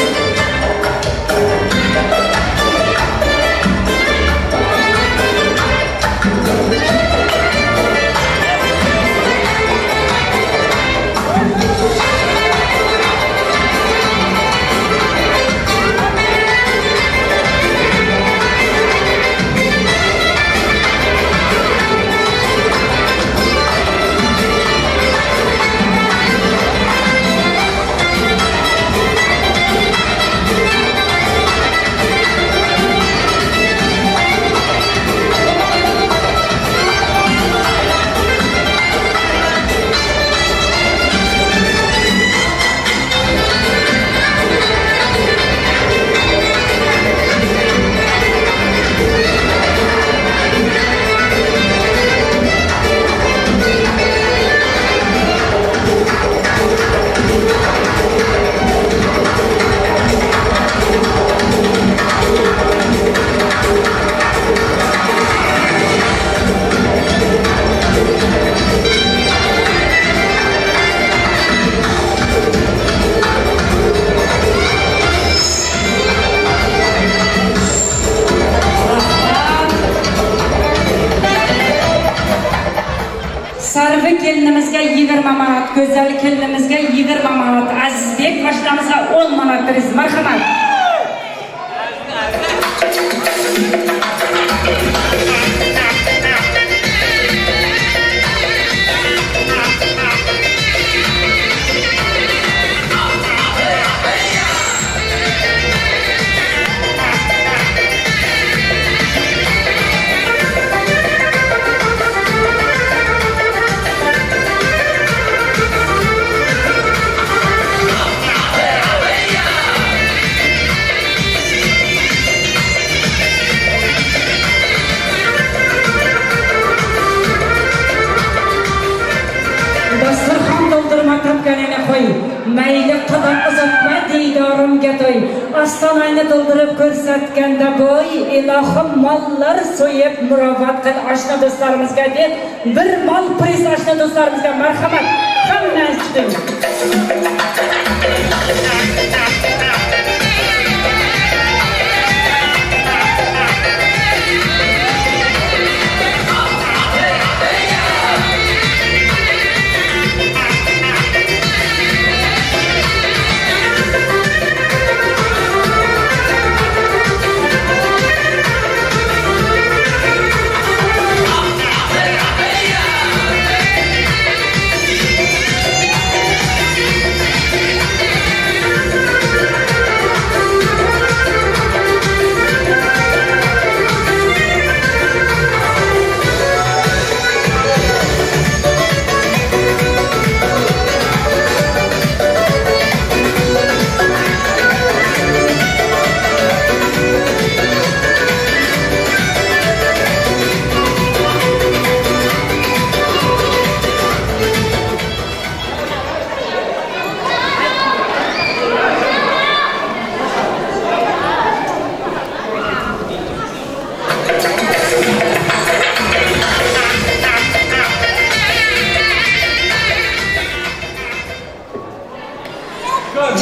kelinimizga 20 manat, go'zal kelinimizga 20 manat, Azizbek oshnamizga 10 manat berasiz. Marhamat. Topganini qo'y, mayli qadam uzatma diydorimga to'y. Ostonangni to'ldirib ko'rsatganda bo'y, ilohim mollar so'yib murovat qil oshna do'stlarimizga deb bir mol priz oshna do'stlarimizga marhamat. Hammasi chiqing.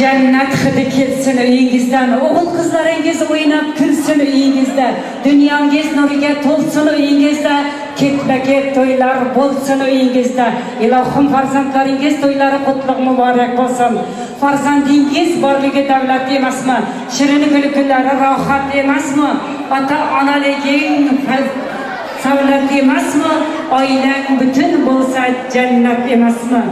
Jannat hidi kelsin uyingizdan, o'g'il qizlaringiz o'ynab kulsin uyingizda, dunyongiz nuriga to'lsin uyingizda, ketma-ket to'ylar bo'lsin uyingizda. Ilohim farzandlaringiz to'ylari qutlug' muborak bo'lsin. Farzandingiz borligi davlat emasmi? Shirin kulgilari rohat emasmi? Ota-onaliging savlat emasmi? Oilang butun bo'lsa jannat emasmi?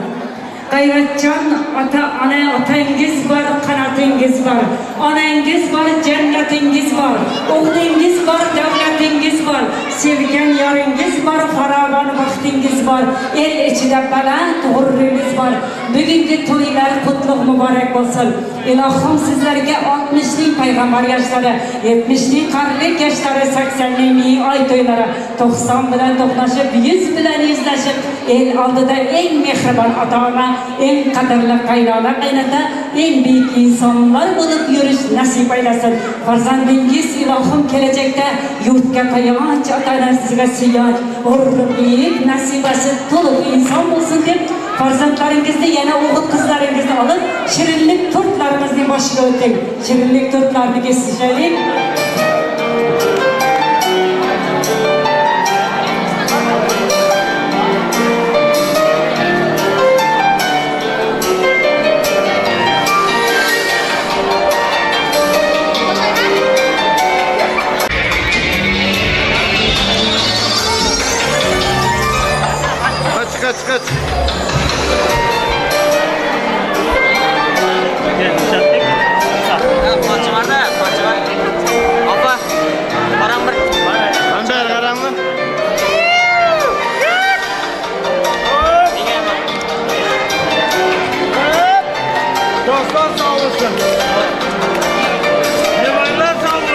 G'ayratjon ota-ona, otangiz bor, qanotingiz bor, onangiz bor, jannatingiz bor, o'g'lingiz bor, davlatingiz bor, sevgan yoringiz bor, farovon baxtingiz bor, el ichida baland g'ururingiz bor. Bugungi to'ylar qutlug' muborak bo'lsin. Ilohim sizlarga 60ning payg'ambar yoshlari, 70ning qarilik yoshlari, 80ning ming oy to'ylari, 90 bilan to'qnashib, 100 bilan yuzlashib, el oldida eng mehribon ota-ona, eng qadrli qaynona, qaynota, eng buyuk insonlar bo'lib yurish nasib aylasin. Farzandingiz ilohim kelajakda yurtga tayanch, ota-onasiga suyanch, g'ururlik nasibasi to'liq inson bo'lsin deb farzandlaringizni yana o'g'il qizlaringizni olib shirinlik tortlarimizning boshiga o'ting. Shirinlik tortlarni kesishaylik. Kaç kaç. Dostlar sağ olsun. Limanlar sağ olsun.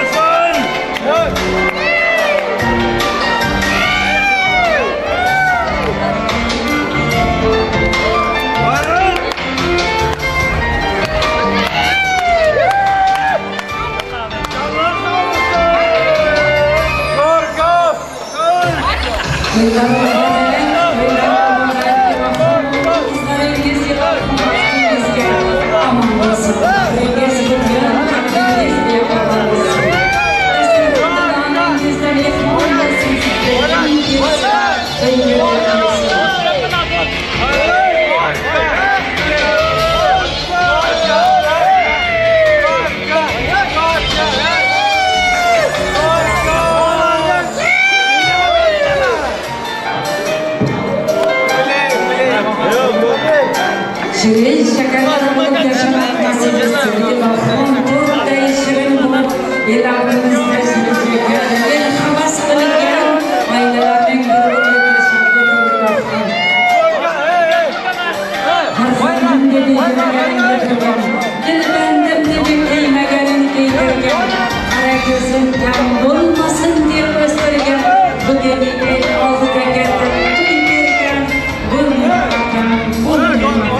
Shirin shakarlar bo'lib yashamak nasib qilsin. Ilohim, to'rtday shirin bo'lib elamimizda shirin, el havas qilingan oilalarning biri bo'lib yashab ilohim. Farzandim deb yurganing yedirgan, dilbandim deb kiymaganing kiydirgan, qara ko'zim kam bo'lmasin deb o'stirgan, bugun el oldida katta to'y bergan, bu akam, bu akam.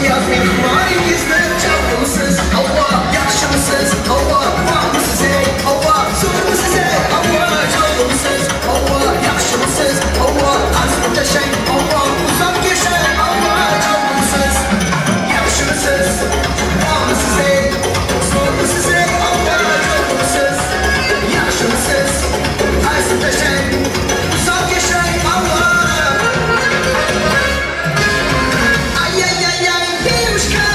Niyoz mehmoningizni chalqimsiz, Alloh yaxshimisiz, Alloh bormisiz ey, Alloh zo'rmisiz ey, Alloh chalqimsiz, Alloh yaxshimisiz, Alloh aziz yashang, Alloh uzoq yashang, Alloh chalqimsiz, yaxshimisiz, bormisiz ey, zo'rmisiz ey, Alloh chalqimsiz, yaxshimisiz, aziz yashang, uzoq yashang, Alloh. Ay ay ay ay, девушка.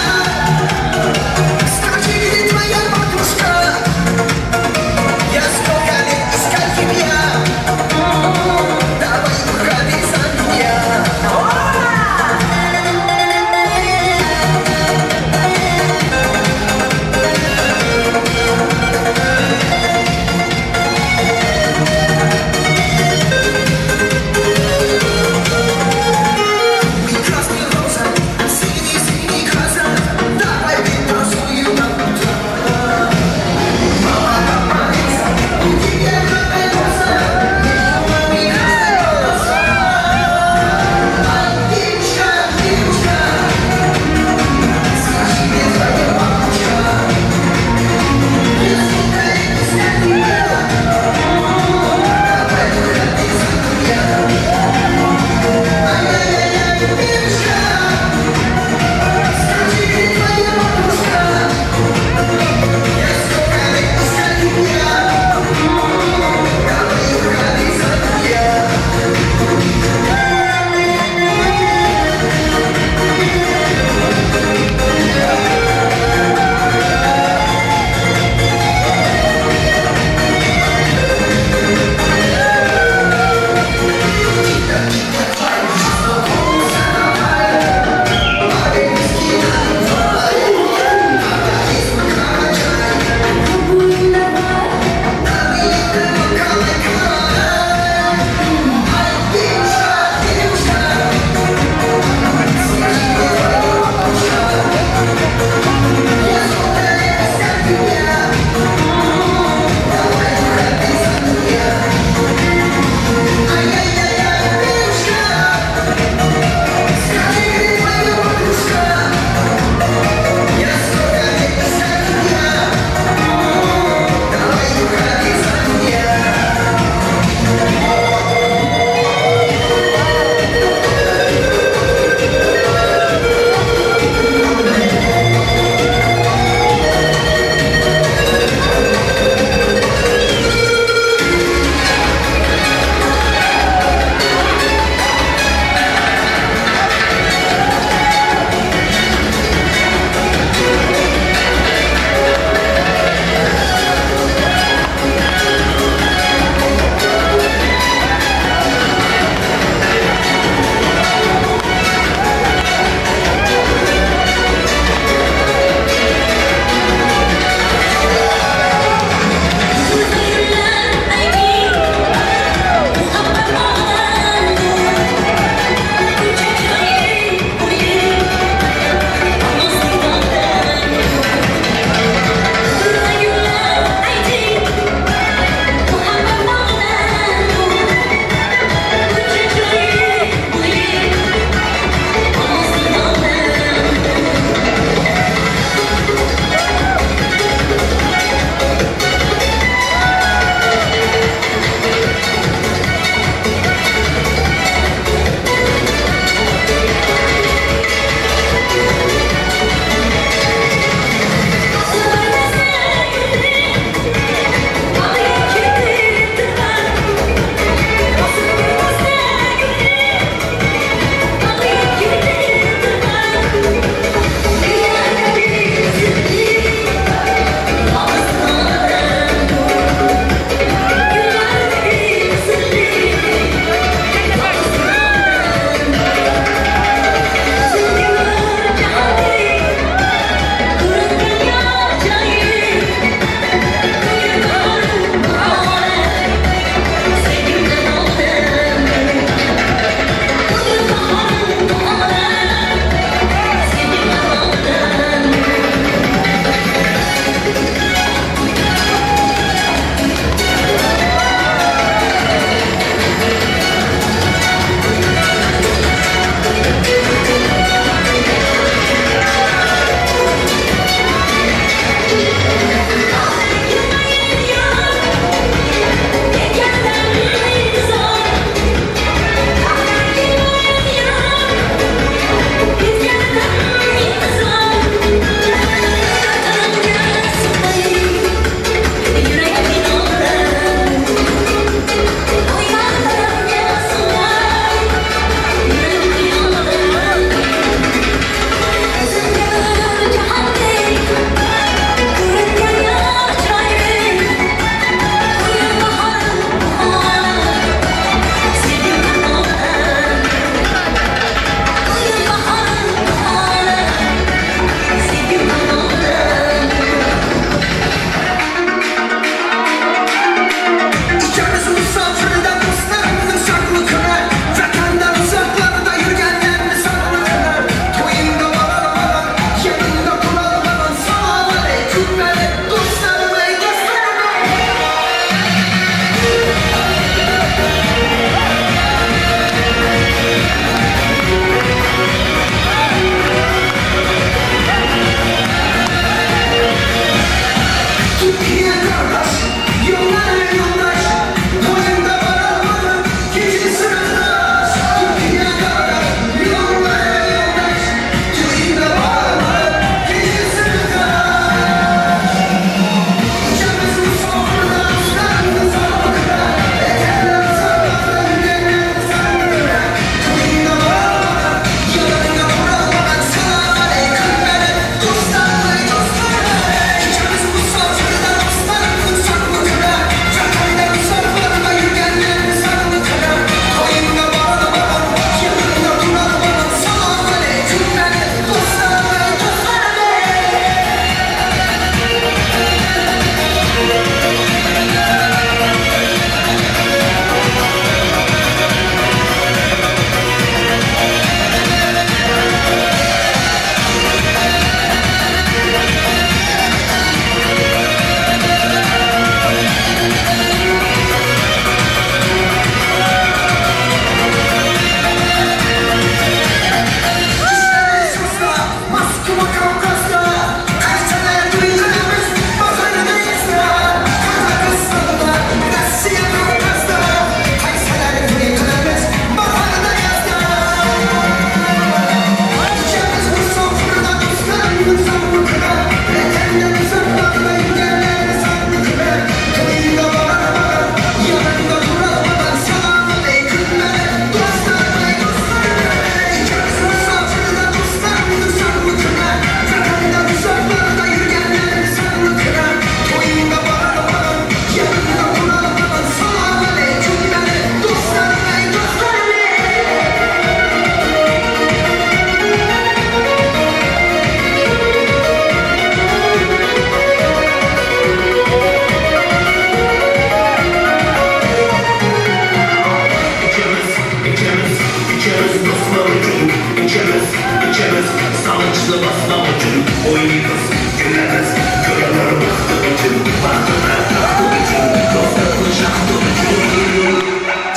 O'ynaymiz, kulamiz, ko'ralar baxti uchun, baxtini taxti uchun, do'stlarni shaxti uchun.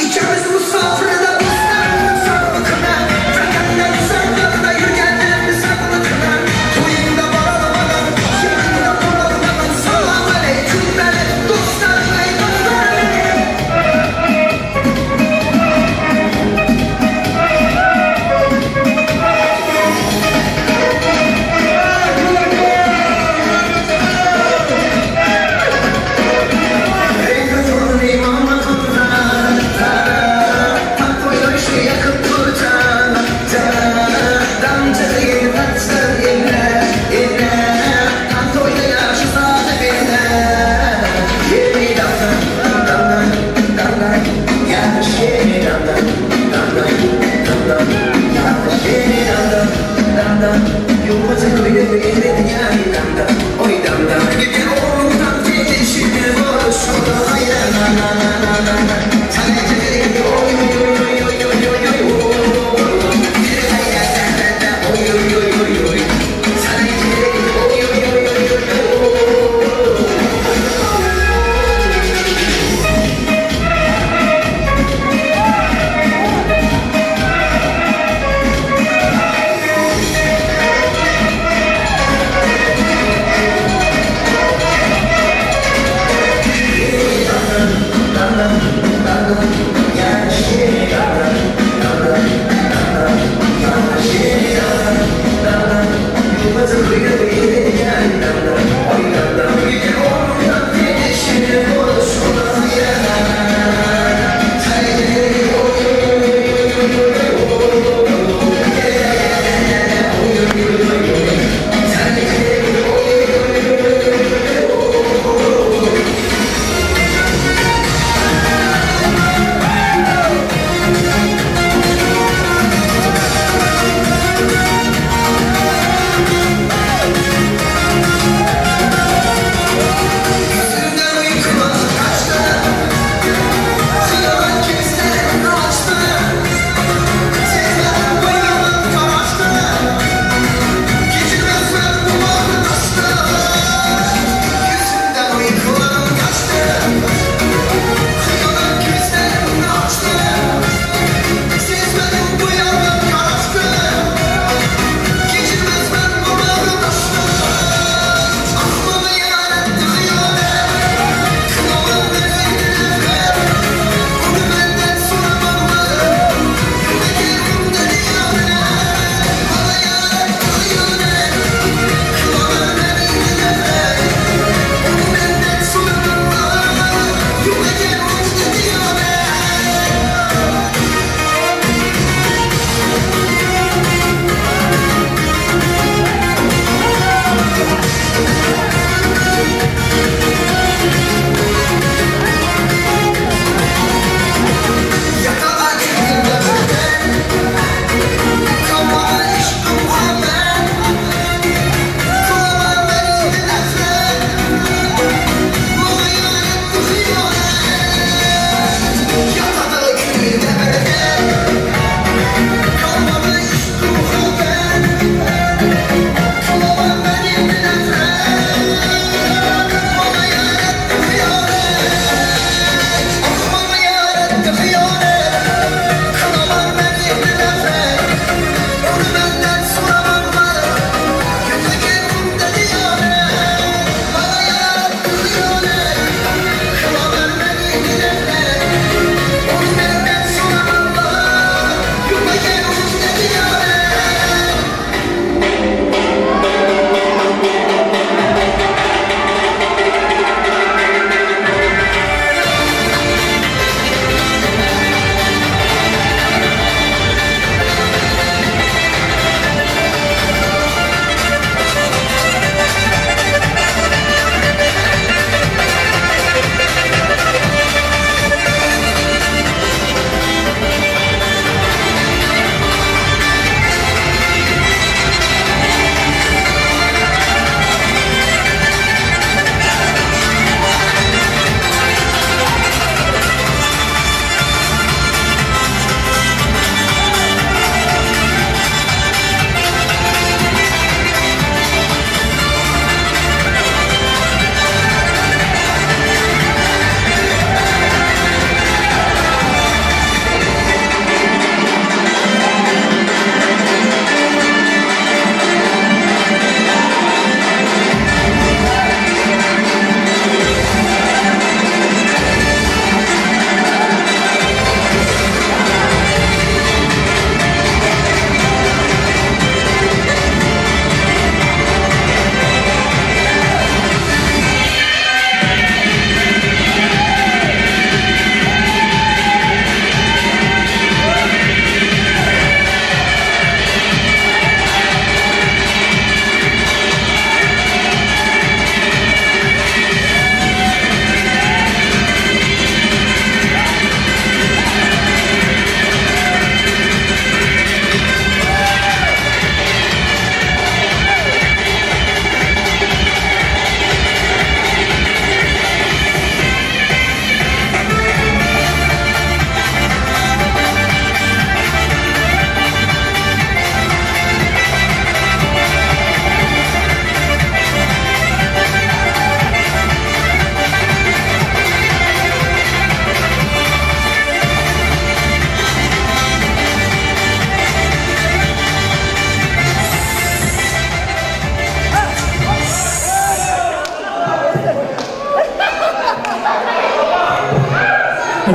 Ikimiz musofirda do'stlarni sog'liqini, vatandan uzoqda yurganimni sog'liqini. To'yingda borolmadim, yig'inda bo'lolmadim. Salom alaykum meni do'stlarim, ey do'stlarim.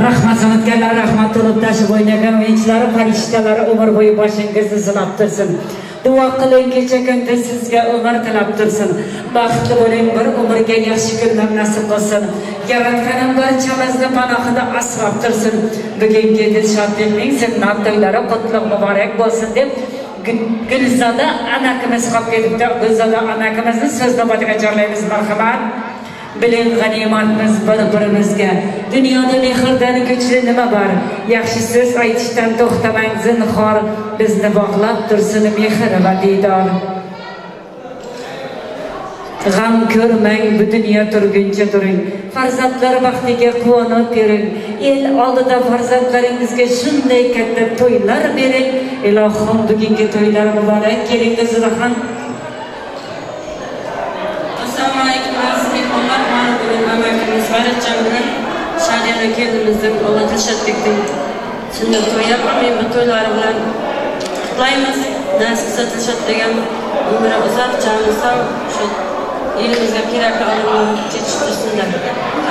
Rahmat san'atkorlar, rahmat to'lib tashib o'ynagan o'yinchilar, farishtalar umr bo'yi boshingizni silab tursin. Duo qiling, kecha kunduz sizga umr tilab tursin. Baxtli bo'ling, bir umrga yaxshi kunlar nasib qilsin. Yaratganim barchamizni panohida asrab tursin. Bugungi Dilshodbekning sunnat to'ylari qutlug' muborak bo'lsin deb Gulzoda anakimiz qolib ketibdi. Gulzoda anakimizni so'z navbatiga chorlaymiz. Marhamat. Biling g'animatmiz bir-birimizga. Dunyoda mehrdan kuchli nima bor? Yaxshi so'z aytishdan to'xtamang zinhor. Bizni bog'lab tursin mehr va diydor. G'am ko'rmang, bu dunyo turguncha turing. Farzandlar baxtiga quvonib yuring. El oldida farzandlaringizga shunday katta to'ylar bering. Ilohim bugungi to'ylar muborak. Keling Gulzodaxon. Assalomu alaykum aziz mehmonlar. Mana bugun amakimiz G'ayratjon bilan Shadiyada kelinimizning o'g'li Dilshodbekning sunnat to'yi. Men bu to'ylari bilan qutlaymiz. Nasib qilsa Dilshod degan umri uzoq, joni sog', shu elimizga kerakli odamlar yetishtirsinlar.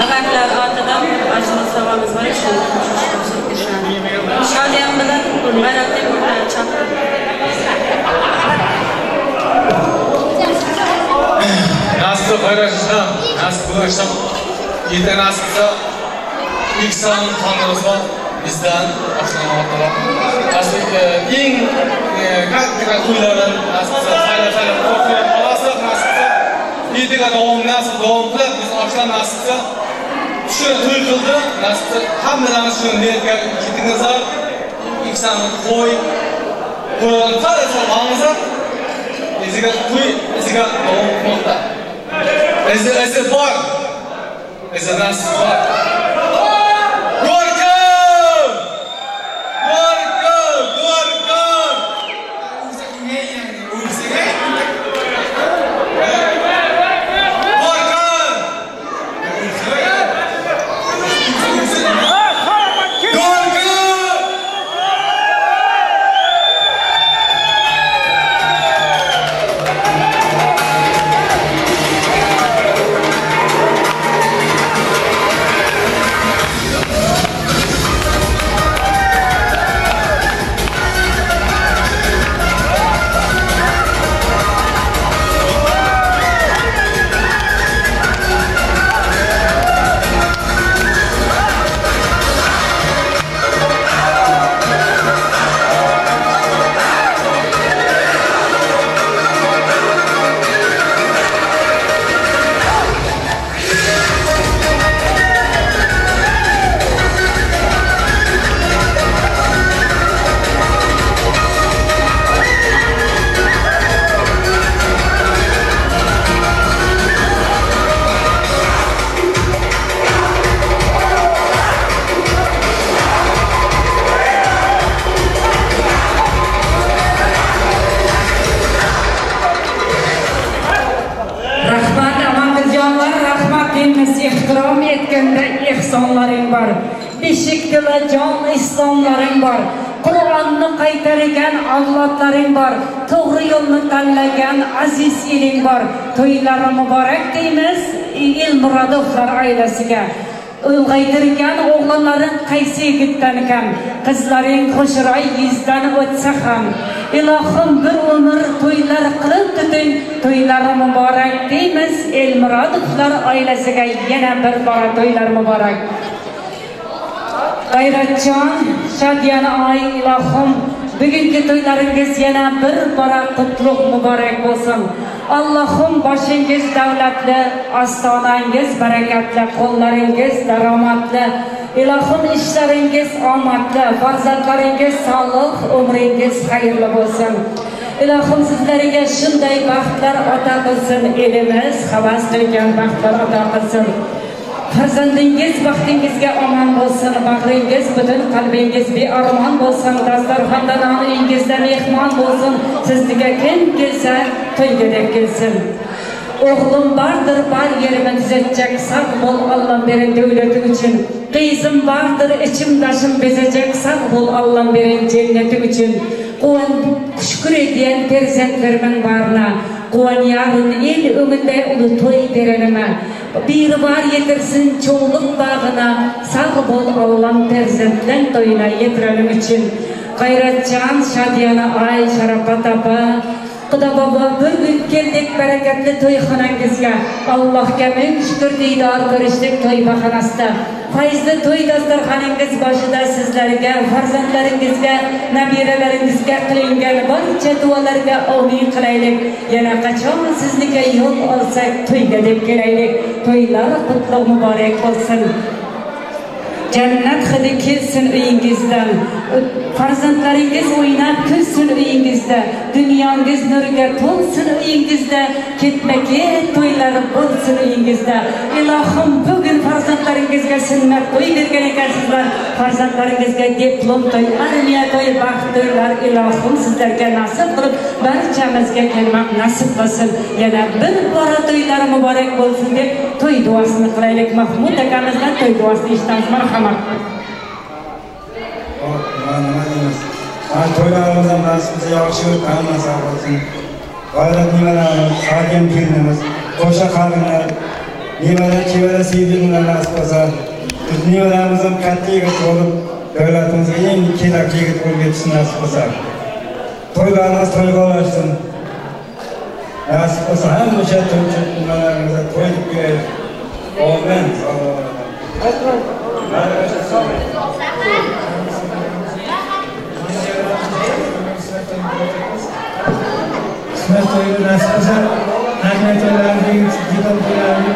Amaklar ortidan ajr savobimiz bor, shu Shadiyam bilan G'ayratning bilan chaqirib. Nasib G'ayratjon, nasib bo'lsa, yeta nasib qilsa, ilk son tanrisi bizdan oshlanmoqda. Nasib eng katta to'ylardan nasib qilsa, saylab qo'yib olasiz, nasib qilsa, ertaga davom nasib davom qilib, biz oshlan nasib qilsa, shu to'y qildi, nasib qilsa, hammalarimiz shuni niyatga ketingizlar, ilk sonni qo'yib, qo'ygan saylab olingizlar. Iziga to'y iziga davom qilmoqda. Izi bor. Izi nasib bor. Go'rkam! Go'rkam! Go'rkam! Go'rkam! Go'rkam! Ehtirom etganda ehsonlaring bor, beshik tili jon islomlaring bor, Qur'onni qaytargan avlodlaring bor, to'g'ri yo'lni tanlagan aziz eling bor. To'ylari muborak deymiz Elmurodovlar oilasiga. Ulg'aytirgan o'g'lonlaring qaysi yigitdan kam, qizlaring qo'shiroy yuzdan o'tsa ham. Ilohim bir umr to'ylar qilib tuting, to'ylari muborak deymiz Elmurodovlar oilasiga yana bir bora to'ylar muborak. G'ayratjon, Shadiyani oy, ilohim bugungi to'ylaringiz yana bir bora qutlug' muborak bo'lsin. Allohim boshingiz davlatli, ostonangiz barakatli, qo'llaringiz daromadli, ilohim ishlaringiz omadli, farzandlaringiz sog'liq, umringiz xayrli bo'lsin. Ilohim sizlarga shunday baxtlar ato qilsin, elimiz havas qilgan baxtlar ato qilsin. Farzandingiz baxtingizga omon bo'lsin, bag'ringiz butun, qalbingiz bearmon bo'lsin, dasturxonda noningizda mehmon bo'lsin, sizga kim kelsa to'yga deb kelsin. O'g'lim bardir bar yerimi tuzatacak, sog' bo'l Alloh beren davlati uchun. Qizim bardir ichim-dashim bezajak, sog' bo'l Alloh beren jannati uchun. Quvon shukr etgan perzentlarimning barina, Quvonyarin el o'ngida uli to'y beranima. Bir var yetirsin çoğluk bağına, sağ bol Allah'ım perzentlen toyuna yetirelim için. Gayratcan, Şadiyana ay, Şarapat apa, Quda baba bir gün keldik bereketli to'yxonangizga. Allohga ming shukr diydor ko'rishdik to'y bahonasida. Fayzli to'y dasturxoningiz boshida sizlarga, farzandlaringizga, nabiralaringizga qilingan barcha duolarga amin qilaylik. Yana qachon sizniki yo'l olsak to'yga deb kelaylik. To'ylar qutlug' muborak bo'lsin. Jannat hidi kelsin uyingizdan. Farzandlaringiz o'ynab kulsin uyingizda. Dunyongiz nurga to'lsin uyingizda. Ketma-ket to'ylar bo'lsin uyingizda. Ilohim bugun farzandlaringizga sunnat to'y bergan ekansizlar. Farzandlaringizga diplom to'y, armiya to'y, baxt to'ylar ilohim sizlarga nasib qilib, barchamizga kelmoq nasib qilsin. Yana bir bora to'ylar muborak bo'lsin deb to'y duosini qilaylik. Mahmud akamizdan to'y duosini eshitamiz. Marhamat. Mana to'ylarimiz ham nasib qilsa yaxshi o'tib, hammasi bo'lsin. G'ayrat nevaramiz, Sadiya kelinimiz, qo'sha qarinlar, nevara, chevara, sevgilimlar nasib qilsa, biz nevaramiz ham katta yigit bo'lib, davlatimizga eng kerakli yigit bo'lib yetishsin nasib qilsa. To'ylarimiz to'yga ulashsin. Nasib qilsa hamisha to'y nimalarimizda to'y deb kelaylik. Amin. Sunnat to'yini nasib qilsa, armiya to'ylarini, diplom to'ylarini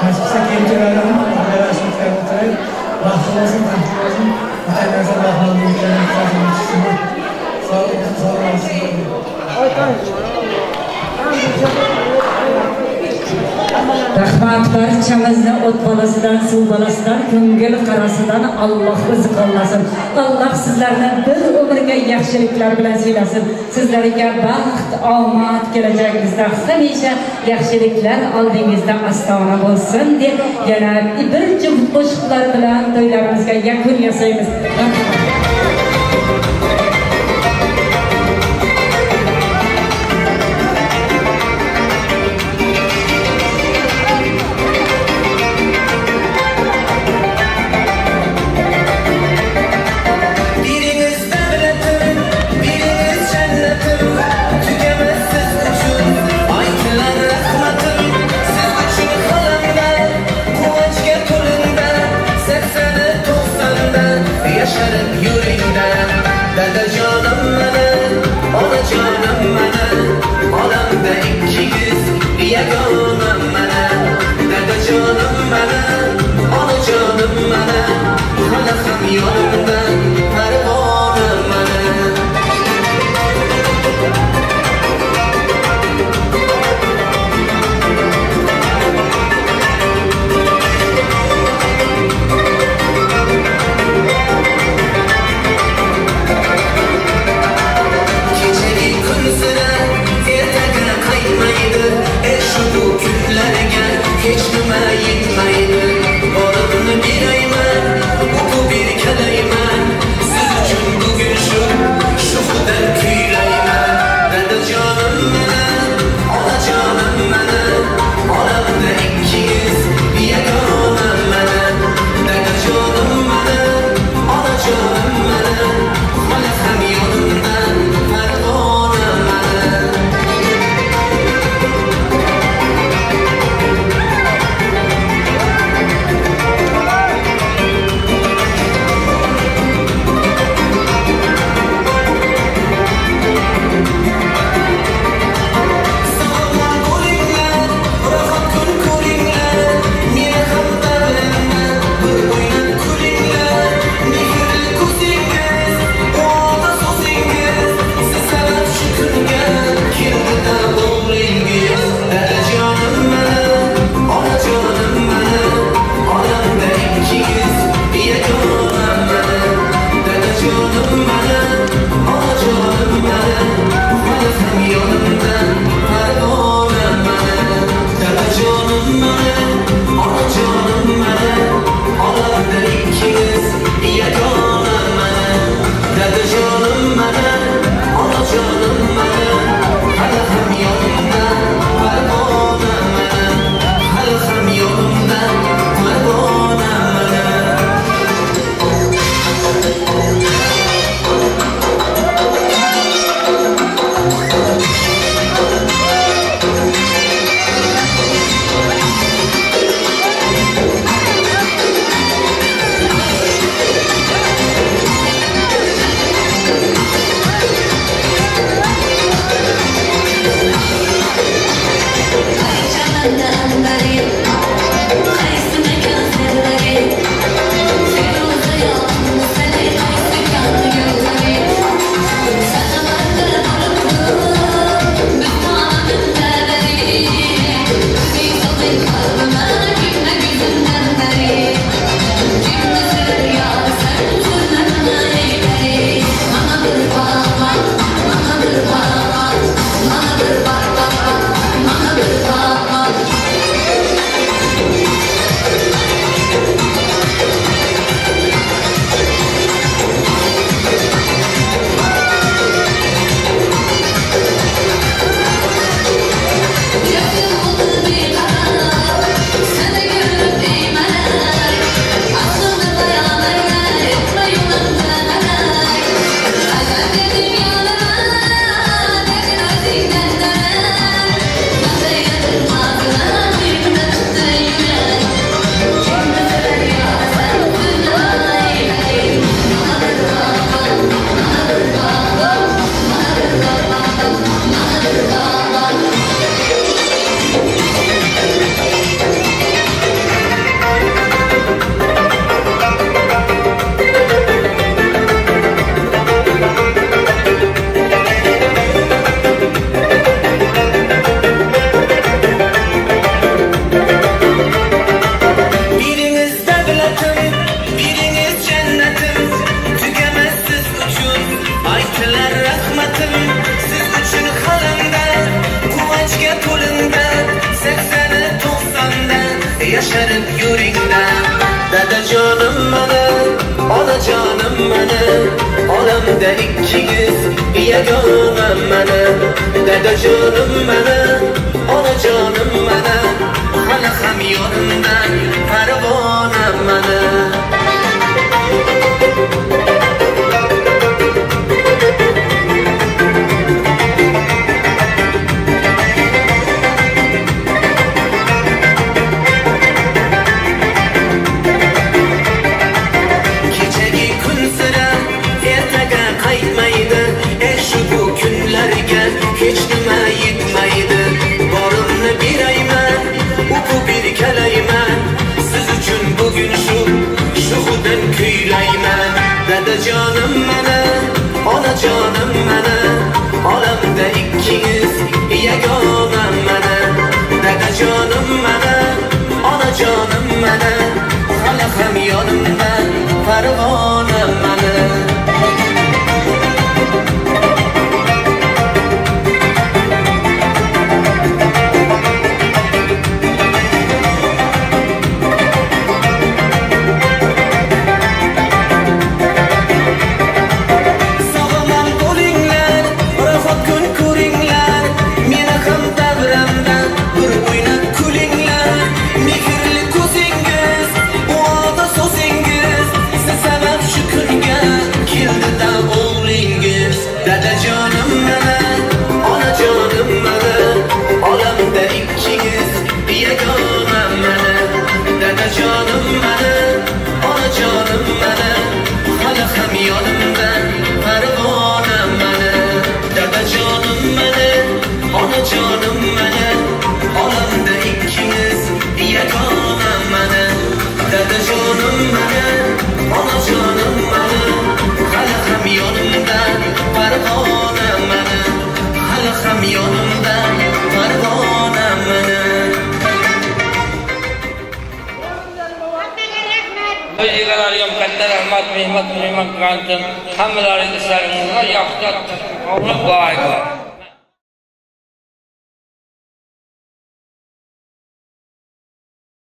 nasib qilsa, kelin to'ylarini birgalashib o'tkazib o'tiraylik. Baxtli bo'lsin, taxtli bo'lsin. Butun narsa baxtli bo'lsin. Sog'lik, sog'lik olsin. Rahmat barchamizni o't bolasidan, suv bolasidan, ko'ngil qarasidan Alloh o'zi qo'llasin. Alloh sizlarni bir umrga yaxshiliklar bilan siylasin. Sizlarga baxt, omad, kelajagingizda hamisha yaxshiliklar oldingizda ostona bo'lsin deb yana bir juft qo'shiqlar bilan to'ylarimizga yakun yasaymiz. Ertaga qaytmaydi, Yasharib yuringda. Dadajonim mana, onajonim mana, olamda ikkingiz yagonam mana. Dadajonim mana, onajonim mana, hali ham yonimda parvonam mana. Hech nima yetmaydi, borimni berayman, o'pib erkalayman, siz uchun bugun shu shuhudan kuylayman. Dadajonim mana, onajonim mana, olamda ikkingiz yagonam mana. Dadajonim mana, onajonim mana, hali ham yonimda parvonam mana. Dadajonim mana, onajonim mana, olamda ikkingiz yagonam mana. Dadajonim mana, onajonim mana, hali ham yonimda parvonam mana. Dadajonim mana, onajonim mana, olamda ikkingiz yagonam mana. Dadajonim mana, onajonim mana, hali ham yonimda parvonam mana, hali ham yonimda parvonam mana. To'y egalariga ham katta rahmat, mehnat qilgan uchun hammalaringiz ishlaringizga yaxshi duo aytaman.